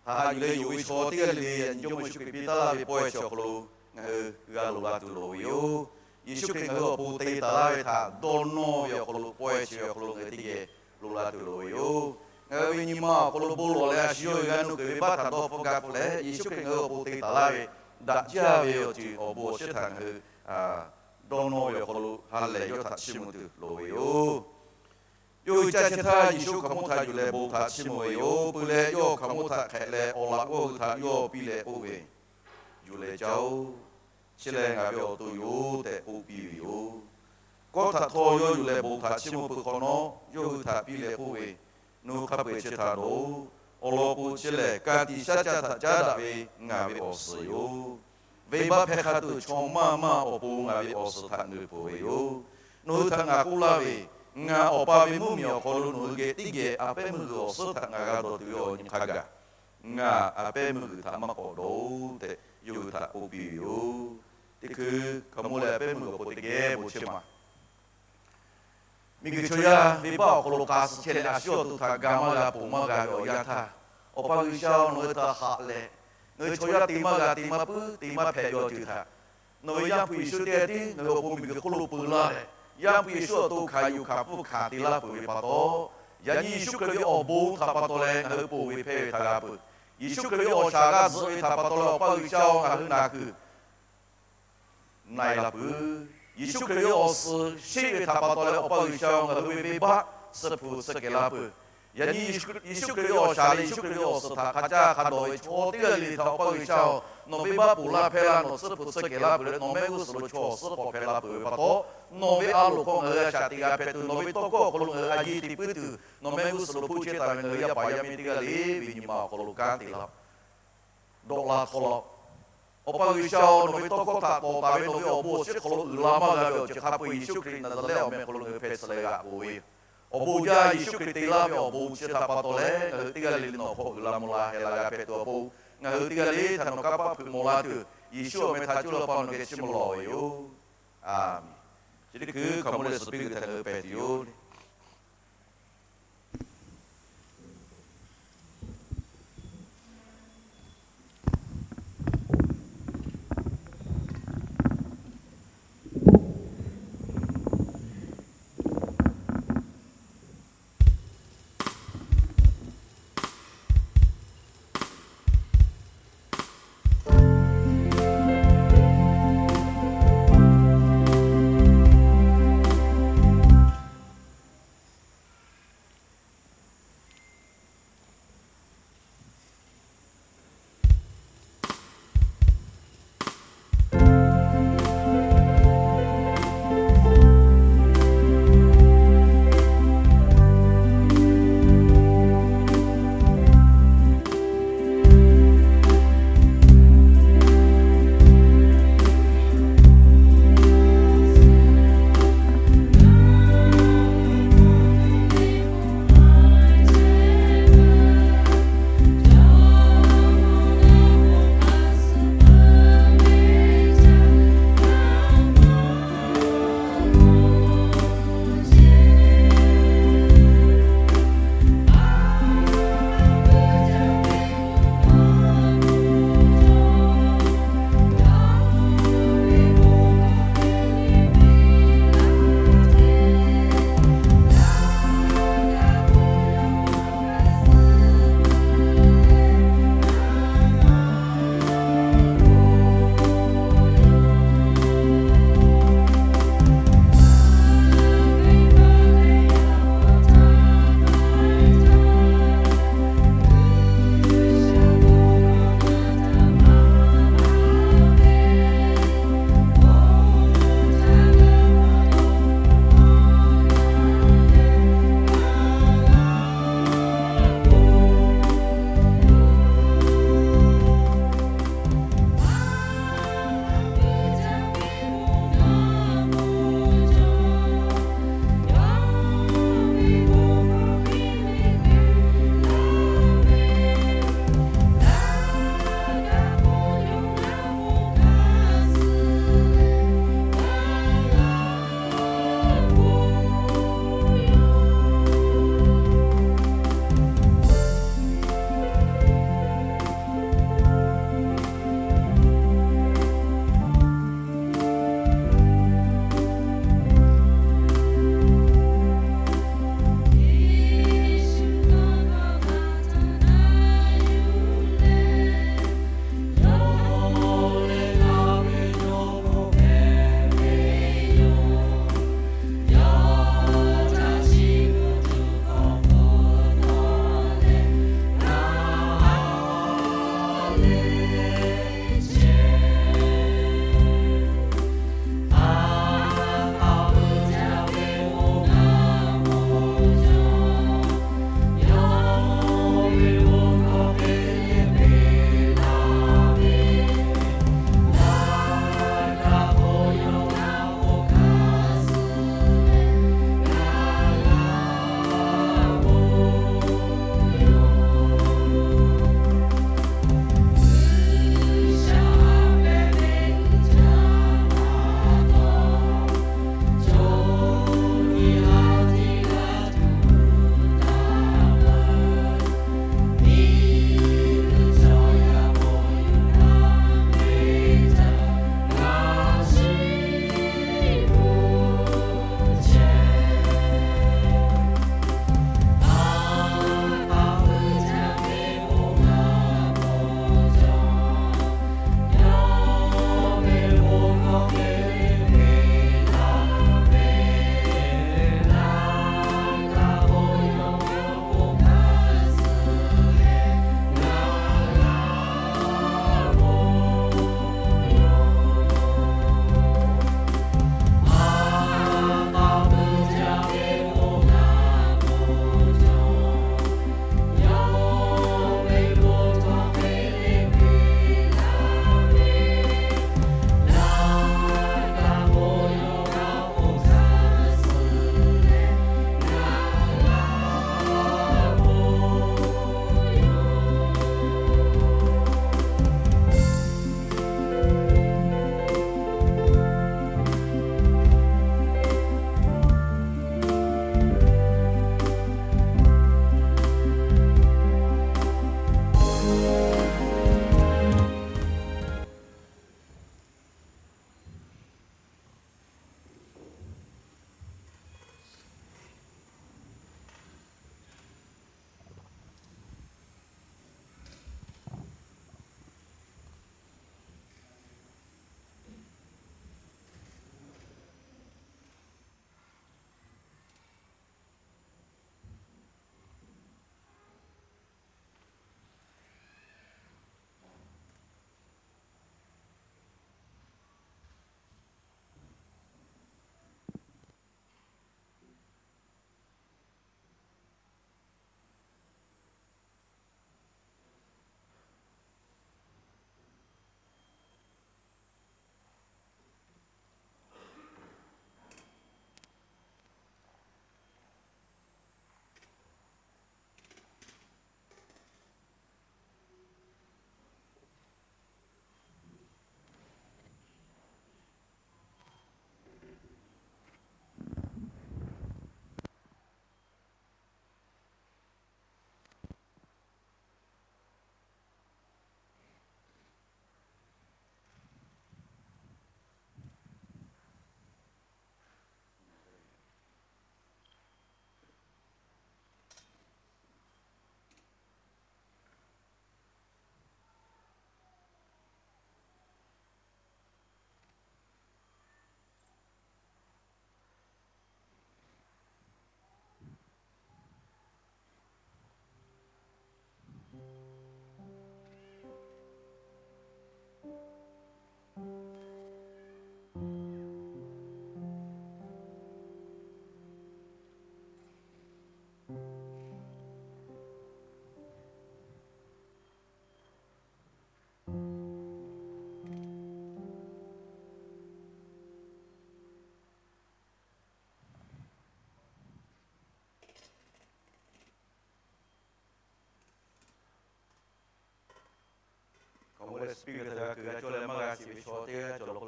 htaꞈ haꞈ yuˬ leh yonˍ ve chaw teˇ g'aˇ le le, yaꞈ nyi Jawˇmawˇ Yeˍsuˆ Hkriꞈ piˇ taˍ laˇ ve pawehˇ chi awˬ hk'aw lo ngaˬ hui g'a loꞈ la tuˬ loˍ ve yoˬ. Yeˍsuˆ Hkriꞈ ngaˬ hui awˬ pon te taˍ laˇ ve htaꞈ dawˇ nawˇ ve awˬ hk'aw lo, pawehˇ chi ve awˬ hk'aw lo ngaˬ hui teˇ geh loꞈ la tuˬ loˍ ve yoˬ. Ngaˬ hui ve nyi ma awˬ hk'aw lo bon lawˬ leh a shu yawˇ ve g'a nuˇ keu ve venˇbaˆ htaꞈ dawˇ hpfuhˆ g'a hpfuhˆ leh, Yeˍsuˆ Hkriꞈ ngaˬ hui awˬ pon te taˍ laˇ ve daꞈ jaˇ ve awˬ ceuˬ awˬ bon awˬ shiˍ htaꞈ ngaˬ hui dawˇ nawˇ ve awˬ hk'aw lo ha lehˬ yawˇ htaꞈ chiˇ mvuh tuˬ loˍ ve yoˬ. Yawˇ hui caˇ chehˇ htaˇ, Yeˍsuˆ hkaoˍmonˇ htaꞈ yuˬ leh bon htaꞈ chiˇ mvuh ve yoˬ. Peuˬ leh yawˇ hkaoˍmonˇ htaꞈ hk'ehꞈ leh awˬ laꞈ g'awˇ hui htaꞈ yawˇ piˇ leh k'oˆ ve, Yuˬ leh caˇ-oˆ. Chi lehˬ ngaˬ ve awˬ to yoˬ tehꞈ k'oˆ piˇ ve yoˬ. Kawˆ htaꞈ htawˇ yawˇ yuˬ leh bon htaꞈ chiˇ mvuh peuˬ hk'awꞈ nawˉ, yawˇ hui htaꞈ piˇ leh k'oˆ ve, Nawˬ hui hk'a peu-eˬ chi htaꞈ dawˬ-oꞈ. Awˬ lawn k'o, chi lehˬ ka tiꞈ shaˉ caˇ htaꞈ caˉ daꞈ ve ngaˬ ve awˬ suhˍ yoˬ. Venˇbaˆ hpehˇ hk'a tuˬ chaw maˇ maˇ awˬ pon ngaˬ ve awˬ suhˍ htaꞈ ngeuˍ peuˬ ve yoˬ. Nawˬ hui htaꞈ ngaˬ k'oˆ laˇ ve, ngaˬ Awˬ pa ve mvuhˇmiˬ awˬ hk'aw lo nawˬ hui geh teˇ geh a pehˉ meuˇ g'uiˬ awˬ suhˉ htaꞈ ngaˬ g'a dawˬ tuˬ ve awˬ nyi hk'a gaˬ, ngaˬ a pehˉ meuˇ g'uiˬ htaꞈ maˇ k'awꞈ dawˬ-oꞈ tehꞈ yawˇ hui htaꞈ k'oˆ piˇ ve yoˬ. Teˇ hkui hkaoˍmonˇ leh a pehˉ meuˇ g'uiˬ awˬ pon teˇ geh bon chehˇ ma. Miˬguiˬ chaw yaˇ venˇbaˆ awˬ hk'aw lo k'a suh chehˇ leh a shu awˬ to htaꞈ ga maˇ g'a, ponˬ maˇ g'a ve awˬ yanˇ htaˇ, Awˬ pa G'uiˬsha-oˬ, nawˬ hui htaꞈ haꞈ leh, ngaˬ hui chaw yaˇ te maˇ g'a, te maˇ puiˉ, te maˇ hpehꞈ ve awˬ ceuˬ htaꞈ nawˬ ve Yaˇ hpu Yeˍsuˆ teˇ g'aˇ tiˉ ngaˬ hui awˬ pon miˬguiˬ hk'oˆ lo peu laˇ leh, Yaˇ hpu Yeˍsuˆ awˬ to hkanˍ yuˬ hkanˍ hpfuhˇ hkanˍ te laˇ peuˬ ve pa taw, yaꞈ nyi Yeˍsuˆ Hkriꞈ ve awˬ bon htaꞈ pa taw leh ngaˬ hui ponˬ ve hpehˇ ve htaꞈ g'a peuˬ. Yeˍsuˆ Hkriꞈ ve awˬ shaˍ g'a zuhꞈ ve htaꞈ pa taw leh Awˬ pa G'uiˬsha-oˬ, ngaˬ hui naˬ kuiˬ na e la peuˬ. Yeˍsuˆ Hkriꞈ ve awˬ suhˍ sheˆ ve htaꞈ pa taw leh Awˬ pa G'uiˬsha-oˬ, ngaˬ hui ve venˇbaˆ suhˍ hpuˍ suhˆ kehˬ la peuˬ. Yaꞈ nyi Yeˍsuˆ Hkriꞈ ve awˬ shaˍ leh Yeˍsuˆ Hkriꞈ ve awˬ suhˍ htaꞈ hk'a caˇ hk'a dawˬ ve chaw teˇ g'aˇ le le htaꞈ Awˬ pa G'uiˬsha-oˬ, nawˬ venˇbaˆ ponˬ laˇ hpehˇ laˇ, nawˬ suhˍ hpuˍ suhˆ kehˬ laˇ peuˬ leh nawˬ mehˆ g'uˇ suhˍ lo chaw awˬ suhˉ k'awꞈ hpehꞈ la peuˬ ve pa taw, nawˬ ve a loˍ hk'aw ngaˬ hui a shaꞈ teꞈ g'a hpehꞈ tuˬ, nawˬ ve tawˇ hkawˇ awˬ hk'aw lo ngaˬ hui a yeˇ te puiˉ tuˬ, nawˬ mehˆ g'uˇ suhˍ lo hpoˇ chehˇ taˍ ve ngaˬ hui yaˇ paˍ yaˇ miˇ teˇ g'aˇ le ve nyi ma awˬ hk'aw lo kanˉ te laˇ-oˬ. Dawꞈ la htaw laˇ-oˬ. Awˬ pa G'uiˬsha-oˬ, nawˬ ve tawˇ hkawˇ htaꞈ tawˍ taˍ ve nawˬ ve awˬ bon awˬ shinˉ hk'aw lo uiˍ la maˇ g'a ve awˬ ceuˬ hk'a peu-eˬ Yeˍsuˆ Hkriꞈ Naˍzaˍrehˆ awˬ meh hk'aw lo ngaˬ hui hpehꞈ tcuh leh g'a k'oˆ ve yoˬ. Awˬ bon jaˇ Yeˍsuˆ Hkriꞈ te laˇ ve awˬ bon chi htaꞈ pa taw leh ngaˬ hui teˇ g'aˇ le le nawˬ hk'aw uiˍ la mvuh la heh la g'a hpehꞈ tuˬ awˬ pon, ngaˬ hui teˇ g'aˇ le htaꞈ nawˬ kanˇ paˆ hpeuꞈ maw la tuˬ, Yeˍsuˆ awˬ meh htaꞈ cuˇ leh Awˬ pa nawˬ geh chiˇ mvuh lawˬ ve yoˬ. A menˍ. Chi teˇ hkui hkaoˍmonˇ leh suhˍ piˇ g'uiˬ htaꞈ ngaˬ hui hpehꞈ tuˬ yoˬ.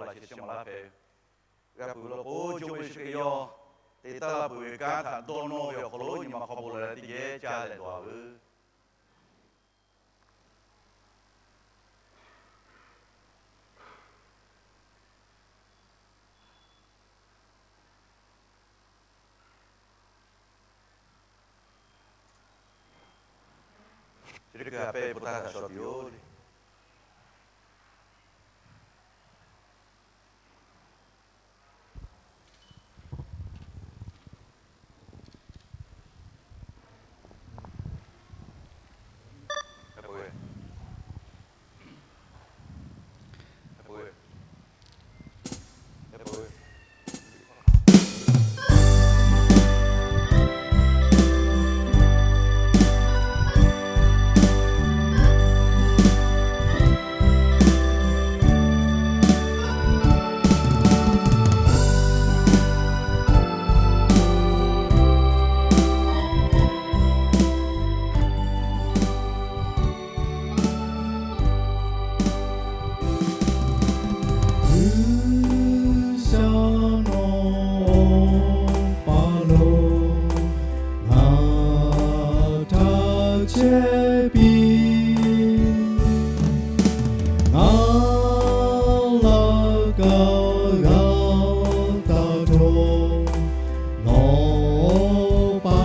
laꞈ sheh chi maˍ laˇ hpehꞈ ve. G'a peuˬ ve law k'o, Jawˇmawˇ Yeˍsuˆ Hkriꞈ yawˇ te taˉ laˇ peuˬ ve kanˉ htaꞈ dawˇ nawˇ ve awˬ hk'aw lo nyi ma hk'aw bon leh teˇ geh caˇ leh dawˬ-a veuˬ. Chi teˇ hkui ha pehˇ ve pa taˇ htaꞈ shaw tuˬ yoˬ le. G'uiˬsha nawˬ awˬ pa lo ngaˬ htaꞈ chehˇ piˇ. Ngaˬ laꞈ kaꞈ g'a taˍ htawˇ, nawˬ awˬ pa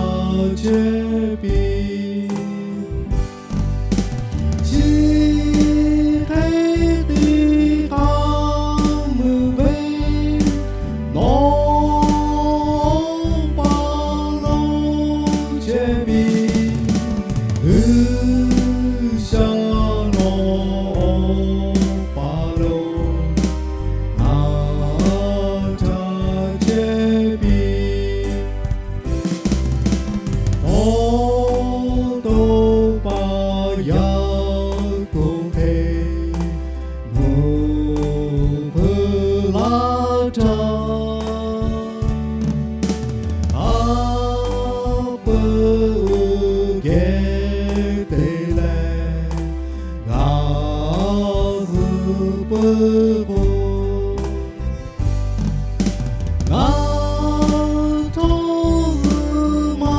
chehˇ piˇ. Chi hk'e te k'aˇ meuꞈ ve, nawˬ awˬ pa lo chehˇ piˇ. G'uiˬsha nawˬ awˬ pa lo ngaˬ htaꞈ chehˇ piˇ. Awˬ to pa yaˇ kuˬ hk'e mvuhˇ hpeuꞈ laˇ htaˇ, a peuˬ uiˍ geh te leh g'a zuhꞈ peuˬ k'o, ngaˬ htawˇ zuhꞈ maˇ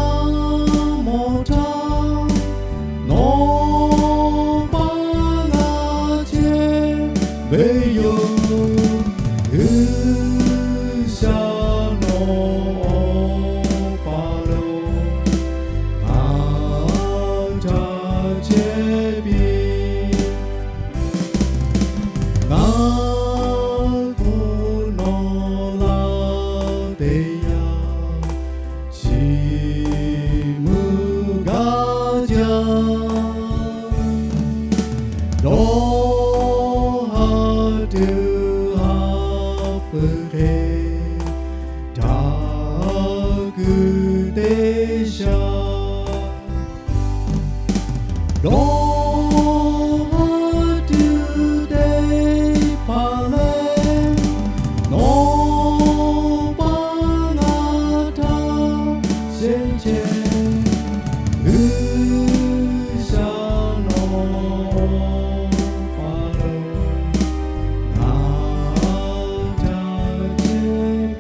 mawˬ htaˇ, nawˬ pa g'a chehˇ ve yoˬ. G'uiˬsha nawˬ awˬ pa lo ngaˬ htaꞈ chehˇ piˇ. Ngaˬ k'o nawˬ laˇ te yaˇ chi mvuhˇ gaˇ jaˇ. Dawˇ ha tuˬ ha peuˬ hk'e, daꞈ kuiˬ teˇ sha. Dawˇ ha tuˬ teˇ hpaˍ lehˬ, nawˬ pa ngaˬ htaꞈ shehˍ chehˇ. G'uiˬsha nawˬ pa lo ngaˬ htaꞈ chehˇ.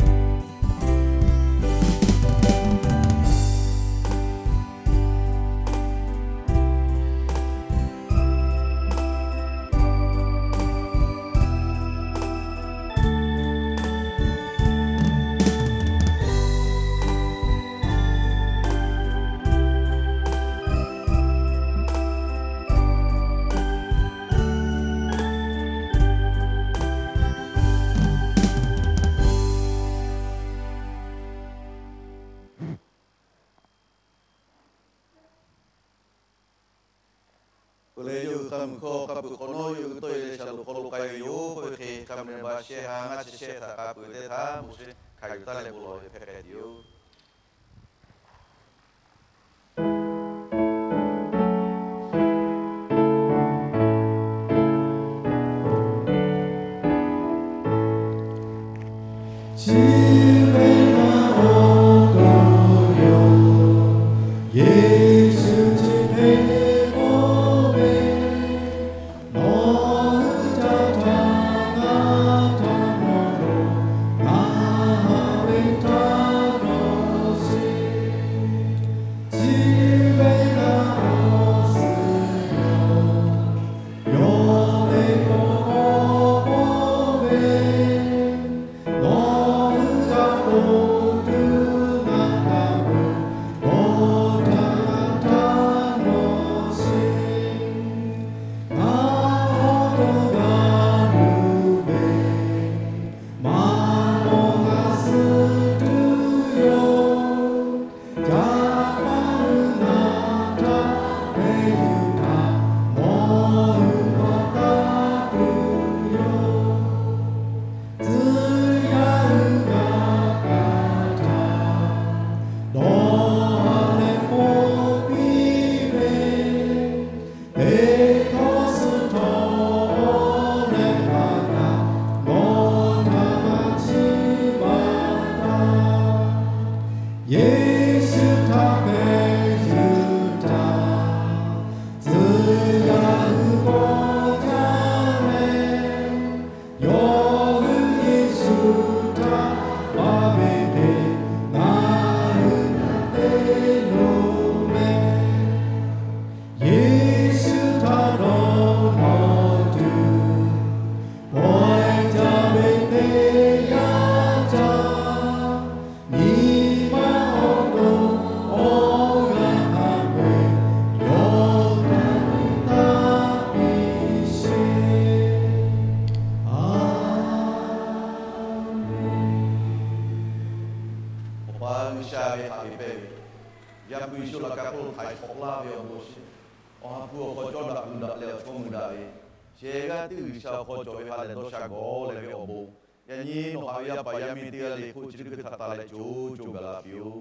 Peuˬ leh, yawˇ hui k'a muiˬ hkawˇ k'a peuˬ hk'awꞈ nawˉ yawˇ hui tawˆ e leh shaˍ loꞈ hk'aw lo k'ai ve yoˬ k'oˆ ve hk'e, hk'a meuꞈ ba shehˆ ha ngaˇ chi shehˆ htaꞈ k'a peuˬ teˇ htaˇ, Moˉseˍ hkanˍ yuˬ taˉ leh bon lawˬ ve hpehꞈ hpehꞈ tuˬ yoˬ. Chi ve na awˬ to yoˬ, Yeˍsuˆ chi hk'e k'oˆ ve, Nawˬ hui htaꞈ htaꞈ ngaˬ htaꞈ G'uiˬsha ve haꞈ ve pehnˇ ve, yaˇ hpu Yeˍsuˆ laꞈ ka hk'oˆ lo htaiˍ hk'awꞈ laˇ ve awˬ bon shiˍ, awˬ ha hpu awˬ hk'aw cawˇ daꞈ gu daꞈ leh awˬ chawˇ mui daꞈ ve, shehˍ g'aˇ tiˉ G'uiˬsha awˬ hk'aw cawˬ ve ha lehˬ dawˇ sha gawˬ leh ve awˬ bon, yaꞈ nyi nawˬ haꞈ ve yaˇ paˍ yaˇ miˇ teˇ g'aˇ le hk'oˆ chi teˇ hkui htaꞈ taˍ leh co co gaˬ la piˇ-oˆ.